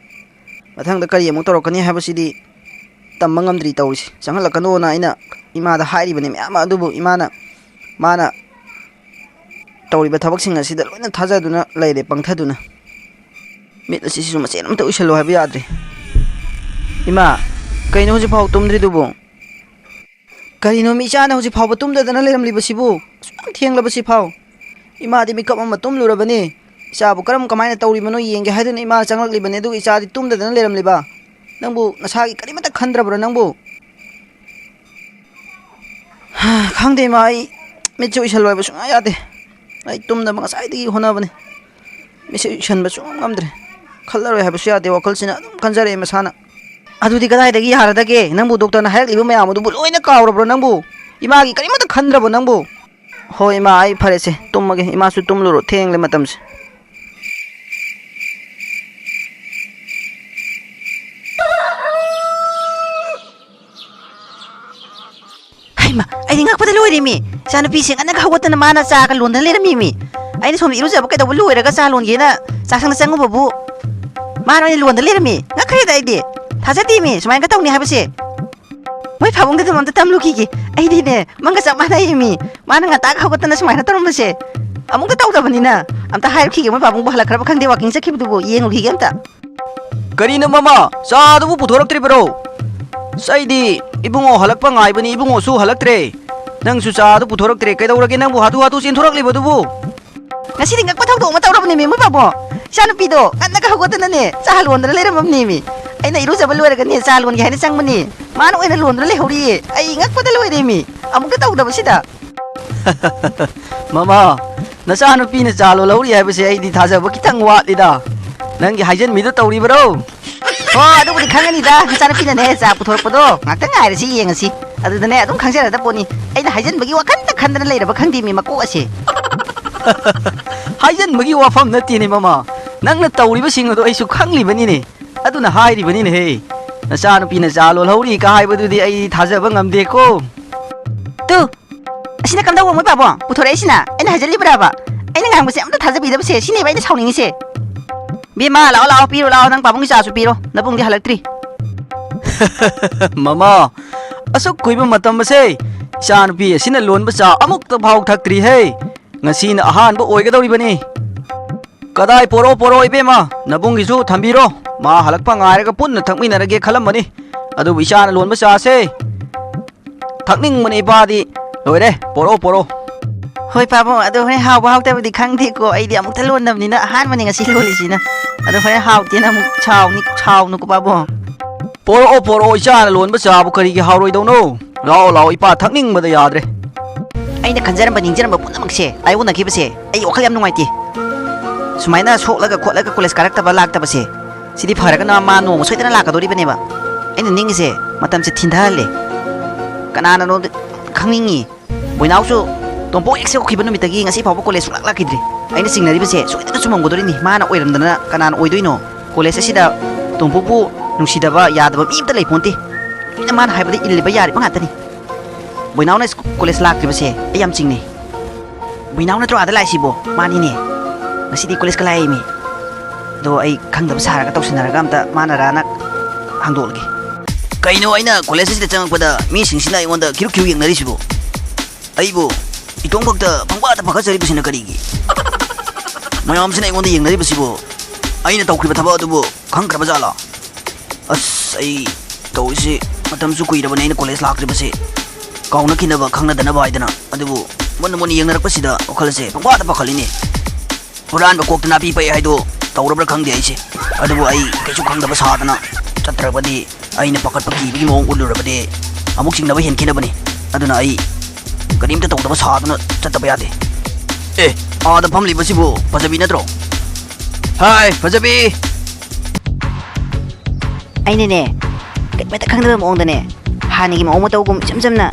ꯃꯊꯪꯗ ꯀꯔꯤ ꯑꯃꯨꯛ ꯇꯧꯔꯛꯀꯅꯤ ꯍꯥꯏꯕꯁꯤꯗꯤ ꯇꯝꯕ ꯉꯝꯗ꯭ꯔꯤ ꯇꯧꯔꯤꯁꯤ꯫ ꯆꯪꯍꯜꯂꯛꯀꯅꯣꯅ ꯑꯩꯅ ꯏꯃꯥꯗ ꯍꯥꯏꯔꯤꯕꯅꯤ ꯃꯌꯥꯝ ꯑꯃ, ꯑꯗꯨꯕꯨ ꯏꯃꯥꯅ, ꯃꯥꯅ ꯇꯧꯔꯤꯕ ꯊꯕꯛꯁꯤꯡ ꯑꯁꯤꯗ ꯂꯣꯏꯅ ꯊꯥꯖꯗꯨꯅ ꯂꯩꯔꯦ, ꯄꯪꯊꯗꯨꯅ꯫ ꯃꯤꯠ ꯑꯁꯤꯁꯨ ꯃꯆꯦꯠ ꯑꯃꯠꯇ ꯎꯏꯁꯜꯂꯣ ꯍꯥꯏꯕ ꯌꯥꯗ꯭ꯔꯦ꯫ ꯏꯃꯥ, ꯀꯩꯅꯣ ꯍꯧꯖꯤꯛ ꯐꯥꯎ ꯇꯨꯝꯗ꯭ꯔꯤꯗꯨꯕꯨ? ꯀꯔꯤꯅꯣ ꯃꯤ ꯏꯆꯥꯅ ꯍꯧꯖꯤꯛ ꯐꯥꯎꯕ ꯇꯨꯝꯗꯗꯅ ꯂꯩꯔꯝꯂꯤꯕꯁꯤꯕꯨ? ꯑꯁꯨꯛ ꯌꯥꯝ ꯊꯦꯡꯂꯕꯁꯤ ꯐꯥꯎ? ꯏꯃꯥꯗꯤ ꯃꯤꯀꯞ ꯑꯃ ꯇꯨꯝꯂꯨꯔꯕꯅꯤ꯫ ꯏꯆꯥꯕꯨ ꯀꯔꯝ ꯀꯃꯥꯏꯅ ꯇꯧꯔꯤꯕꯅꯣ ꯌꯦꯡꯒꯦ ꯍꯥꯏꯗꯨꯅ ꯏꯃꯥ ꯆꯪꯂꯛꯂꯤꯕꯅꯤ, ꯑꯗꯨꯒ ꯏꯆꯥꯗꯤ ꯇꯨꯝꯗꯗꯅ ꯂꯩꯔꯝꯂꯤꯕ꯫ ꯅꯪꯕꯨ ꯅꯁꯥꯒꯤ ꯀꯔꯤꯃꯠꯇ ꯈꯟꯗ꯭ꯔꯕ꯭ꯔꯣ ꯅꯪꯕꯨ? ꯈꯪꯗꯦ ꯏꯃꯥ, ꯑꯩ ꯃꯤꯠꯁꯦ ꯎꯏꯁꯜꯂꯣ ꯍꯥꯏꯕ ꯁꯨꯡꯌꯥ ꯌꯥꯗꯦ꯫ ꯑꯩ ꯇꯨꯝꯅꯕ ꯉꯁꯥꯏꯗꯒꯤ ꯍꯣꯠꯅꯕꯅꯤ꯫ ꯃꯤꯠꯁꯦ ꯎꯏꯁꯟꯕ ꯁꯨꯡꯉꯝ ꯉꯝꯗ꯭ꯔꯦ꯫ ꯈꯜꯂꯔꯣꯏ ꯍꯥꯏꯕꯁꯨ ꯌꯥꯗꯦ, ꯋꯥꯈꯜꯁꯤꯅ ꯑꯗꯨꯝ ꯈꯟꯖꯔꯛꯑꯦ ꯃꯁꯥꯅ꯫ ꯑꯗꯨꯗꯤ ꯀꯗꯥꯏꯗꯒꯤ ꯌꯥꯔꯗꯒꯦ? ꯅꯪꯕꯨ ꯗꯣꯛꯇꯔꯅ ꯍꯥꯏꯔꯛꯂꯤꯕ ꯃꯌꯥꯝ ꯑꯗꯨꯕꯨ ꯂꯣꯏꯅ ꯀꯥꯎꯔꯕ꯭ꯔꯣ ꯅꯪꯕꯨ? ꯏꯃꯥꯒꯤ ꯀꯔꯤꯃꯠꯇ ꯈꯟꯗ꯭ꯔꯕꯣ ꯅꯪꯕꯨ? ꯍꯣꯏ ꯏꯃꯥ, ꯑꯩ ꯐꯔꯦꯁꯦ, ꯇꯨꯝꯃꯒꯦ꯫ ꯏꯃꯥꯁꯨ ꯇꯨꯝꯂꯨꯔꯣ, ꯊꯦꯡꯂꯦ ꯃꯇꯝꯁꯦ꯫ ꯍꯩꯃ, ꯑꯩꯗꯤ ꯉꯛꯄꯗ ꯂꯣꯏꯔꯦꯃꯤ꯫ ꯏꯆꯥꯅꯨꯄꯤꯁꯦ ꯉꯟꯅꯒ ꯍꯧꯒꯠꯇꯅ ꯃꯥꯅ ꯆꯥꯒ ꯂꯣꯟꯗꯅ ꯂꯩꯔꯝꯃꯤꯃꯤ꯫ ꯑꯩꯅ ꯁꯣꯝꯗ ꯏꯔꯨꯖꯕ ꯀꯩꯗꯧꯕ ꯂꯣꯏꯔꯒ ꯆꯥ ꯂꯣꯟꯒꯦꯅ ꯆꯥꯛꯁꯪꯗ ꯆꯪꯉꯨꯕꯕꯨ ꯃꯥꯅ ꯑꯣꯏꯅ ꯂꯣꯟꯗ ꯂꯩꯔꯝꯃꯤ꯫ ꯉꯛꯈ꯭ꯔꯦꯗ ꯑꯩꯗꯤ꯫ ꯊꯥꯖꯗꯦꯃꯤ ꯁꯨꯃꯥꯏꯅꯒ ꯇꯧꯅꯤ ꯍꯥꯏꯕꯁꯦ꯫ ꯃꯣꯏ ꯄꯥꯕꯨꯡꯗ ꯑꯗꯨꯝ ꯑꯝꯇ ꯇꯝꯂꯨꯈꯤꯒꯦ꯫ ꯑꯩꯗꯤꯅꯦ ꯃꯪꯒ ꯆꯞ ꯃꯥꯟꯅꯩꯃꯤ꯫ ꯃꯥꯅ ꯉꯟꯇꯥꯒ ꯍꯧꯒꯠꯇꯅ ꯁꯨꯃꯥꯏꯅ ꯇꯧꯔꯝꯕꯁꯦ ꯑꯃꯨꯛꯇ ꯇꯧꯗꯕꯅꯤꯅ꯫ ꯑꯝꯇ ꯍꯥꯏꯔꯨꯈꯤꯒꯦ, ꯃꯣꯏ ꯄꯥꯕꯨꯡꯕꯨ ꯍꯜꯂꯛꯈ꯭ꯔꯕ ꯈꯪꯗꯦ, ꯋꯥꯀꯤꯡ ꯆꯠꯈꯤꯕꯗꯨꯕꯨ ꯌꯦꯡꯉꯨꯈꯤꯒꯦ ꯑꯝꯇ꯫ ꯀꯔꯤꯅꯣ ꯃꯃꯥ, ꯆꯥꯗꯨꯕꯨ ꯄꯨꯊꯣꯔꯛꯇ꯭ꯔꯤꯕꯔꯣ? ꯑꯁ, ꯑꯩꯗꯤ ꯏꯕꯨꯡꯉꯣ ꯍꯜꯂꯛꯄ ꯉꯥꯏꯕꯅꯤ, ꯏꯕꯨꯡꯉꯣꯁꯨ ꯍꯜꯂꯛꯇ꯭ꯔꯦ꯫ ꯅꯪꯁꯨ ꯆꯥꯗꯨ ꯄꯨꯊꯣꯔꯛꯇ꯭ꯔꯦ, ꯀꯩꯗꯧꯔꯒꯦ ꯅꯪꯕꯨ ꯍꯥꯊꯨ ꯍꯥꯊꯨ ꯆꯦꯟꯊꯣꯔꯛꯂꯤꯕꯗꯨꯕꯨ? ꯉꯁꯤꯗꯤ ꯉꯛꯄ ꯊꯧꯗꯣꯛ ꯑꯃ ꯇꯧꯔꯕꯅꯦꯃꯤ ꯃꯣꯏ ꯄꯥꯕꯨꯡ꯫ ꯏꯆꯥꯅꯨꯄꯤꯗꯣ ꯉꯟꯅꯒ ꯍꯧꯒꯠꯇꯅꯅꯦ ꯆꯥ ꯂꯣꯟꯗꯅ ꯂꯩꯔꯝꯃꯕꯅꯦꯃꯤ꯫ ꯑꯩꯅ ꯏꯔꯨꯖꯕ ꯂꯣꯏꯔꯒꯅꯦ ꯆꯥ ꯂꯣꯟꯒꯦ ꯍꯥꯏꯅ ꯆꯪꯕꯅꯤ, ꯃꯥꯅ ꯑꯣꯏꯅ ꯂꯣꯟꯗꯨꯅ ꯂꯩꯍꯧꯔꯤꯌꯦ꯫ ꯑꯩ ꯉꯛꯄꯗ ꯂꯣꯏꯔꯦꯃꯤ, ꯑꯃꯨꯛꯇ ꯇꯧꯗꯕꯁꯤꯗ꯫ ꯃꯃꯥ, ꯅꯆꯥꯅꯨꯄꯤꯅ ꯆꯥ ꯂꯣꯜꯍꯧꯔꯤ ꯍꯥꯏꯕꯁꯦ ꯑꯩꯗꯤ ꯊꯥꯖꯕ ꯈꯤꯇꯪ ꯋꯥꯠꯂꯤꯗ꯫ ꯅꯪꯒꯤ ꯍꯥꯏꯖꯟꯕꯤꯗꯣ ꯇꯧꯔꯤꯕꯔꯣ? ꯍꯣ, ꯑꯗꯨꯕꯨꯗꯤ ꯈꯪꯉꯅꯤꯗ, ꯅꯆꯥꯅꯨꯄꯤꯅꯅꯦ ꯆꯥ ꯄꯨꯊꯣꯔꯛꯄꯗꯣ ꯉꯥꯛꯇ ꯉꯥꯏꯔꯁꯤ, ꯌꯦꯡꯉꯁꯤ꯫ ꯑꯗꯨꯗꯅꯦ ꯑꯗꯨꯝ ꯈꯪꯖꯔꯗ ꯄꯣꯠꯅꯤ꯫ ꯑꯩꯅ ꯍꯥꯏꯖꯟꯕꯒꯤ ꯋꯥꯈꯟꯇ ꯈꯟꯗꯅ ꯂꯩꯔꯕ ꯈꯪꯗꯦ ꯃꯤ ꯃꯀꯣꯛ ꯑꯁꯦ꯫ ꯍꯥꯏꯖꯟꯕꯒꯤ ꯋꯥꯐꯝ ꯅꯠꯇꯦꯅꯦ ꯃꯃꯥ, ꯅꯪꯅ ꯇꯧꯔꯤꯕꯁꯤꯡ ꯑꯗꯣ ꯑꯩꯁꯨ ꯈꯪꯂꯤꯕꯅꯤꯅꯦ꯫ ꯑꯗꯨꯅ ꯍꯥꯏꯔꯤꯕꯅꯤꯅꯦꯍꯦ꯫ ꯅꯆꯥꯅꯨꯄꯤꯅ ꯆꯥ ꯂꯣꯜꯍꯧꯔꯤ ꯀ ꯍꯥꯏꯕꯗꯨꯗꯤ ꯑꯩ ꯊꯥꯖꯕ ꯉꯝꯗꯦꯀꯣ꯫ ꯇꯨ, ꯑꯁꯤꯅ ꯀꯝꯗꯧꯕ ꯃꯣꯏ ꯄꯥꯕꯣ? ꯄꯨꯊꯣꯔꯛꯏꯁꯤꯅ ꯑꯩꯅ ꯍꯥꯏꯖꯜꯂꯤꯕ꯭ꯔꯥꯕ? ꯑꯩꯅ ꯉꯥꯡꯕꯁꯦ ꯑꯝꯇ ꯊꯥꯖꯕꯤꯗꯕꯁꯦ, ꯁꯤꯅꯦꯕ ꯑꯩꯅ ꯁꯥꯎꯅꯤꯡꯉꯤꯁꯦ꯫ ꯕꯦꯝꯃ, ꯂꯥꯛꯑꯣ, ꯂꯥꯛꯑꯣ, ꯄꯤꯔꯣ, ꯂꯥꯛꯑꯣ, ꯅꯪ ꯄꯥꯕꯨꯡꯒꯤ ꯆꯥꯁꯨ ꯄꯤꯔꯣ, ꯅꯕꯨꯡꯗꯤ ꯍꯜꯂꯛꯇ꯭ꯔꯤ꯫ ꯃꯃꯥ, ꯑꯁꯨꯛ ꯀꯨꯏꯕ ꯃꯇꯝ ꯑꯁꯦ ꯏꯆꯥꯅꯨꯄꯤ ꯑꯁꯤꯅ ꯂꯣꯟꯕ ꯆꯥ ꯑꯃꯨꯛꯇ ꯐꯥꯎ ꯊꯛꯇ꯭ꯔꯤꯍꯦ꯫ ꯉꯁꯤꯅ ꯑꯍꯥꯟꯕ ꯑꯣꯏꯒꯗꯧꯔꯤꯕꯅꯤ꯫ ꯀꯗꯥꯏ, ꯄꯣꯔꯛꯑꯣ, ꯄꯣꯔꯛꯑꯣ, ꯏꯕꯦꯝꯃ, ꯅꯕꯨꯡꯒꯤꯁꯨ ꯊꯝꯕꯤꯔꯣ꯫ ꯃꯥ ꯍꯜꯂꯛꯄ ꯉꯥꯏꯔꯒ ꯄꯨꯟꯅ ꯊꯛꯃꯤꯟꯅꯔꯒꯦ ꯈꯜꯂꯝꯕꯅꯤ, ꯑꯗꯨꯕꯨ ꯏꯆꯥꯅ ꯂꯣꯟꯕ ꯆꯥꯁꯦ ꯊꯛꯅꯤꯡꯕꯅ ꯏꯄꯥꯗꯤ ꯂꯣꯏꯔꯦ꯫ ꯄꯣꯔꯛꯑꯣ, ꯄꯣꯔꯛꯑꯣ꯫ ꯍꯣꯏ ꯄꯥꯕꯨꯡ, ꯑꯗꯣ ꯍꯣꯔꯦꯟ ꯍꯥꯎꯕ ꯍꯥꯎꯇꯕꯗꯤ ꯈꯪꯗꯦꯀꯣ, ꯑꯩꯗꯤ ꯑꯃꯨꯛꯇ ꯂꯣꯟꯗꯕꯅꯤꯅ, ꯑꯍꯥꯟꯕꯅꯤ ꯉꯁꯤ ꯂꯣꯜꯂꯤꯁꯤꯅ꯫ ꯑꯗꯣ ꯍꯣꯔꯦꯟ ꯍꯥꯎꯇꯦꯅ ꯑꯃꯨꯛ ꯁꯥꯎꯅꯤ, ꯁꯥꯎꯅꯨꯀꯣ ꯄꯥꯕꯨꯡ꯫ ꯄꯣꯔꯛꯑꯣ, ꯄꯣꯔꯛꯑꯣ, ꯏꯆꯥꯅ ꯂꯣꯟꯕ ꯆꯥꯕꯨ ꯀꯔꯤꯒꯤ ꯍꯥꯎꯔꯣꯏꯗꯧꯅꯣ? ꯂꯥꯛꯑꯣ, ꯂꯥꯛꯑꯣ, ꯏꯄꯥ ꯊꯛꯅꯤꯡꯕꯗ ꯌꯥꯗ꯭ꯔꯦ꯫ ꯑꯩꯅ ꯈꯟꯖꯔꯝꯕ, ꯅꯤꯡꯖꯔꯝꯕ ꯄꯨꯝꯅꯃꯛꯁꯦ ꯇꯥꯏꯑꯣꯟꯅꯈꯤꯕꯁꯦ ꯑꯩ ꯋꯥꯈꯜ ꯌꯥꯝ ꯅꯨꯡꯉꯥꯏꯇꯦ꯫ ꯁꯨꯃꯥꯏꯅ ꯁꯣꯛꯂꯒ ꯈꯣꯠꯂꯒ ꯀꯣꯂꯦꯖ ꯀꯥꯔꯛꯇꯕ ꯂꯥꯛꯇꯕꯁꯦ, ꯁꯤꯗꯤ ꯐꯔꯒꯅ ꯃꯥ ꯅꯣꯡꯃ ꯁꯣꯏꯗꯅ ꯂꯥꯛꯀꯗꯧꯔꯤꯕꯅꯦꯕ꯫ ꯑꯩꯅ ꯅꯤꯡꯉꯤꯁꯦ ꯃꯇꯝꯁꯦ ꯊꯤꯟꯊꯍꯜꯂꯦ꯫ ꯀꯅꯥꯅꯅꯣ ꯈꯪꯅꯤꯡꯉꯤ꯫ ꯕꯣꯏꯅꯥꯎꯁꯨ ꯇꯣꯝꯄꯣꯛ ꯍꯦꯛ ꯁꯦꯝꯈꯤꯕ ꯅꯨꯃꯤꯠꯇꯒꯤ ꯉꯁꯤ ꯐꯥꯎꯕ ꯀꯣꯂꯦꯖ ꯁꯨꯡꯂꯥꯛ ꯂꯥꯛꯈꯤꯗ꯭ꯔꯤ꯫ ꯑꯩꯅ ꯆꯤꯡꯅꯔꯤꯕꯁꯦ ꯁꯣꯏꯗꯅ ꯆꯨꯝꯃꯝꯒꯗꯧꯔꯤꯅꯤ꯫ ꯃꯥꯅ ꯑꯣꯏꯔꯝꯗꯅ ꯀꯅꯥꯅ ꯑꯣꯏꯗꯣꯏꯅꯣ? ꯀꯣꯂꯦꯖ ꯑꯁꯤꯗ ꯇꯣꯝꯄꯣꯛꯄꯨ ꯅꯨꯡꯁꯤꯗꯕ ꯌꯥꯗꯕ ꯃꯤ ꯑꯝꯇ ꯂꯩ ꯄꯣꯟꯇꯦ꯫ ꯂꯣꯏꯅ ꯃꯥꯅ ꯍꯥꯏꯕꯗ ꯏꯜꯂꯤꯕ ꯌꯥꯔꯤꯕ ꯉꯥꯛꯇꯅꯤ꯫ ꯕꯣꯏꯅꯥꯎꯅ ꯁ꯭ꯀꯨ-, ꯀꯣꯂꯦꯖ ꯂꯥꯛꯇ꯭ꯔꯤꯕꯁꯦ ꯑꯩ ꯌꯥꯝ ꯆꯤꯡꯅꯩ꯫ ꯕꯣꯏꯅꯥꯎ ꯅꯠꯇ꯭ꯔꯣ ꯑꯥꯗ ꯂꯥꯛꯏꯁꯤꯕꯣ? ꯃꯥꯅꯤꯅꯦ꯫ ꯉꯁꯤꯗꯤ ꯀꯣꯂꯦꯖꯀ ꯂꯥꯛꯏꯃꯤ꯫ ꯑꯗꯣ ꯑꯩ ꯈꯪꯗꯕ ꯁꯥꯔꯒ ꯇꯧꯁꯤꯟꯅꯔꯒ ꯑꯝꯇ ꯃꯥꯅꯔꯥꯅ ꯍꯥꯡꯗꯣꯛꯂꯒꯦ꯫ ꯀꯩꯅꯣ ꯑꯩꯅ ꯀꯣꯂꯦꯖ ꯑꯁꯤꯗ ꯆꯪꯉꯛꯄꯗ ꯃꯤꯁꯤꯡꯁꯤꯅ ꯑꯩꯉꯣꯟꯗ ꯈꯤꯔꯨꯛ ꯈꯤꯔꯨꯛ ꯌꯦꯡꯅꯔꯤꯁꯤꯕꯣ? ꯑꯩꯕꯨ ꯏꯇꯣꯝ ꯈꯛꯇ ꯄꯪꯄꯥꯗ ꯄꯥꯈꯠꯆꯔꯤꯕꯁꯤꯅ ꯀꯔꯤꯒꯤ? ꯃꯌꯥꯝꯁꯤꯅ ꯑꯩꯉꯣꯟꯗ ꯌꯦꯡꯅꯔꯤꯕꯁꯤꯕꯨ ꯑꯩꯅ ꯇꯧꯈꯤꯕ ꯊꯕꯛ ꯑꯗꯨꯕꯨ ꯈꯪꯈ꯭ꯔꯕ ꯖꯥꯠꯂꯥ? ꯑꯁ, ꯑꯩ ꯇꯧꯔꯤꯁꯤ ꯃꯇꯝꯁꯨ ꯀꯨꯏꯔꯕꯅꯤ ꯑꯩꯅ ꯀꯣꯂꯦꯖ ꯂꯥꯛꯇ꯭ꯔꯤꯕꯁꯤ꯫ ꯀꯥꯎꯅꯈꯤꯅꯕ, ꯈꯪꯅꯗꯅꯕ ꯍꯥꯏꯗꯅ꯫ ꯑꯗꯨꯕꯨ ꯃꯨꯟꯅ ꯃꯨꯟꯅ ꯌꯦꯡꯅꯔꯛꯄꯁꯤꯗ ꯋꯥꯈꯜꯁꯦ ꯄꯪꯄꯥꯗ ꯄꯥꯈꯠꯂꯤꯅꯦ꯫ ꯍꯨꯔꯥꯟꯕ ꯀꯣꯛꯇ ꯅꯥꯄꯤ ꯄꯛꯑꯦ ꯍꯥꯏꯗꯣ ꯇꯧꯔꯕ꯭ꯔꯥ ꯈꯪꯗꯦ ꯑꯩꯁꯦ꯫ ꯑꯗꯨꯕꯨ ꯑꯩ ꯀꯩꯁꯨ ꯈꯪꯗꯕ ꯁꯥꯗꯅ ꯆꯠꯇ꯭ꯔꯕꯗꯤ ꯑꯩꯅ ꯄꯥꯈꯠꯄ ꯀꯤꯕꯒꯤ ꯃꯑꯣꯡ ꯎꯠꯂꯨꯔꯕꯗꯤ ꯑꯃꯨꯛ ꯆꯤꯡꯅꯕ ꯍꯦꯟꯈꯤꯅꯕꯅꯤ꯫ ꯑꯗꯨꯅ ꯑꯩ ꯀꯔꯤꯝꯇ ꯇꯧꯗꯕ ꯁꯥꯗꯨꯅ ꯆꯠꯇꯕ ꯌꯥꯗꯦ꯫ ꯑꯦ, ꯑꯥꯗ ꯐꯝꯂꯤꯕꯁꯤꯕꯨ ꯐꯖꯕꯤ ꯅꯠꯇ꯭ꯔꯣ? ꯍꯥꯏ, ꯐꯖꯕꯤ! ꯑꯩꯅꯅꯦ, ꯀꯔꯤꯃꯠꯇ ꯈꯪꯗꯕ ꯃꯑꯣꯡꯗꯅꯦ, ꯍꯥꯟꯅꯒꯤ ꯃꯑꯣꯡ ꯃꯇꯧꯒꯨꯝ ꯏꯆꯝ ꯆꯝꯅ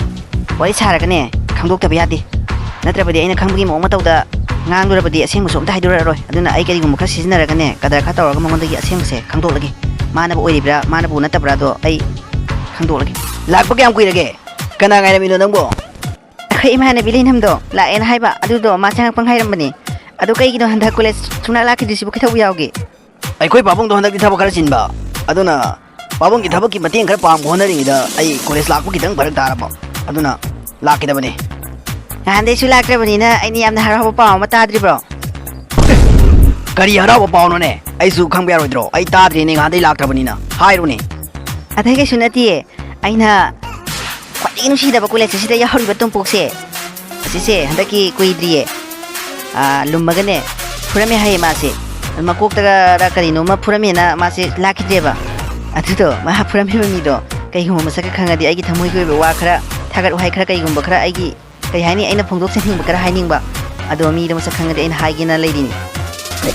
ꯋꯥꯔꯤ ꯁꯥꯔꯒꯅꯦ, ꯈꯪꯗꯣꯛꯇꯕ ꯌꯥꯗꯦ꯫ ꯅꯠꯇ꯭ꯔꯕꯗꯤ ꯑꯩꯅ ꯈꯪꯕꯒꯤ ꯃꯑꯣꯡ ꯃꯇꯧꯗ ꯉꯥꯡꯂꯨꯔꯕꯗꯤ ꯑꯁꯦꯡꯕꯁꯨ ꯑꯝꯇ ꯍꯥꯏꯗꯣꯔꯛꯑꯔꯣꯏ꯫ ꯑꯗꯨꯅ ꯑꯩ ꯀꯔꯤꯒꯨꯝꯕ ꯈꯔ ꯁꯤꯖꯤꯟꯅꯔꯒꯅꯦ, ꯀꯗꯔ ꯈꯔ ꯇꯧꯔꯒ ꯃꯉꯣꯟꯗꯒꯤ ꯑꯁꯦꯡꯕꯁꯦ ꯈꯪꯗꯣꯛꯂꯒꯦ꯫ ꯃꯥꯅꯕꯨ ꯑꯣꯏꯔꯤꯕ꯭ꯔꯥ, ꯃꯥꯅꯕꯨ ꯅꯠꯇꯕ꯭ꯔꯥꯗꯣ ꯑꯩ ꯈꯪꯗꯣꯛꯂꯒꯦ꯫ ꯂꯥꯛꯄ ꯀꯌꯥꯝ ꯀꯨꯏꯔꯒꯦ? ꯀꯅꯥ ꯉꯥꯏꯔꯝꯃꯤꯅꯣ ꯅꯪꯕꯣ? ꯑꯩꯈꯣꯏ ꯏꯃꯥꯟꯅꯕꯤ ꯂꯩꯅꯝꯗꯣ ꯂꯥꯛꯑꯦꯅ ꯍꯥꯏꯕ, ꯑꯗꯨꯗꯣ ꯃꯥ ꯆꯪꯉꯛꯄ ꯉꯥꯏꯔꯝꯕꯅꯦ꯫ ꯑꯗꯨ ꯀꯩꯒꯤꯅꯣ ꯍꯟꯗꯛ ꯀꯣꯂꯦꯖ ꯁꯨꯡꯂꯥꯛ ꯂꯥꯛꯈꯤꯗ꯭ꯔꯤꯁꯤꯕꯨ? ꯀꯩꯗꯧꯕ ꯌꯥꯎꯒꯦ? ꯑꯩꯈꯣꯏ ꯄꯥꯕꯨꯡꯗꯣ ꯍꯟꯗꯛꯇꯤ ꯊꯕꯛ ꯈꯔ ꯆꯤꯟꯕ, ꯑꯗꯨꯅ ꯄꯥꯕꯨꯡꯒꯤ ꯊꯕꯛꯀꯤ ꯃꯇꯦꯡ ꯈꯔ ꯄꯥꯡꯕ ꯍꯣꯠꯅꯔꯤꯉꯩꯗ ꯑꯩ ꯀꯣꯂꯦꯖ ꯂꯥꯛꯄ ꯈꯤꯇꯪ ꯐꯔꯛ ꯇꯥꯔꯕ, ꯑꯗꯨꯅ ꯂꯥꯛꯈꯤꯗꯕꯅꯤ꯫ ꯅꯍꯥꯟꯗꯩꯁꯨ ꯂꯥꯛꯇ꯭ꯔꯕꯅꯤꯅ ꯑꯩꯅ ꯌꯥꯝꯅ ꯍꯔꯥꯎꯕ ꯄꯥꯎ ꯑꯃ ꯇꯥꯗ꯭ꯔꯤꯕ꯭ꯔꯣ? ꯀꯔꯤ ꯍꯔꯥꯎꯕ ꯄꯥꯎꯅꯣꯅꯦ? ꯑꯩꯁꯨ ꯈꯪꯕ ꯌꯥꯔꯣꯏꯗ꯭ꯔꯣ? ꯑꯩ ꯇꯥꯗ꯭ꯔꯤꯅꯦ, ꯅꯍꯥꯟꯗꯩ ꯂꯥꯛꯇ꯭ꯔꯕꯅꯤꯅ꯫ ꯍꯥꯏꯔꯨꯅꯦ꯫ ꯑꯇꯩ ꯀꯩꯁꯨ ꯅꯠꯇꯤꯌꯦ, ꯑꯩꯅ ꯈ꯭ꯋꯥꯏꯗꯒꯤ ꯅꯨꯡꯁꯤꯗꯕ ꯀꯣꯂꯦꯖ ꯑꯁꯤꯗ ꯌꯥꯎꯍꯧꯔꯤꯕ ꯇꯣꯝꯄꯣꯛꯁꯦ, ꯑꯁꯤꯁꯦ ꯍꯟꯗꯛꯀꯤ ꯀꯨꯏꯗ꯭ꯔꯤꯌꯦ, ꯑꯥ, ꯂꯨꯝꯃꯒꯅꯦ ꯐꯨꯔꯝꯃꯦ ꯍꯥꯏꯌꯦ ꯃꯥꯁꯦ꯫ ꯃꯀꯣꯛꯇꯒ ꯀꯔꯤꯅꯣꯃ ꯐꯨꯔꯝꯃꯦꯅ ꯃꯥꯁꯦ ꯂꯥꯛꯈꯤꯗ꯭ꯔꯦꯕ꯫ ꯑꯗꯨꯗꯣ ꯃꯥ ꯐꯨꯔꯝꯃꯤꯕ ꯃꯤꯗꯣ ꯀꯩꯒꯨꯝꯕ ꯃꯁꯛꯀ ꯈꯪꯉꯗꯤ ꯑꯩꯒꯤ ꯊꯃꯣꯏꯒꯤ ꯑꯣꯏꯕ ꯋꯥ ꯈꯔ, ꯊꯥꯒꯠ ꯋꯥꯍꯩ ꯈꯔ, ꯀꯩꯒꯨꯝꯕ ꯈꯔ ꯑꯩꯒꯤ, ꯀꯩ ꯍꯥꯏꯅꯤ, ꯑꯩꯅ ꯐꯣꯡꯗꯣꯛꯆꯅꯤꯡꯕ ꯈꯔ ꯍꯥꯏꯅꯤꯡꯕ꯫ ꯑꯗꯣ ꯃꯤꯗꯣ ꯃꯁꯛ ꯈꯪꯉꯗꯤ ꯑꯩꯅ ꯍꯥꯏꯒꯦꯅ ꯂꯩꯔꯤꯅꯤ꯫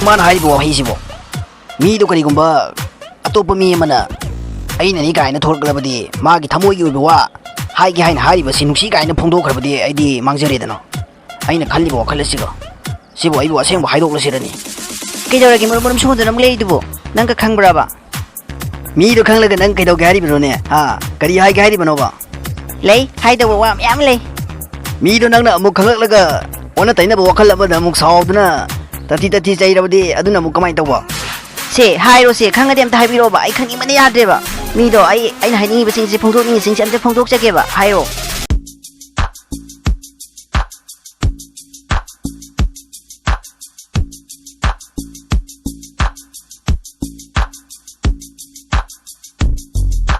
ꯃꯥꯅ ꯍꯥꯏꯔꯤꯕ ꯋꯥꯍꯩꯁꯤꯕꯣ? ꯃꯤꯗꯣ ꯀꯔꯤꯒꯨꯝꯕ ꯑꯇꯣꯞꯄ ꯃꯤ ꯑꯃꯅ ꯑꯩꯅꯅꯤ ꯀꯥꯏꯅ ꯊꯣꯛꯂꯛꯂꯕꯗꯤ, ꯃꯥꯒꯤ ꯊꯃꯣꯏꯒꯤ ꯑꯣꯏꯕ ꯋꯥ ꯍꯥꯏꯒꯦ ꯍꯥꯏꯅ ꯍꯥꯏꯔꯤꯕꯁꯤ ꯅꯨꯡꯁꯤ ꯀꯥꯏꯅ ꯐꯣꯡꯗꯣꯛꯈ꯭ꯔꯕꯗꯤ ꯑꯩꯗꯤ ꯃꯥꯡꯖꯔꯦꯗꯅ꯫ ꯑꯩꯅ ꯈꯜꯂꯤꯕ ꯋꯥꯈꯜ ꯑꯁꯤꯒ ꯁꯤꯕꯨ ꯑꯩꯕꯨ ꯑꯁꯦꯡꯕ ꯍꯥꯏꯗꯣꯛꯂꯁꯤꯔꯅꯤ꯫ ꯀꯩꯗꯧꯔꯒꯦ ꯃꯔꯨꯝ ꯃꯔꯨꯝ ꯁꯣꯟꯗꯨꯅ ꯑꯃꯨꯛ ꯂꯩꯔꯤꯗꯨꯕꯨ? ꯅꯪ ꯀ ꯈꯪꯕ꯭ꯔꯕ? ꯃꯤꯗꯣ ꯈꯪꯂꯒ ꯅꯪ ꯀꯩꯗꯧꯒꯦ ꯍꯥꯏꯔꯤꯕꯅꯣꯅꯦ? ꯍꯥ? ꯀꯔꯤ ꯍꯥꯏꯒꯦ ꯍꯥꯏꯔꯤꯕꯅꯣꯕ? ꯂꯩ, ꯍꯥꯏꯗꯧꯕ ꯋꯥ ꯃꯌꯥꯝ ꯂꯩ꯫ ꯃꯤꯗꯣ ꯅꯪꯅ ꯑꯃꯨꯛ ꯈꯪꯂꯛꯂꯒ ꯑꯣꯟꯅ ꯇꯩꯅꯕ ꯋꯥꯈꯜ ꯑꯃꯗ ꯑꯃꯨꯛ ꯁꯥꯎꯗꯨꯅ ꯇꯊꯤ ꯇꯊꯤ ꯆꯩꯔꯕꯗꯤ ꯑꯗꯨꯅ ꯑꯃꯨꯛ ꯀꯃꯥꯏꯅ ꯇꯧꯕ? ꯁꯦ, ꯍꯥꯏꯔꯣꯁꯦ, ꯈꯪꯉꯗꯤ ꯑꯝꯇ ꯍꯥꯏꯕꯤꯔꯛꯑꯣꯕ, ꯑꯩ ꯈꯪꯅꯤꯡꯕꯅ ꯌꯥꯗ꯭ꯔꯦꯕ꯫ ꯃꯤꯗꯣ ꯑꯩ, ꯑꯩꯅ ꯍꯥꯏꯅꯤꯡꯉꯤꯕꯁꯤꯡꯁꯦ, ꯐꯣꯡꯗꯣꯛꯅꯤꯡꯉꯤꯁꯤꯡꯁꯦ ꯑꯝꯇ ꯐꯣꯡꯗꯣꯛꯆꯒꯦꯕ, ꯍꯥꯏꯔꯣ꯫